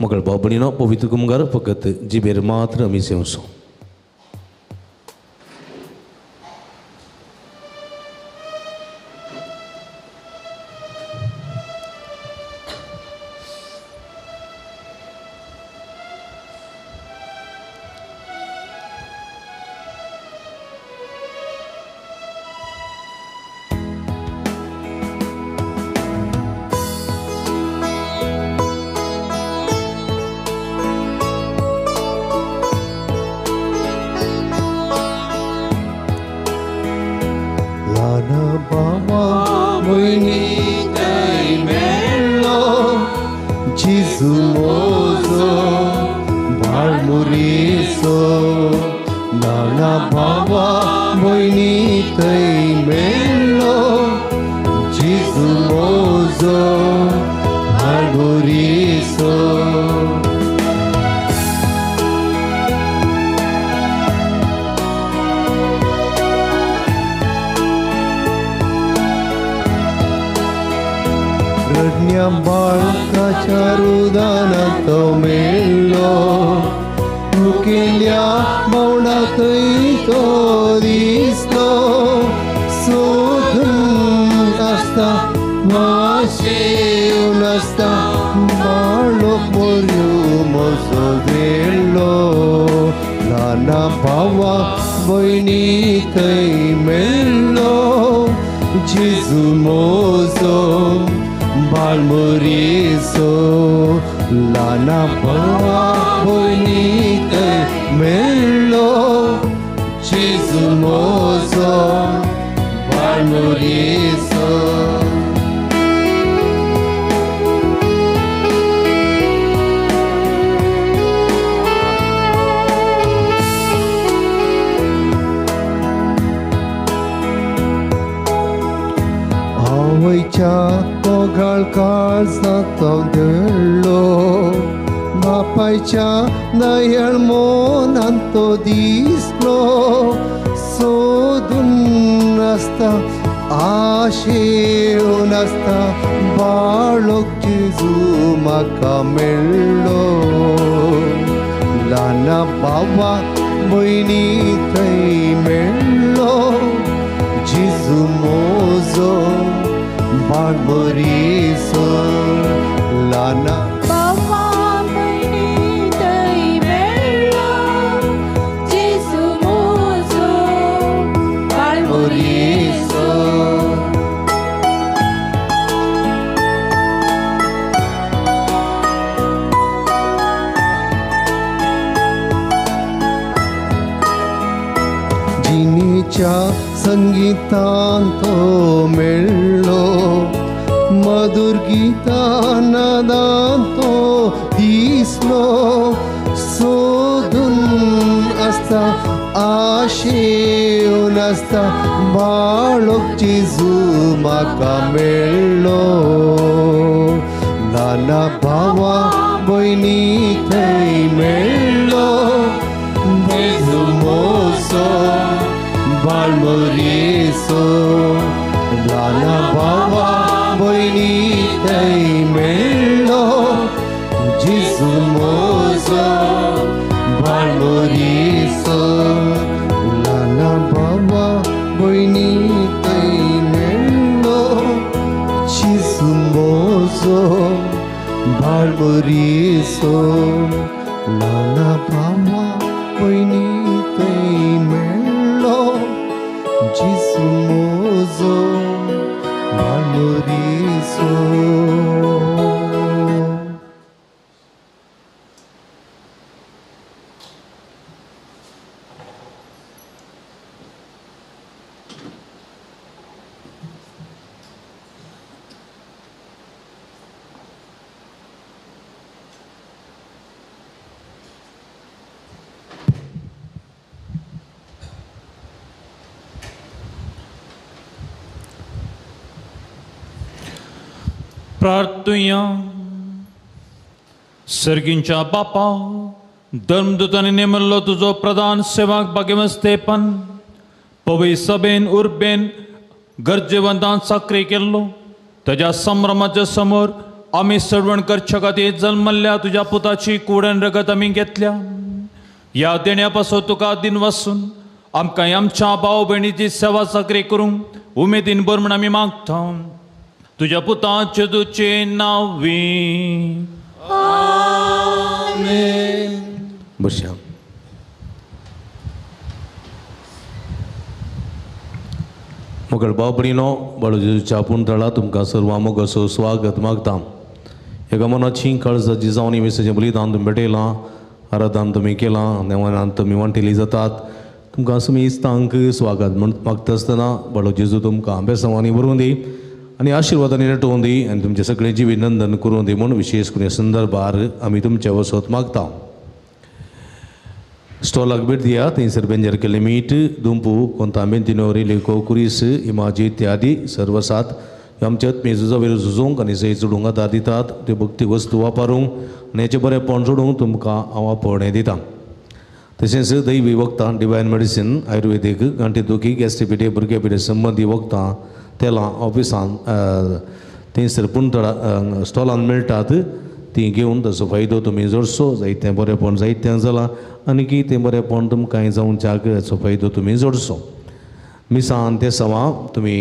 मगळ भाव भयणीनो पवित्र कुमगार फकत जिबेर मात्र आमी सेवसो. मोजो बाळमुरीसो. रडण्या बाळकाच्या रुदानात तो मेळ्ळो, मुकेल्या मौनातय तो दिसलो. सोदून आसता वाशेवन आसता बाळक मोरयो म्हजो वेळ्ळो. ल्हाना भावा भयणी थंय मेळ्ळो, जेजू म्हजो बाळमुरीसो. ल्हाना भावा भयणी थंय मेळ्ळो, जेजू म्हजो बाळमुरीसो. आवयच्या मोगाळ काळजांत तो देळ्ळो, बापायच्या दयाळ मनांत तो दिसलो. सोदून आसता आशेवन आसता बाळक जेजू म्हाका मेळ्ळो. ल्हाना भावा भयणी थंय मेळ्ळो, जेजू म्हजो बाळमुरीसो. ल्हाना भावा भयणी थंय मेळ्ळो, जेजू म्हजो बाळमुरीसो. जिणेच्या संगीतान तो मेळ्ळो, मधुर गीतानादान तो दिसलो. सोदून आसता आशेवन आसता बाळक जेजू म्हाका मेळ्ळो. ल्हाना भावा भयणी थंय मेळ्ळो, जेजू म्हजो बाळमुरीसो. ल्हाना भावा भयणी थंय मेळ्ळो, जेजू म्हजो बाळमुरीसो. ल्हाना भावा भयणी थंय मेळ्ळो, जेजू म्हजो बाळमुरीसो. ल्हाना भावा भयणी थंय मेळ्ळो, जेजू म्हजो बाळमुरीसो. प्रार्थुया. सर्गींच्या बापा, धर्मदूतांनी नेमल्लो तुजो प्रधान सेवक भाग्यवंत स्तेफन पवी सभेन उर्बेन गरजेवंतान चाकरी केल्लो, ताज्या संभ्रमाच्या समोर आमी सडवण करच्या खातीर जल्मल्ल्या तुज्या पुताची कूड आनी रगत आमी घेतल्या. ह्या देण्या पासून तुका दिनवासून आमकां आमच्या भाव भयणीची सेवा चाकरी करूंक उमेदीन भर म्हूण आमी मागता. तुज्या पुताचे तुजे नांवी आमेन. बसया. मोगळ भाव भयणीनो, बाळू जेजूच्या पुणतळा तुमकां सर्वां मोगाचो स्वागत मागता. एका मनाची काळजाची जावन मिसाचें बलिदान तुमी भेटयलां, आराधन तुमी केलां, देवान तुमी वांटेली जातात. तुमकां समेस्तांक स्वागत म्हण मागता आसतना बाळू जेजू तुमकां बेसांवांनी बरोवन दी आनी आशिर्वादांनी नटोवन दी आनी तुमचें सगळें जिवीत नंदन करूं दी म्हूण विशेश करून संदर्भार आमी तुमच्या वसत मागता. स्टॉलाक भेट दिया, थंयसर बेंजर केल्लें मीठ, दुंपू, कोंता, मेंतिनो, रिलेको, कुरीस, इमाजी इत्यादी सर्व सात आमच्या आत्मीय झुजावेर झुजूंक आनी जैत जोडूंक आदार दितात. त्यो भक्ती वस्तू वापरूंक आनी हेचें बरेंपण जोडूंक तुमकां हांव आपोवणें दितां. तशेंच दैवी वखदां, डिवायन मेडिसीन, आयुर्वेदीक, गांठी दुखी, गॅस्ट्रिपिटी, भुरगेपिटे संबंदी वखदां, तेलां ऑफिसान थंयसर पुणतळा स्टॉलान मेळटात, ती घेवन ताचो फायदो तुमी जोडचो. जायतें बरेंपण जायतें जालां आनी की तें बरेंपण तुमकां जावच्याक हाचो फायदो तुमी जोडचो. मिसां तेसांवां तुमी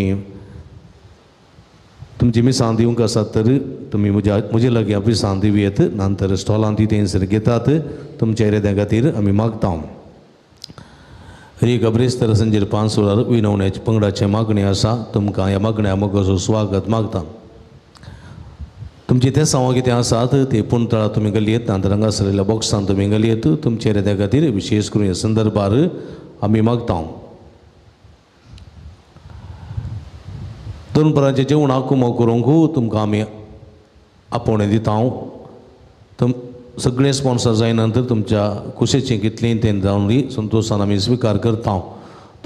तुमची मिसां दिवंक आसात तर तुमी म्हज्या लागीं ऑफिसान दिवयेत, नंतर स्टॉलान ती थंयसर घेतात. तुमच्या इराद्या खातीर आमी मागता. हरी ब्रेस्तार संजेर 5 वरार विनवण्याच्या पंगडाचें मागणें आसा. तुमकां ह्या मागण्या मोगाचो स्वागत मागता. तुमची तेसांवां कितें आसात ते पुणतळा तुमी घालयेत, नंतर हांगासरल्या बॉक्सान तुमी घालयेत. तुमच्या इराद्या खातीर विशेष करून ह्या संदर्भार आमी मागता. दोनपरांचें जेवणाक कुमो करूंक तुमकां आमी आपोवणें दिता. सगळें स्पॉन्सर जाय नंतर तुमच्या कुशेचें कितलें तें जावन संतोशान आमी स्विकार करता.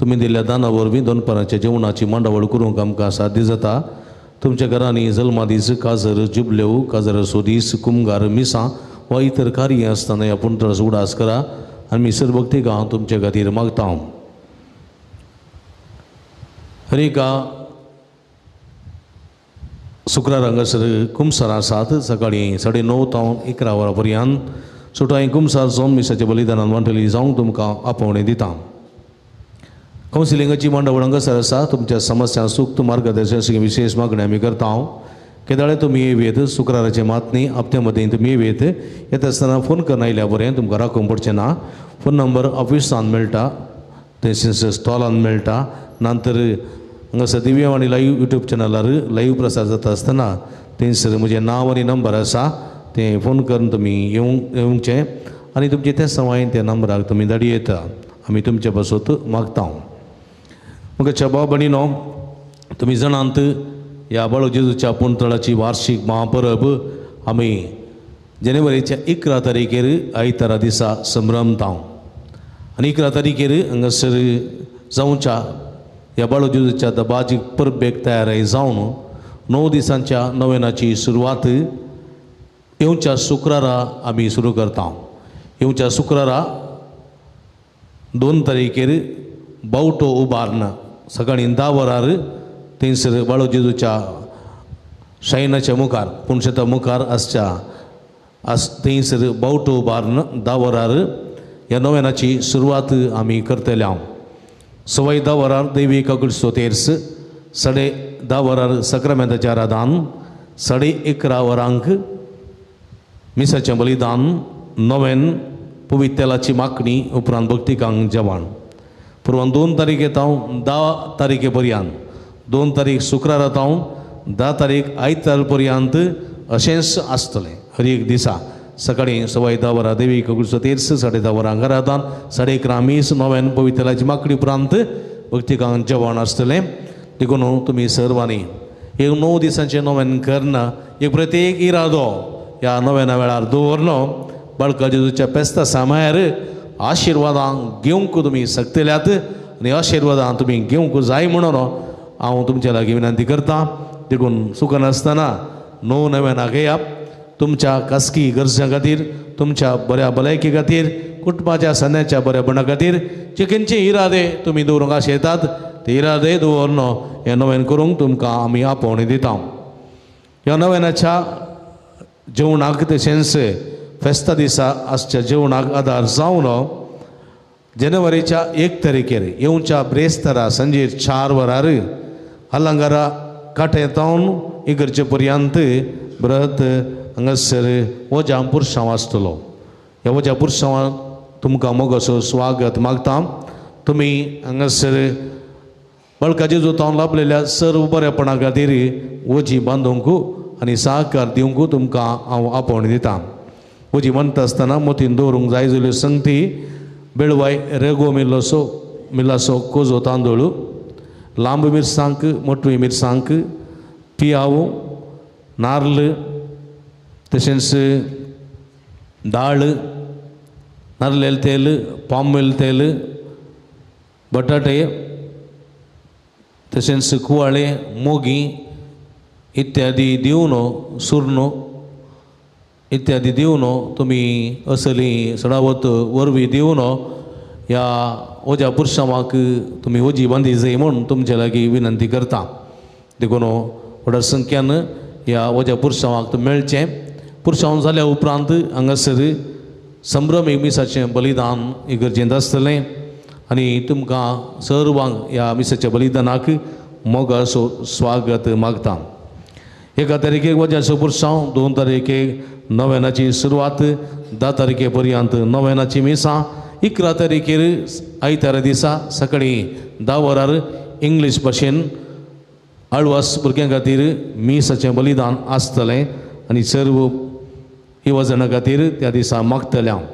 तुमी दिल्ल्या दाना वरवीं दोनपरांच्या जेवणाची मांडावळ करूंक आमकां साध्य जाता. तुमच्या घरांनी जल्मादीस, काजर, जुबलेव, काजराचो दीस, कुमगार, मिसां वा इतर कार्य आसतना ह्या पुणतळाचो उडास करा आनी मी सर्वभक्तीक हांव तुमच्या खातीर मागता. हरेका शुक्रार हांगासर कुमसार आसात. सकाळीं 9:30 तावन 11 वरां पर्यंत सुटाय कुमसार जावन मिसाच्या बलिदानान वांटली जावंक तुमकां आपोवणें दिता. कावन्सिलिंगाची मांडावळ हांगासर आसा. तुमच्या समस्या सूक्त मार्गदर्शन विशेष मागणी आमी करता. केदाळे तुमी येवयेत, शुक्राराचें मात न्ही, हप्त्या मदीं तुमी येवयेत. येता आसतना फोन करून आयल्या बरें, तुमकां राखूंक पडचें ना. फोन नंबर ऑफिसान मेळटा, तशेंच स्टॉलान मेळटा. नंतर हांगासर दिव्यवाणी लायव्ह यूट्यूब चॅनलार लायव्ह प्रसार जाता आसतना थंयसर म्हजें नांव आनी नंबर आसा, तें फोन करून तुमी येवचें आनी तुमचें तें सवाय त्या नंबराक तुमी धाडी येता. आमी तुमचे पासत मागता. म्हाका भाव भयणीनो, तुमी जाणांत ह्या बाळू जेजूच्या पुणतळाची वार्षीक महापरब आमी जानेवारीच्या 11 तारखेर आयतारा दिसा संभ्रमता. आनी 11 तारखेर हांगासर जावच्या ह्या बाळू जेजूच्या दबाजीक परबेक तयार जावन 9 दिसांच्या नवेनाची सुरवात येवच्या शुक्रारा आमी सुरू करता. येवच्या शुक्रारा 2 तारखेर बावटो उबारून सकाळीं 10 वरार थंयसर बाळू जेजूच्या शायनाच्या मुखार, पुणशेता मुखार आसच्या थंयसर बावटो उबारून 10 वरार ह्या नवेनाची सुरवात आमी करतले. हांव 10:15 वरार देवी काकुळचो तेर्स, 10:30 वरार सक्रामेंताचें आराधन, 11:30 वरांक मिसाचें बलिदान, नवेन, पवित्र तेलाची मागणी, उपरांत भक्तिकांक जेवण. पुरवान 2 तारीख तावन 10 तारखे पर्यंत, 2 तारीख शुक्रारा तावन 10 तारीख आयतार पर्यंत अशेंच आसतलें. हर एक दिसा सकाळीं 10:15 वरां देवी काकुळचो तेर्स, 10:30 वरां आराधन, 11:30 मीस, नवेन, पवित्र तेलाची मागणी, उपरांत भक्तिकांक जेवण आसतलें. देखून तुमी सर्वांनी एक 9 दिसांचें नवेन करना एक प्रत्येक इरादो ह्या नवेना वेळार दवरलो. बाळका जेजूच्या पेस्ता सामायर आशिर्वादां घेवंक तुमी शकतल्यात आनी आशिर्वादां तुमी घेवंक जाय म्हणून हांव तुमच्या लागीं विनंती करता. देखून चुकनासतना 9 नवेनां घेयात. तुमच्या खासगी गरजां खातीर, तुमच्या बऱ्या भलायकी खातीर, कुटुंबाच्या सन्याच्या बऱ्यापणा खातीर जे खंयचे इरादे तुमी दवरूंक आशेतात ते इरादे दवरून हें नवेन करूंक तुमकां आमी आपोवणें दिता. ह्या नवेनाच्या जेवणाक तशेंच फेस्ता दिसा आसच्या जेवणाक आदार जावन जानेवारीच्या 1 तारखेर येवच्या ब्रेस्तारा सांजेर 4 वरार अलंगारा काट्यातावन इगर्जे पर्यंत ब्रत हांगासर वज्या पुरसांव आसतलो. ह्या वज्या पुरसांवान तुमकां मोगाचो स्वागत मागता. तुमी हांगासर बळकाचे जोतावन लाभलेल्या सर्व बरेपणा खातीर वजी बांदूंक आनी सहकार दिवंक तुमकां हांव आपोवणें दिता. वजी म्हणटा आसतना मोतीन दवरूंक जाय जाल्यो संगती बेळवाय रेगो मिल्लोसो मिल्लासो कोजो तांदूळ, लांब मिरसांक, मोटवी मिरसांक, पियाव, नार्ल, तशेंच दाळ, नारलेल तेल, पाम ऑयल तेल, बटाटे, तशेंच कुवाळे, मोगी, इत्यादी दिवन सुर्ण इत्यादी दिवन तुमी असली सडावत वरवीं दिवन ह्या वज्या पुरसांवाक तुमी वजी बांदी जाय म्हूण तुमचे लागीं विनंती करता. देखून व्हडा संख्यान ह्या वज्या पुरसांवाक मेळचें. पुरसांव जाल्या उपरांत हांगासर संभ्रमीक मिसाचें बलिदान इगर्जेंत आसतलें आनी तुमकां सर्वांक ह्या मिसाच्या बलिदानाक मोगाचो स्वागत मागता. 1 तारखेक वज्याचो पुरसांव, 2 तारखेक नव्यानाची सुरवात, 10 तारखे पर्यंत नव्यानाची मिसां, 11 तारखेर आयतारा दिसा सकाळीं 10 वरार इंग्लीश भाशेन आळवास भुरग्यां खातीर मिसाचें बलिदान आसतलें आनी सर्व युवजणां खातीर त्या दिसा मागतलें हांव.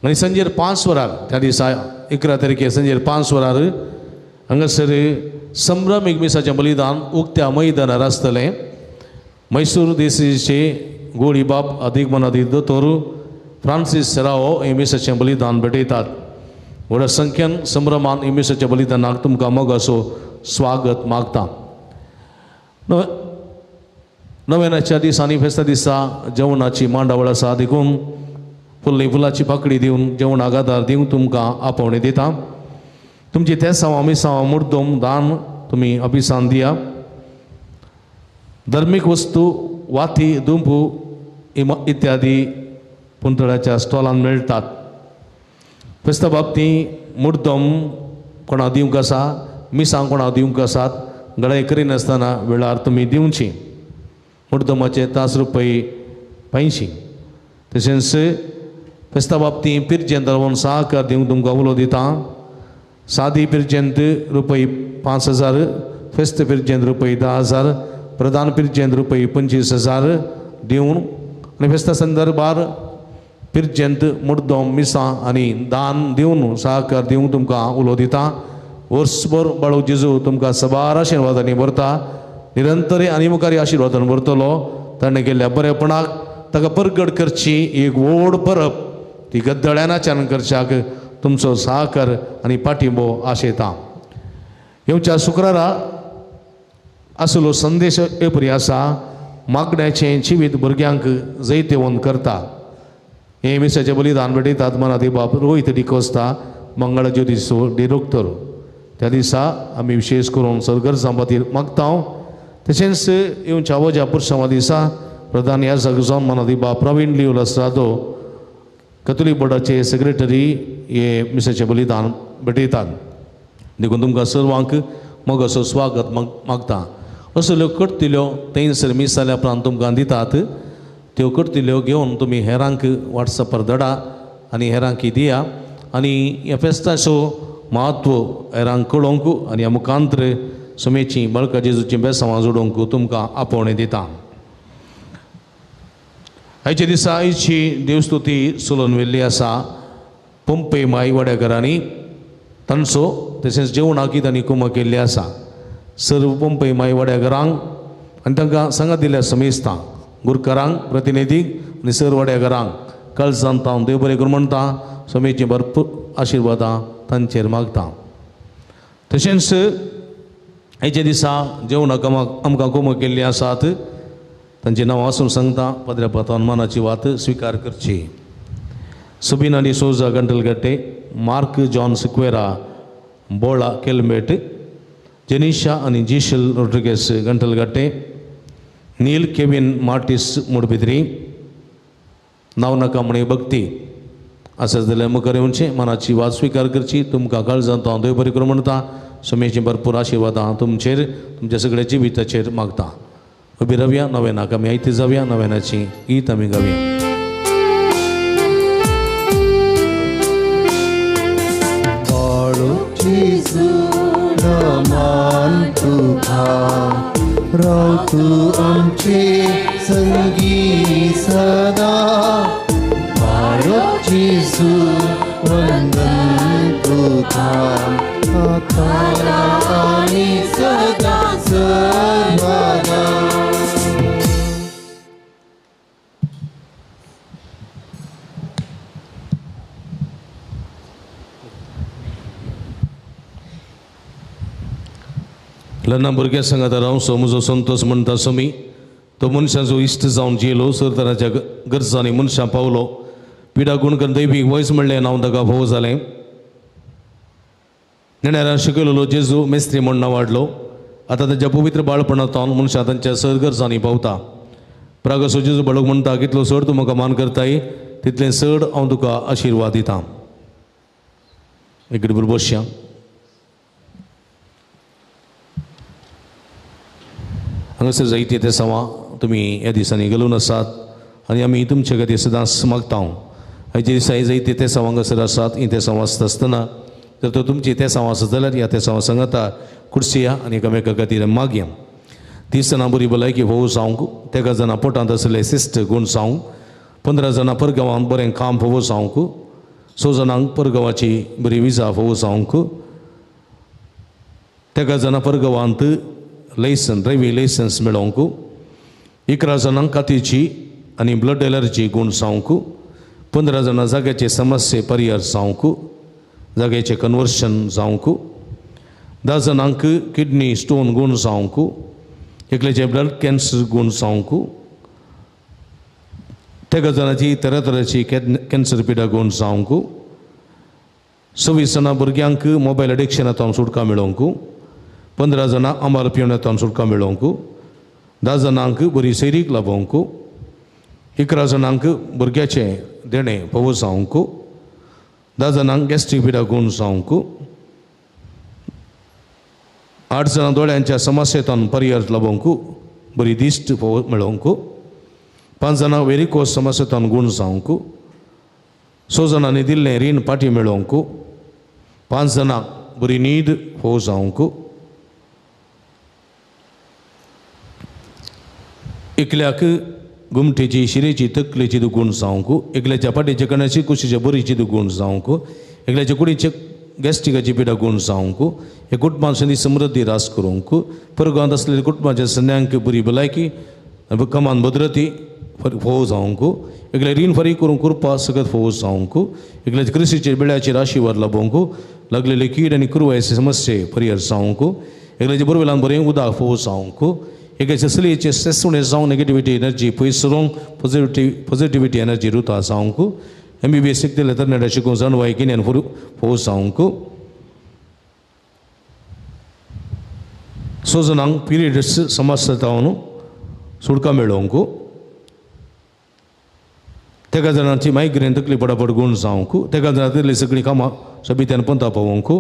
आनी सांजेर 5 वरार त्या दिसा 11 तारखेर सांजेर 5 वरार हांगासर संभ्रमीक मिसाचें बलिदान उक्त्या मैदानार आसतलें. मैसूर देसीचे गोळीबाब अदीक मनादी दोतोर फ्रांसीस सेरावो हे मिसाचें बलिदान भेटयतात. व्हडा संख्येन संभ्रमान हे मिसाच्या बलिदानाक तुमकां मोगाचो स्वागत मागता. नव्यानाच्या दिसांनी फेस्ता दिसा जेवणाची मांडावळ आसा, देखून फुल्ली फुलाची पाकळी दिवन जेवणाक आदार दिवन तुमकां आपोवणें दिता. तुमची तेसांवां मिसांवां मुर्दोम दान तुमी अभिसान दिया. धर्मीक वस्तू वाती दुंपू इत्यादी पुंतळ्याच्या स्टॉलान मेळटात. फेस्ता बाबती मुर्दम कोणा दिवंक आसा, मिसां कोणा दिवंक आसात गडाय करिनासतना वेळार तुमी दिवची. मुर्दमाचे तास रुपये 85. तशेंच फेस्ता बाबती पिरजेंत रावन सहकार दिवंक तुमकां उलो दिता. सादी पिरजेंत रुपये 5,000, फेस्त पिरजेंत रुपये 10,000, प्रधान पिरजेंत रुपये 25,000 दिवन आनी फेस्ता संदर्भार पिरजेंत मुर्दम मिसां आनी दान दिवन सहकार दिवंक तुमकां उलो दिता. वर्सभर बाळू जेजू तुमकां सबार आशिर्वादांनी भरता, निरंतर आनी मुखार आशिर्वादान भरतलो. ताणें केल्ल्या बरेपणाक ताका परगट करची एक व्हड परब ती गद्दळ्यान आचरण करच्याक तुमचो सहकार आनी पाठिंबो आशेता. येवच्या शुक्रारा आसलो संदेश एपरी आसा, मागण्याचें जिवीत भुरग्यांक जैतेवंत करता. हे मिसाचें बलिदान भेटयतात मनाती बाप रोहित डिकोस्ता मंगळ ज्योतिसो डिरोक्तर. त्या दिसा आमी विशेष करून सरगर्जां खातीर मागता. तशेंच येवच्या वज्या पुरसांवा दिसा प्रधान याजक जावन मनाती बाप प्रवीण लियो लस्त्रादो कथोलीक बोर्डाचे सेक्रेटरी हे मिसाचें बलिदान भेटयतात. देखून तुमकां सर्वांक मोगाचो स्वागत मागता. असल्यो करतिल्यो थंयसर मीस जाल्या उपरांत तुमकां दितात त्यो करतिल्यो घेवन तुमी हेरांक वॉट्सॅपार धाडा आनी हेरांक दिया आनी ह्या फेस्ताचो म्हत्व हेरांक कळोवंक आनी ह्या मुखांतर सुमेची बळका जेजूची बेसांवां जोडोवंक तुमकां आपोवणें दिता. आयच्या दिसा आयची देवस्तुती चलोवन व्हेल्ली आसा पंपे माय वाड्याघरांनी तांचो तशेंच जेवणाक तांणी कुमक केल्ली आसा. सर्व पंपे माय वाड्याघरांक आनी तांकां सांगा दिल्या समेस्तांक गुरकारांक प्रतिनिधीक आनी सर्व वाड्याघरांक काळजांत हांव देव बरें करूं म्हणटा. समेची भरपूर आशिर्वादां तांचेर मागता. तशेंच आयच्या दिसा जेवणाक आमकां कुमक केल्ली आसात तांची नांवां आसून सांगता. पदऱ्या पातान मनाची वात स्विकार करची. सुबीन आनी सोजा गंटलगट्टे, मार्क जॉन सिक्वेरा बोळा केलमेट, जेनिशा आनी जिशल रोड्रिगेस गंटलगट्टे, नील केविन मार्टीस मुडबिद्री, नांव नाका म्हणी भक्ती आसा जाल्यार मुखार येवचें मनाची वात स्विकार करची. तुमकां काळजांत हांव देव बरें करूं म्हणटा. सुमेची भरपूर आशिर्वादां तुमचेर तुमच्या सगळ्या जिविताचेर मागता. उबी रावया नव्यानाक आमी आयती जावया, नव्यानाची गीत आमी गावया. राव तूं आमचे संगी सदा, बाळो जेजू वंदन तुका आतां आनी सदां सर्वदा. लन्ना भुरग्यां सांगात रावचो म्हजो संतोश म्हणटा स्वामी तो मनशांचो इश्ट जावन जियेलो सरदाराच्या गरजांनी मनशां पावलो पिडा गुण करून दैवीक वयस म्हणलें नांव ताका भोव जालें नेणारान शिकयलेलो जेजू मेस्त्री म्हण नांव वाडलो आतां ताच्या पवित्र बाळपणांत मनशां तांच्या सर गरजांनी पावता प्रागसो जेजू बाळक म्हणटा कितलो चड तूं म्हाका मान करताय तितलें चड हांव तुका आशिर्वाद दितां. एक बरोबर बसया. हांगासर जायते ते सवा तुमी ह्या दिसांनी घालून आसात आनी आमी तुमचे खातीर सदांच मागता. हाचे दिसा जायते ते सवा हांगासर आसात ही ते सवा आसता आसतना जर तर तुमची ते सवा आसत जाल्यार ह्या ते सवा सांगाता कुर्सिया आनी एकामेका खातीर मागया. 30 जाणां बरी भलायकी भोव जावंक 13 जाणां पोटांत आशिल्ले शिस्त गूण जावंक 15 जाणां परगांवांत बरें काम फोव जावंक 6 जाणांक परगांवाची बरी विजा फोव जावंक 13 जाणां परगांवांत लायसन्स ड्रायव्हिंग लायसन्स मेळोवंक 11 जाणांक कातीची आनी ब्लड एलर्जी गूण जावंक 15 जाणां जाग्याचे समस्ये परिहार जावंक जाग्याचें कन्वर्शन जावंक 10 जाणांक किडनी स्टोन गूण जावंक एकल्याचे ब्लड कॅन्सर गूण जावंक 13 जाणांची तरातराची कॅन्सर पिडा गूण जावंक 26 जाणां भुरग्यांक मोबायल एडिक्शनांतल्यान सुटका मेळोवंक 15 जाणां आंबार पिवण्यांतल्यान सुटका मेळोवंक 10 जाणांक बरी सैरीक लाभोवंक 11 जाणांक भुरग्याचें देणें फोव जावंक 10 जाणांक गॅस्ट्रीक पिडा गूण जावंक 8 जाणां दोळ्यांच्या समस्येंतल्यान परिहार लाभोवंक बरी दिश्ट फोव मेळोवंक 5 जाणां वेरिकोस समस्येंतल्यान गूण जावंक 6 जाणांनी दिल्लें रीण पाटी मेळोवंक 5 जाणांक बरी न्हीद फोव जावंक एकल्याक गुमटेची शिरेची तकलेची दुगूण जावंक एकल्याच्या पाटीच्या कण्याची कुशीच्या बरीची दुगूण जावंक एकल्याच्या कुडीचे गॅस्ट्रिकाची पिडा गूण जावंक हे कुटुंबान संदी समृद्धी रास करूंक परगांवांत आसलेल्या कुटुंबाच्या सन्यांक बरी भलायकी कमान भद्रती फोव जावंक एकल्या रीण फारीक करूंक कृपा सगळ्यात फोव जावंक एकल्याच्या कृशीचेर बेळ्याचेर आशिर्वाद लाभोवंक लागलेले कीड आनी कुरवायचे समस्ये परिहार जावंक एकल्याच्या बोरवेलान बरें उदक फोव जावंक एकाच्या चलयेचे स्ट्रेस उणें जावंक नेगेटिविटी एनर्जी पयस सरोंक पॉझिटिविटी एनर्जी रुता जावंक MBBS शिकतले तरणाट्या शिकूंक जाणवाय गिन्यान फोव जावंक 6 जाणांक पिरियड्स समस्या जावन सुटका मेळोवंक 13 जाणांची मायग्रेन तकली पडापड गूण जावंक 13 जाणां धरलीं सगळीं कामां सबित्यान पंता पावोवंक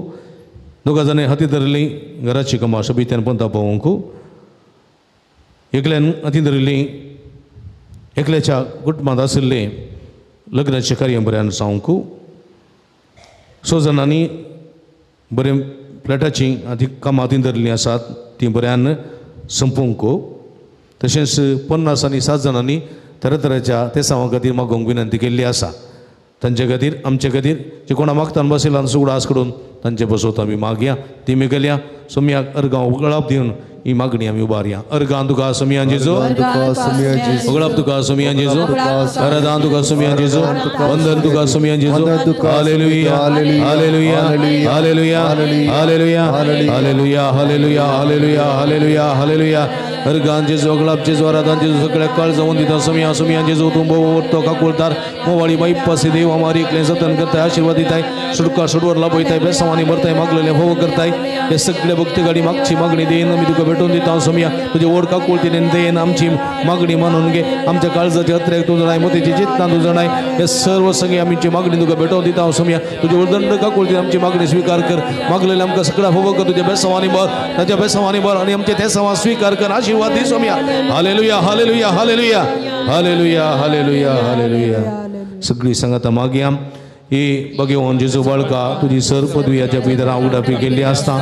2 जाणांनी हाती धरलीं घराचीं कामां सबित्यान पंता पावोवंक एकल्यान हाती धरिल्लीं एकल्याच्या कुटुंबांत आशिल्लें लग्नाचें कार्य बऱ्यान जावंक 6 जाणांनी बरें फ्लॅटाचीं हाती कामां हातीन धरिल्लीं आसात तीं बऱ्यान संपोवंक तशेंच 50 आनी 7 जाणांनी तरातराच्या तेसांवा खातीर मागोवंक विनंती केल्ली आसा. तांचे खातीर आमचे खातीर जे कोणा मागतान बसयला आनी उगडास करून तांचे बसोत आमी मागया ती मी केल्या सोमयाक अर्गां उगळाप दिवन ही मागणी आमी उबारया. अर्गां तुका सोमया जेजू उगळाप तुका सोमया जेजू आराधना तुका सोमया जेजू वंदन तुका सोमया जेजू. Hallelujah hallelujah hallelujah hallelujah hallelujah hallelujah hallelujah hallelujah hallelujah. अर्गां जेजू उगळाप जेजू आराधना जेजू सगळ्या काळ जावन दिता सोमया सोमया जेजू तूं भोव काकुळतार मोवाळी बाई पासी देव हमारी एकलें जतन करताय आशीर्वाद दिताय सुटका सुडवर लाभयताय बेसांवांनी भरताय मागलेले भोव करताय. हे सगळे भक्ती गाडी मागची मागणी देईन आमी तुका भेटून दिता सोमया तुजे ओड काकुळतीन देईन आमची मागणी मानून घे. आमच्या काळजाचे अत्रेक तूं जाणाय मोतीची चिंतना तूं जाणाय. हे सर्व सगळी आमची मागणी तुका भेटोवन दिता सोमया तुजे उदंड काकुळतीन आमची मागणी स्वीकार कर. मागलेले आमकां सगळ्या भोव कर तुज्या बेसांवांनी भर ताच्या बेसांवांनी भर आनी आमचे ते सवां स्वीकार कर आशीर्वाद दी Somaiya. Hallelujah hallelujah hallelujah hallelujah hallelujah hallelujah. सगळी सांगाता मागया ही भगवान जेजू बाळका तुजी सर पदवी याच्या पितरां उडापी केल्ली आसता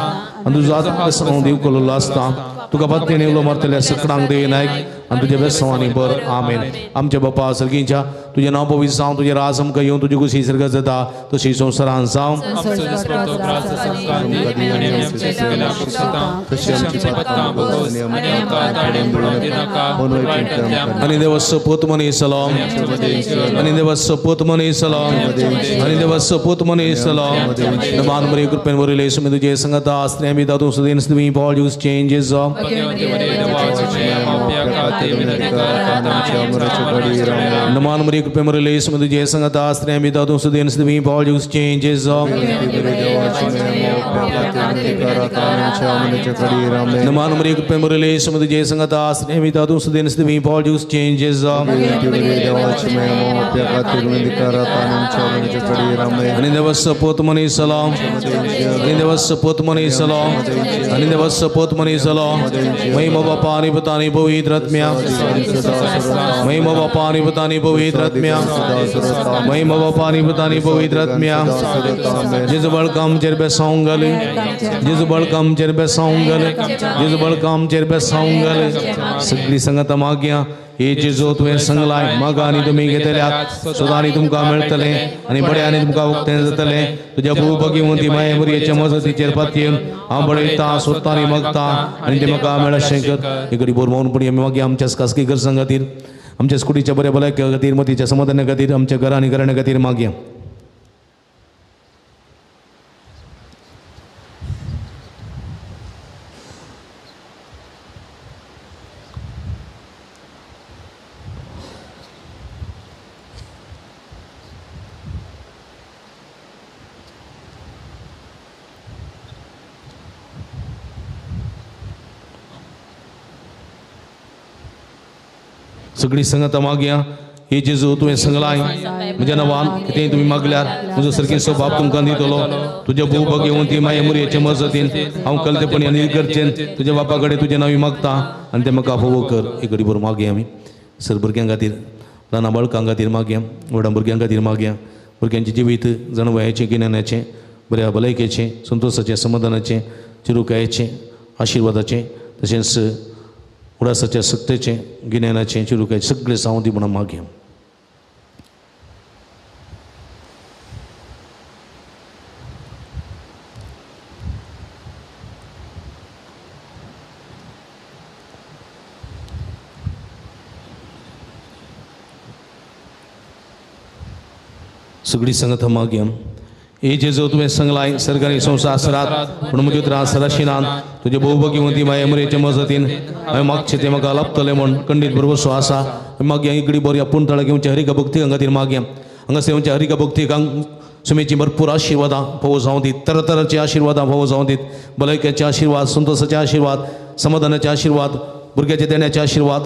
आनी तुजो आत्मा दिव केल्लो आसता. तुका पत्तेने उलो मारतल्या सकडांक देवी नायक आनी तुज्या बेसांवांनी बर. आमेन. आमच्या बापा सर्गींच्या तुजें नांव पवित्र जावं, तुजें राज आमकां येवं, तुजी खुशी सर्गात जाता तशी संवसारांत जावं. आनी देवा सपूत मनीस आनी देवा सपूत मनीस आनी देवा सपूत मनीस मान मरी कृपेन वरिले सुमे तुझे संगता आसने आमी दादू सुदीन सुदमी Paul use changes. नमान मरी कृपेन वरिले सुमे तुझे संगता आसने आमी दादू सुदीन सुदमी Paul use changes. नमान मरी कृपेन वरिले सुमे तुझे संगता आसने आमी दादू सुदीन सुदमी Paul use changes. आणि देवा सपूत मनीस आणि देवा सपूत मनीस आणि देवा सपूत मनीस महिमा बापा आणि पुतानी पवित्र आत्म्या महिमा बापा आणि पुतानी पवित्र आत्म्या महिमा बापा आणि पुतानी पवित्र आत्म्या. जेजू बळकाम चेर बेसावंक घाले, जेजू बळकाम चेर बेसावंक घाले, जेजू बळकाम चेर बेसावंक घाले. सगळी संगता मागया हे जेजू तुवें संगलाय मागा आनी तुमी घेतल्यात सदां आनी तुमकां मेळटलें आनी बरें आनी तुमकां उक्तें जातलें. तुज्या भूव भगिवंती माये बुरयेच्या मजतीचेर पातयेवन हांव बळयता सोदता आनी मागता आनी तें म्हाका मेळशें कर. एक घडी भर मौनपणी आमी मागया आमच्याच खासगी गरजां खातीर, आमच्याच कुडीच्या बऱ्या भलायके खातीर, मतीच्या समाधाना खातीर, आमच्या घरा आनी घराण्या खातीर मागया. सगळी संगता मागया हे जेजू तुवें संगलाय म्हज्या नांवान कितेंय तुमी मागल्यार म्हजो सर्गेचो बाप तुमकां दितलो. तुज्या भोव भगिवंती माये मुरयेचे मजतीन हांव कलतेपणी आनी इगर्जेन तुज्या बापा कडेन तुजें नांव मागता आनी तें म्हाका फोवो कर. एक घडी भर मागया आमी सर भुरग्यां खातीर, ल्हान बाळकां खातीर मागया, व्हडा भुरग्यां खातीर मागया. भुरग्यांचें जिवीत जणवयाचें, गिन्यानाचें, बऱ्या भलायकेचें, संतोशाचें, समाधानाचें, चिरुकायेचें, आशिर्वादाचें, तशेंच उडासाच्या सक्तेचें, गिन्यानाचें, चिरुकायेचें सगळें जावं दी म्हणून मागया. सगळी संगत मागया हे जेजू तुवें संगलाय सरकारी संवसारात पूण म्हज्यो त्रास सदाशिनान तुजे भोवभगिवंती माये मुरयेचे मजतीन हांवें मागचें तें म्हाका लाभतलें म्हूण खंडीत भरवसो आसा. मागया इगडी बरी आपूण तळा घेवच्या हरिका भक्ती खातीर मागया. हांगासर येवच्या हरिका भक्ती सुमेची भरपूर आशिर्वादां फावो जावं दीत, तरातरांचे आशिर्वादां फावो जावं दीत, भलायकेचे आशिर्वाद, संतोषाचे आशिर्वाद, समाधानाचे आशिर्वाद, भुरग्याचे देण्याचे आशिर्वाद,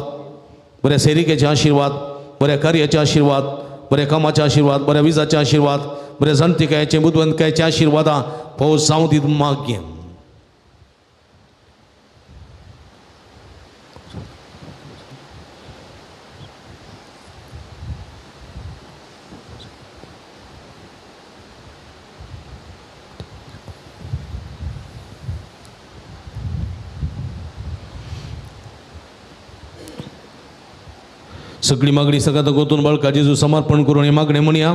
बऱ्या सैरिकेचे आशिर्वाद, बऱ्या कार्याचे आशिर्वाद, बऱ्या कामाचे आशिर्वाद, बऱ्या विजाचे आशिर्वाद, बऱ्या जाणतिकायेचे, बुदवंतकायेचे आशिर्वादां फावो जावं दीत मागया. सगळी मागणी सगळ्यात गोतून बळका जेजू समर्पण करून हे मागणे म्हणया.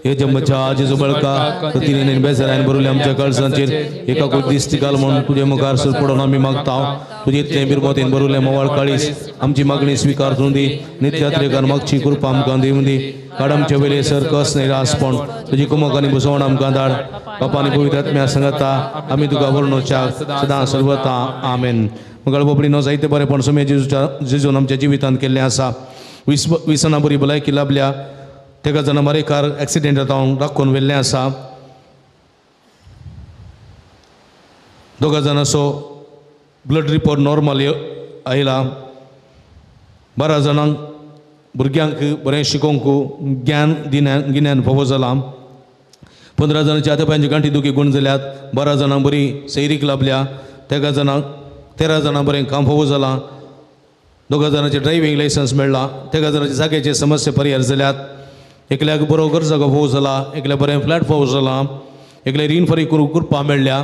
हे जम्मच्या जेजू बळका तिने बेजारान भरवले आमच्या कळसांचेर एका कोट दिसती घाल म्हणून तुजे मुखार सर पडून आमी मागता. तुजे इतलें बिरमोतीन भरवले मोवाळ काळीस आमची मागणी स्विकार दी. नित्यात्रेकान मागची कृपा आमकां दिवन दी. काड आमचे वयले सर कस निरासपण तुजी कुमक आनी भुजवण आमकां धाड. बापा आनी पवित्र आत्म्या सांगता आमी तुका वर्णोच्या सदां सर्वता. आमेन. मंगळ बोबडी नो जायते बरेपण सुमे जेजूच्या जेजून आमच्या जिवितांत केल्लें आसा. विसना बरी भलायकी लाभल्या. तेका जाणां मारेकार एक्सिडेंट जाता राखून व्हेल्लें आसा. दोगा जाणांचो ब्लड रिपोर्ट नॉर्मल आयला. 12 जाणांक भुरग्यांक बरें शिकोवंक ज्ञान गिन्यान फावो जालां. 15 जाणांची आतां पांयांची गांठी दुखी गुण जाल्यात. 12 जाणांक बरी सैरीक लाभल्या. तेगा जाणांक 13 जाणां बरें काम फावो जालां. 2 जाणांचें ड्रायव्हींग लायसन्स मेळ्ळां. 13 जाणांचे जाग्याचे समस्या परिहार जाल्यात. एकल्याक बरो घर जागो फावो जाला, एकल्या बरें फ्लॅट फावो जाला, एकल्या रीण फारीक करूंक कृपा मेळ्ळ्या,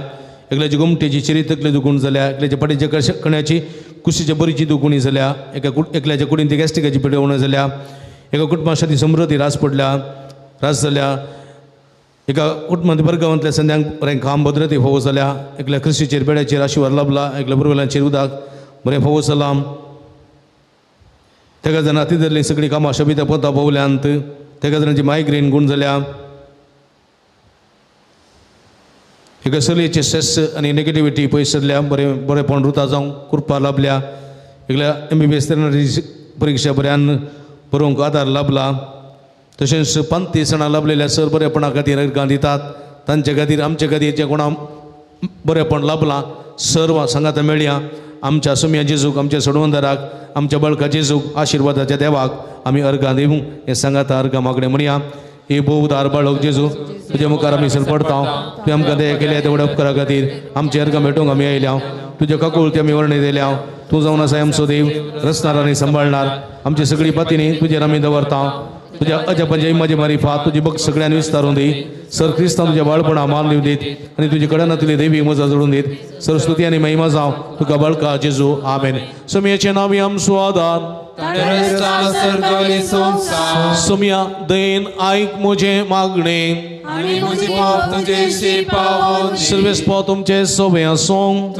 एकल्याची गोमटेची चिरी तकली दुखून जाल्या, एकल्याच्या पाटीच्या कण्याची कुशीच्या बरीची दुखणी जाल्या, एका एकल्याच्या कुडीन ती गॅस्ट्रिकाची पिडवणं जाल्या, एका कुटुंबासाठी समृद्धी रास पडल्या रास जाल्या, एका कुटुंबांत बरगांवांतल्या संद्यांक बरें काम भद्रते फोव जाल्या, एकल्या कृशीचेर बेड्याचेर आशिर्वाद लाभला, एकल्या बुरवेलांचेर उदक बरें फोव जालां, तेका जाणां ती धरलीं सगळीं कामां शबिता पोता पावल्यांत, तेका जाणांची मायग्रेन गूण जाल्या, एका चलयेचे स्ट्रेस आनी नेगेटिविटी पयस सरल्या, बरें बरेंपण रुता जावंक कृपा लाभल्या, एकल्या MBBS परिक्षा बऱ्यान बरोवंक आदार लाभला, तशेंच पंथी सणां लाभलेल्या सर बरेपणा खातीर अर्गां दितात, तांचे खातीर आमचे खातीर जे कोणा बरेपण लाभलां सर्व सांगाता मेळया. आमच्या सुम्या जेजूक, आमच्या सोडवंदाराक, आमच्या बळका जेजूक, आशिर्वादाच्या देवाक आमी अर्गां दिवं हें सांगाता अर्गां मागणें म्हणया. हे भोव बाळक जेजू, तुज्या मुखार आमी सरपडता, तुवें आमकां दया केल्या तेवड्या उपकारा खातीर आमचे अर्गां भेटोवंक आमी आयल्या, तुज्या काकुळती आमी वर्णी दिल्या. तूं जावन आसा आमचो देव, रचणार आनी सांबाळणार, आमची सगळी पातीनी तुजेर आमी दवरता. तुज्या अजापांच्या इमाजी मारिफात तुजी भक्त सगळ्यांनी विस्तारून दी. सर क्रिस्तांव तुज्या बाळपणा मान दिवन दीत आनी तुजे कडनातली देवी मजा जोडून दीत. सरस्वती आनी महिमा जावं तुका बाळका जेजू, आमेन. सोमयाचें नांव आमचो आदार, सोमया दयेन आयक म्हजें मागणें, सर्वेस्पो तुमचे सोबे आसूं,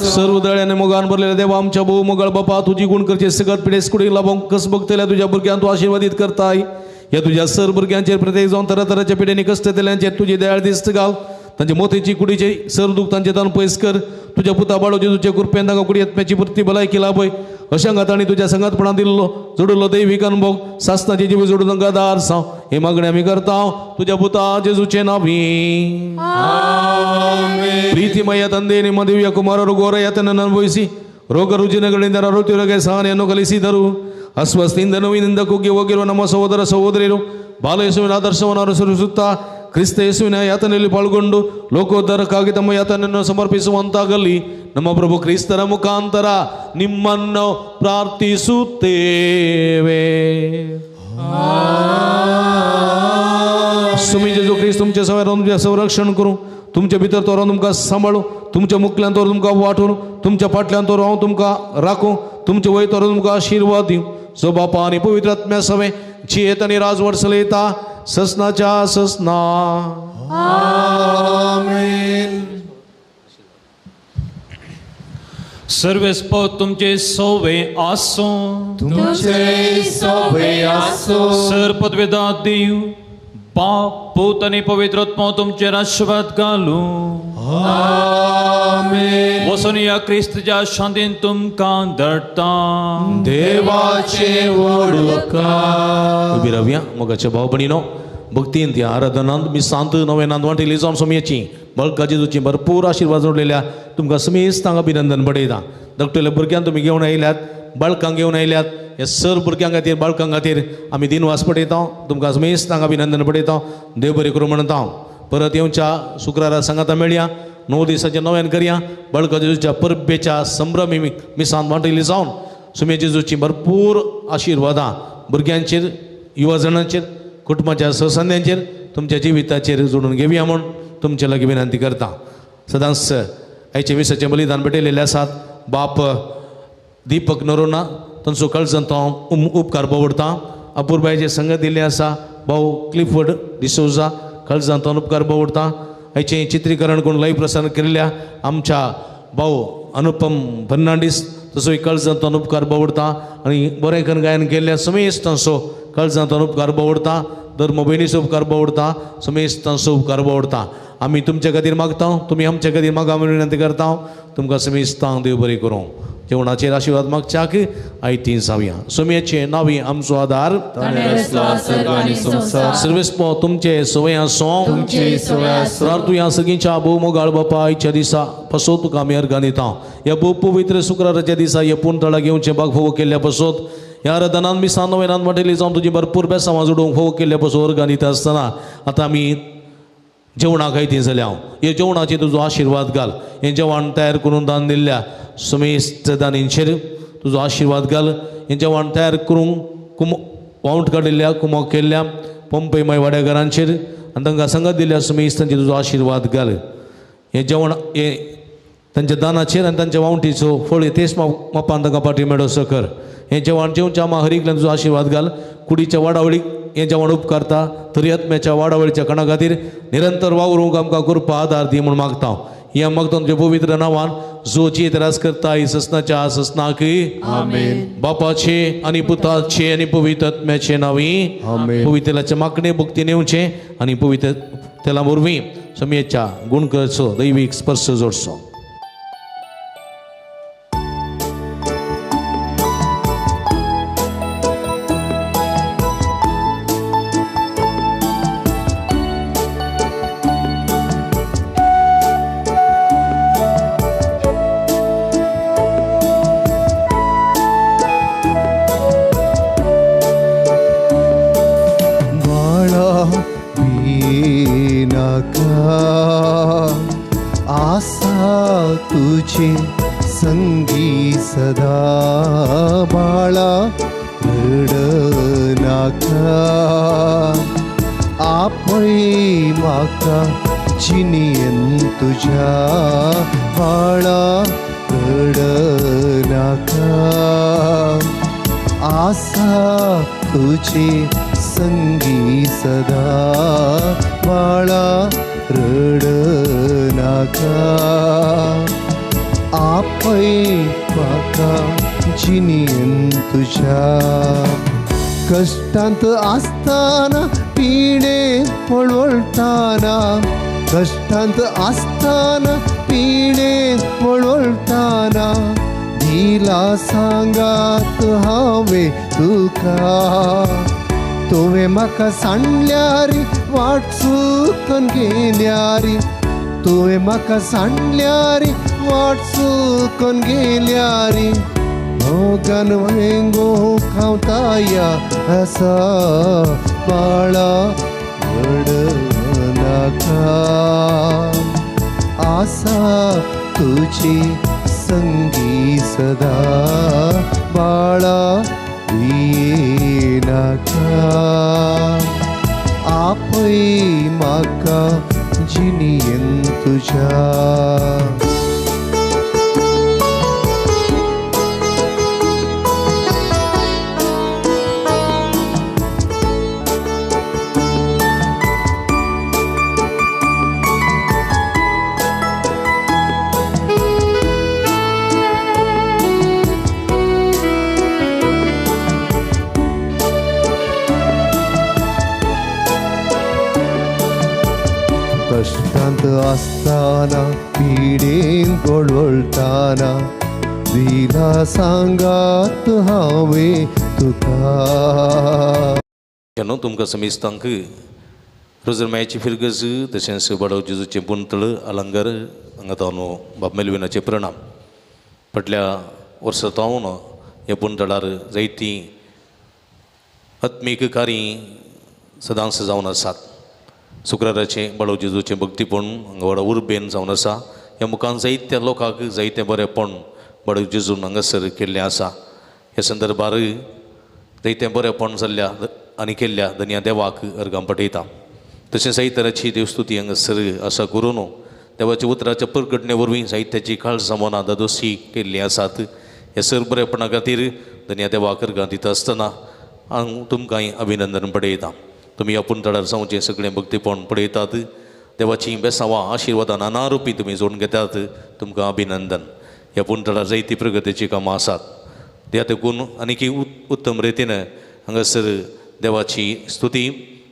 सर्व दळ्याने मोगान भरलेल्या देवा आमच्या भोव मोगाळ बापा, तुजी गुण करचे सगळ्यात पिडेस कुडीक लाभोवंक कस बघतल्या तुज्या भुरग्यांक तूं आशिर्वादीत करताय. ह्या तुज्या सर भुरग्यांचेर प्रत्येक जावन तरातराच्या पिड्यांनी कश्ट येतल्यांचेर तुजी दयाळ दिस्त घाल. तांचे मोतीची कुडीचे सर दूख तांचे तान पयस कर. तुज्या पुता बाळो जेजूचे कृपेन तांकां कुडी आत्म्याची पुरती भलायकी लाभय. अशा तांणी तुज्या संगातपणान दिल्लो जोडिल्लो दैवीक अनुभव सासनाची जिवी जोडून तांकां दार साव हे मागणें आमी करता तुज्या पुता जेजूचे नांवी. ಪ್ರೀತಿಮಯ ತಂದೆ, ನಿಮ್ಮ ದಿವ್ಯ ಕುಮಾರರು ಘೋರ ಯಾತನನ್ನು ಅನುಭವಿಸಿ ರೋಗ ರುಜಿನಗಳಿಂದ ನರಳುತ್ತಿರುವ ಸಹನೆಯನ್ನು ಕಲಿಸಿದರು. ಅಸ್ವಸ್ಥಿಂದ ನೋವಿನಿಂದ ಕುಗ್ಗಿ ಹೋಗಿರುವ ನಮ್ಮ ಸಹೋದರ ಸಹೋದರಿಯರು ಬಾಲಯೇಸುವಿನ ಆದರ್ಶವನ್ನು ಅನುಸರಿಸುತ್ತಾ ಕ್ರಿಸ್ತ ಯೇಸುವಿನ ಯಾತನೆಯಲ್ಲಿ ಪಾಲ್ಗೊಂಡು ಲೋಕೋದ್ಧಾರಕ್ಕಾಗಿ ತಮ್ಮ ಯಾತನೆಯನ್ನು ಸಮರ್ಪಿಸುವಂತಾಗಲಿ. ನಮ್ಮ ಪ್ರಭು ಕ್ರಿಸ್ತರ ಮುಖಾಂತರ ನಿಮ್ಮನ್ನು ಪ್ರಾರ್ಥಿಸುತ್ತೇವೆ. सुमी जेजू क्रिस्त तुमचे सवय तुमचें संरक्षण करूं, तुमचे भितर तो रावन तुमकां सांबाळूं, तुमच्या मुखल्यान तो तुमकां वांटून, तुमच्या फाटल्यान तो हांव तुमकां राखूं, तुमचे वयर तो तुमकां आशिर्वाद दिवं. जो बापा आनी पवित्र आत्म्या सवें जियेत आनी राजवट चलयता ससनाच्या ससना. आमेन. सर्वेस्पो तुमचे सोवे आसूं, तुमचे सोवे आसूं. सर पदवेदा देव बाप पूत आनी पवित्र आत्मो तुमचेर आशिर्वाद घालूं. आमेन. वचून ह्या क्रिस्तच्या शांतीन तुमकां धाडटा. देवाचे व्हड उपकार. उबी रावया मोगाच्या भाव भयणीनो, भक्तीन त्या आराधनांत मिसांत नवेनांत वांटिल्ली जावन सोमयेची बळका जेजूची भरपूर आशिर्वाद जोडलेल्या तुमकां समेस्त अभिनंदन बडयता. धाकटुल्या भुरग्यांक तुमी घेवन आयल्यात, बाळकांक घेवन आयल्यात, ह्या सर भुरग्यां खातीर बाळकां खातीर आमी दिनवास पडयता. तुमकां समेस्त अभिनंदन पडयता. देव बरें करूं म्हणटा. परत येवच्या शुक्रारा सांगाता मेळया. 9 दिसाचें नव्यान करया. बळका जेजूच्या परबेच्या संभ्रमी मिसांत वांटिल्ली जावन सुमे जेजूची भरपूर आशिर्वादां भुरग्यांचेर, युवा जाणांचेर, कुटुंबाच्या सहसंद्यांचेर, तुमच्या जिविताचेर जोडून घेवया म्हूण तुमचे लागीं विनंती करता. सदांच आयचे मिसाचें बलिदान भेटयलेलें आसात बाप दीपक नरोना तांचो कळजांत हांव उपकार बावडटा. अपुरबायेचे संगत दिल्लें आसा भाऊ क्लिफर्ड डिसोजा कळजांत हांव उपकार बावडटा. आयचें चित्रीकरण करून लायव्ह प्रसारण केल्ल्या आमच्या भाऊ अनुपम फर्नांडीस तसोय कळजांत हांव उपकार बावडटा. आनी बरें करून गायन केल्ल्या समेस्त तांचो कळजांत हांव उपकार बावडटा. धर्म भयणीचो उपकार बावडटा. समेस्त तांचो उपकार बावडटा. आमी तुमच्या खातीर मागता, तुमी आमच्या खातीर मागा म्हूण विनंती करता. तुमकां समेस्तांक देव बरें करूं. जेवणाचेर आशिर्वाद मागच्याक आयतीं जावया. सोमयाचे नांवी आमचो आदार, सर्वेस्पो तुमचे सवय आसूं. प्रार्थुया सगळींच्या भोव मोगाळ बापा, आयच्या दिसा पसोत तुका आमी अर्गां दिता. ह्या भोव पवित्र शुक्राराच्या दिसा ह्या पुणतळा घेवचें बाग फोव केल्ल्या पसोत ह्या आराधनान मिसान नवेनान वांटिल्ली जावन तुजी भरपूर बेसांवां जोडूंक फोव केल्ल्या पसोत अर्गां दिता आसतना आतां आमी जेवणाक आयतीं जाल्या. ह्या जेवणाचेर तुजो आशिर्वाद घाल. हें जेवण तयार करून दान दिल्ल्या समेस्त दानींचेर तुजो आशिर्वाद घाल. हें जेवण तयार करूंक वावंट काडिल्ल्या कुमोक केल्ल्या पंपय माय वाड्याघरांचेर आनी तांकां संगत दिल्ल्या समेस्तांचेर तुजो आशिर्वाद घाल. हें जेवण हें तांच्या दानाचेर आनी तांच्या वावटीचो फळ तेच मापान तांकां पाटी मेळोसो कर. हें जेवण जेवच्या आमा हरीकल्यान तुजो आशिर्वाद घाल. कुडीच्या वाडावळीक हें जेवण उपकारता तरी आत्म्याच्या वाडावळीच्या कणा खातीर निरंतर वावरूंक आमकां कृपा आदार दी म्हूण मागता. ह्या मागता तुज्या पवित्र नांवान जो जी त्रास करता ही ससनाच्या ससनाकय आमेन. बापाचे आनी पुताचे आनी पवित्र आत्म्याचे नांवी आमेन. पवित्रलाचे मागणे भक्ती नेवचे आनी पवित्र तेला वरवीं समयेच्या गुण करचो दैवीक स्पर्श जोडचो. संगी सदा बाळा रडनाका आपय म्हाका जिणेन तुज्या बाळा रडनाका आसा तुझे संगी सदा बाळा रडनाका आपय म्हाका जिणेन तुज्या. कश्टांत आसतना पिणे पळवळटाना कश्टांत आसतना पिणे पळवळटाना दिला सांगात हांवें तुका तुवें म्हाका सांडल्यार वाट चुकून गेल्यार तुवें म्हाका सांडल्यार वाट चुकून गेल्यार मोगान वेंगो खावताया आसा बाळा रडनाका आसा तुजी संगी सदा बाळा भियेनाका आपय म्हाका जिणेन तुज्या. कश्टांत आसतना पिडेन गोडवळटाना दिला सांगात हांवें तुका. न्हू तुमकां समेस्तांक रोजरमायाची फिरगज तशेंच बाडव जेजूचें पुंतळ अलंकार हांगा तावन बाब मेलविनाचे प्रणाम. फाटल्या वर्सा तावन ह्या पुंतळार जायतीं आत्मीक कार्यां सदांच जावन आसात. शुक्राराचें बाळव जेजूचें भक्तीपण हांगा व्हडा उर्बेन जावन आसा. ह्या मुखान जायत्या लोकांक जायतें बरेंपण बाळव जेजून हांगासर केल्लें आसा. ह्या संदर्भार जायतें बरेंपण जाल्ल्या आनी केल्ल्या धनया देवाक अर्गां पठयता. तशें जायते तराची देवस्तुती हांगासर आसा करून देवाच्या उतराच्या परगटणे वरवीं जायत्याची काळजां मनां दादोशी केल्लीं आसात. ह्या सर बरेपणा खातीर धनया देवाक अर्गां दिता आसतना हांव तुमकांय अभिनंदन पडयता. तुमी आपूण तळार जावचें सगळें भक्तीपण पळयतात. देवाचीं बेसांवां आशिर्वादां नाना रुपी तुमी जोडून घेतात. तुमकां अभिनंदन. ह्या पुणतळार जायती प्रगतीचीं कामां आसात. त्या तेकून आनीकी उत्तम रितीन हांगासर देवाची स्तुती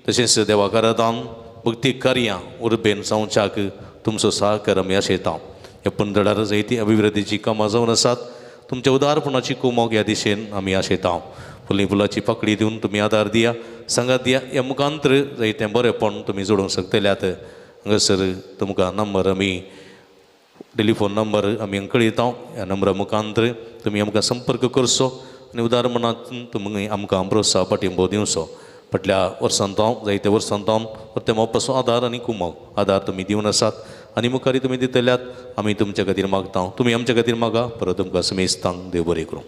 तशेंच देवाक आराधन भक्ती कार्यां उर्बेन जावच्याक तुमचो सहकार आमी आशयता. ह्या पुणतळार जायती अभिवृद्धीचीं कामां जावन आसात. तुमच्या उदारपणाची कुमोक ह्या दिशेन आमी आशयता. फुली फुलाची पाकळी दिवन तुमी आदार दिया सांगात दिया. ह्या मुखांतर जायतें बरेंपण तुमी जोडूंक शकतल्यात. हांगासर तुमकां नंबर आमी टेलिफोन नंबर आमी कळयता. ह्या नंबरा मुखांतर तुमी आमकां संपर्क करचो आनी उदार मनांत तुमी आमकां प्रोत्साह पाठिंबो दिवचो. फाटल्या वर्सान तावन जायत्या वर्सान तावन परते मोपाचो आदार आनी कुमोक आदार तुमी दिवन आसात आनी मुखारी तुमी दितल्यात. आमी तुमच्या खातीर मागता. तुमी आमच्या खातीर मागा. परत तुमकां समेस्तांक देव बरें करूं.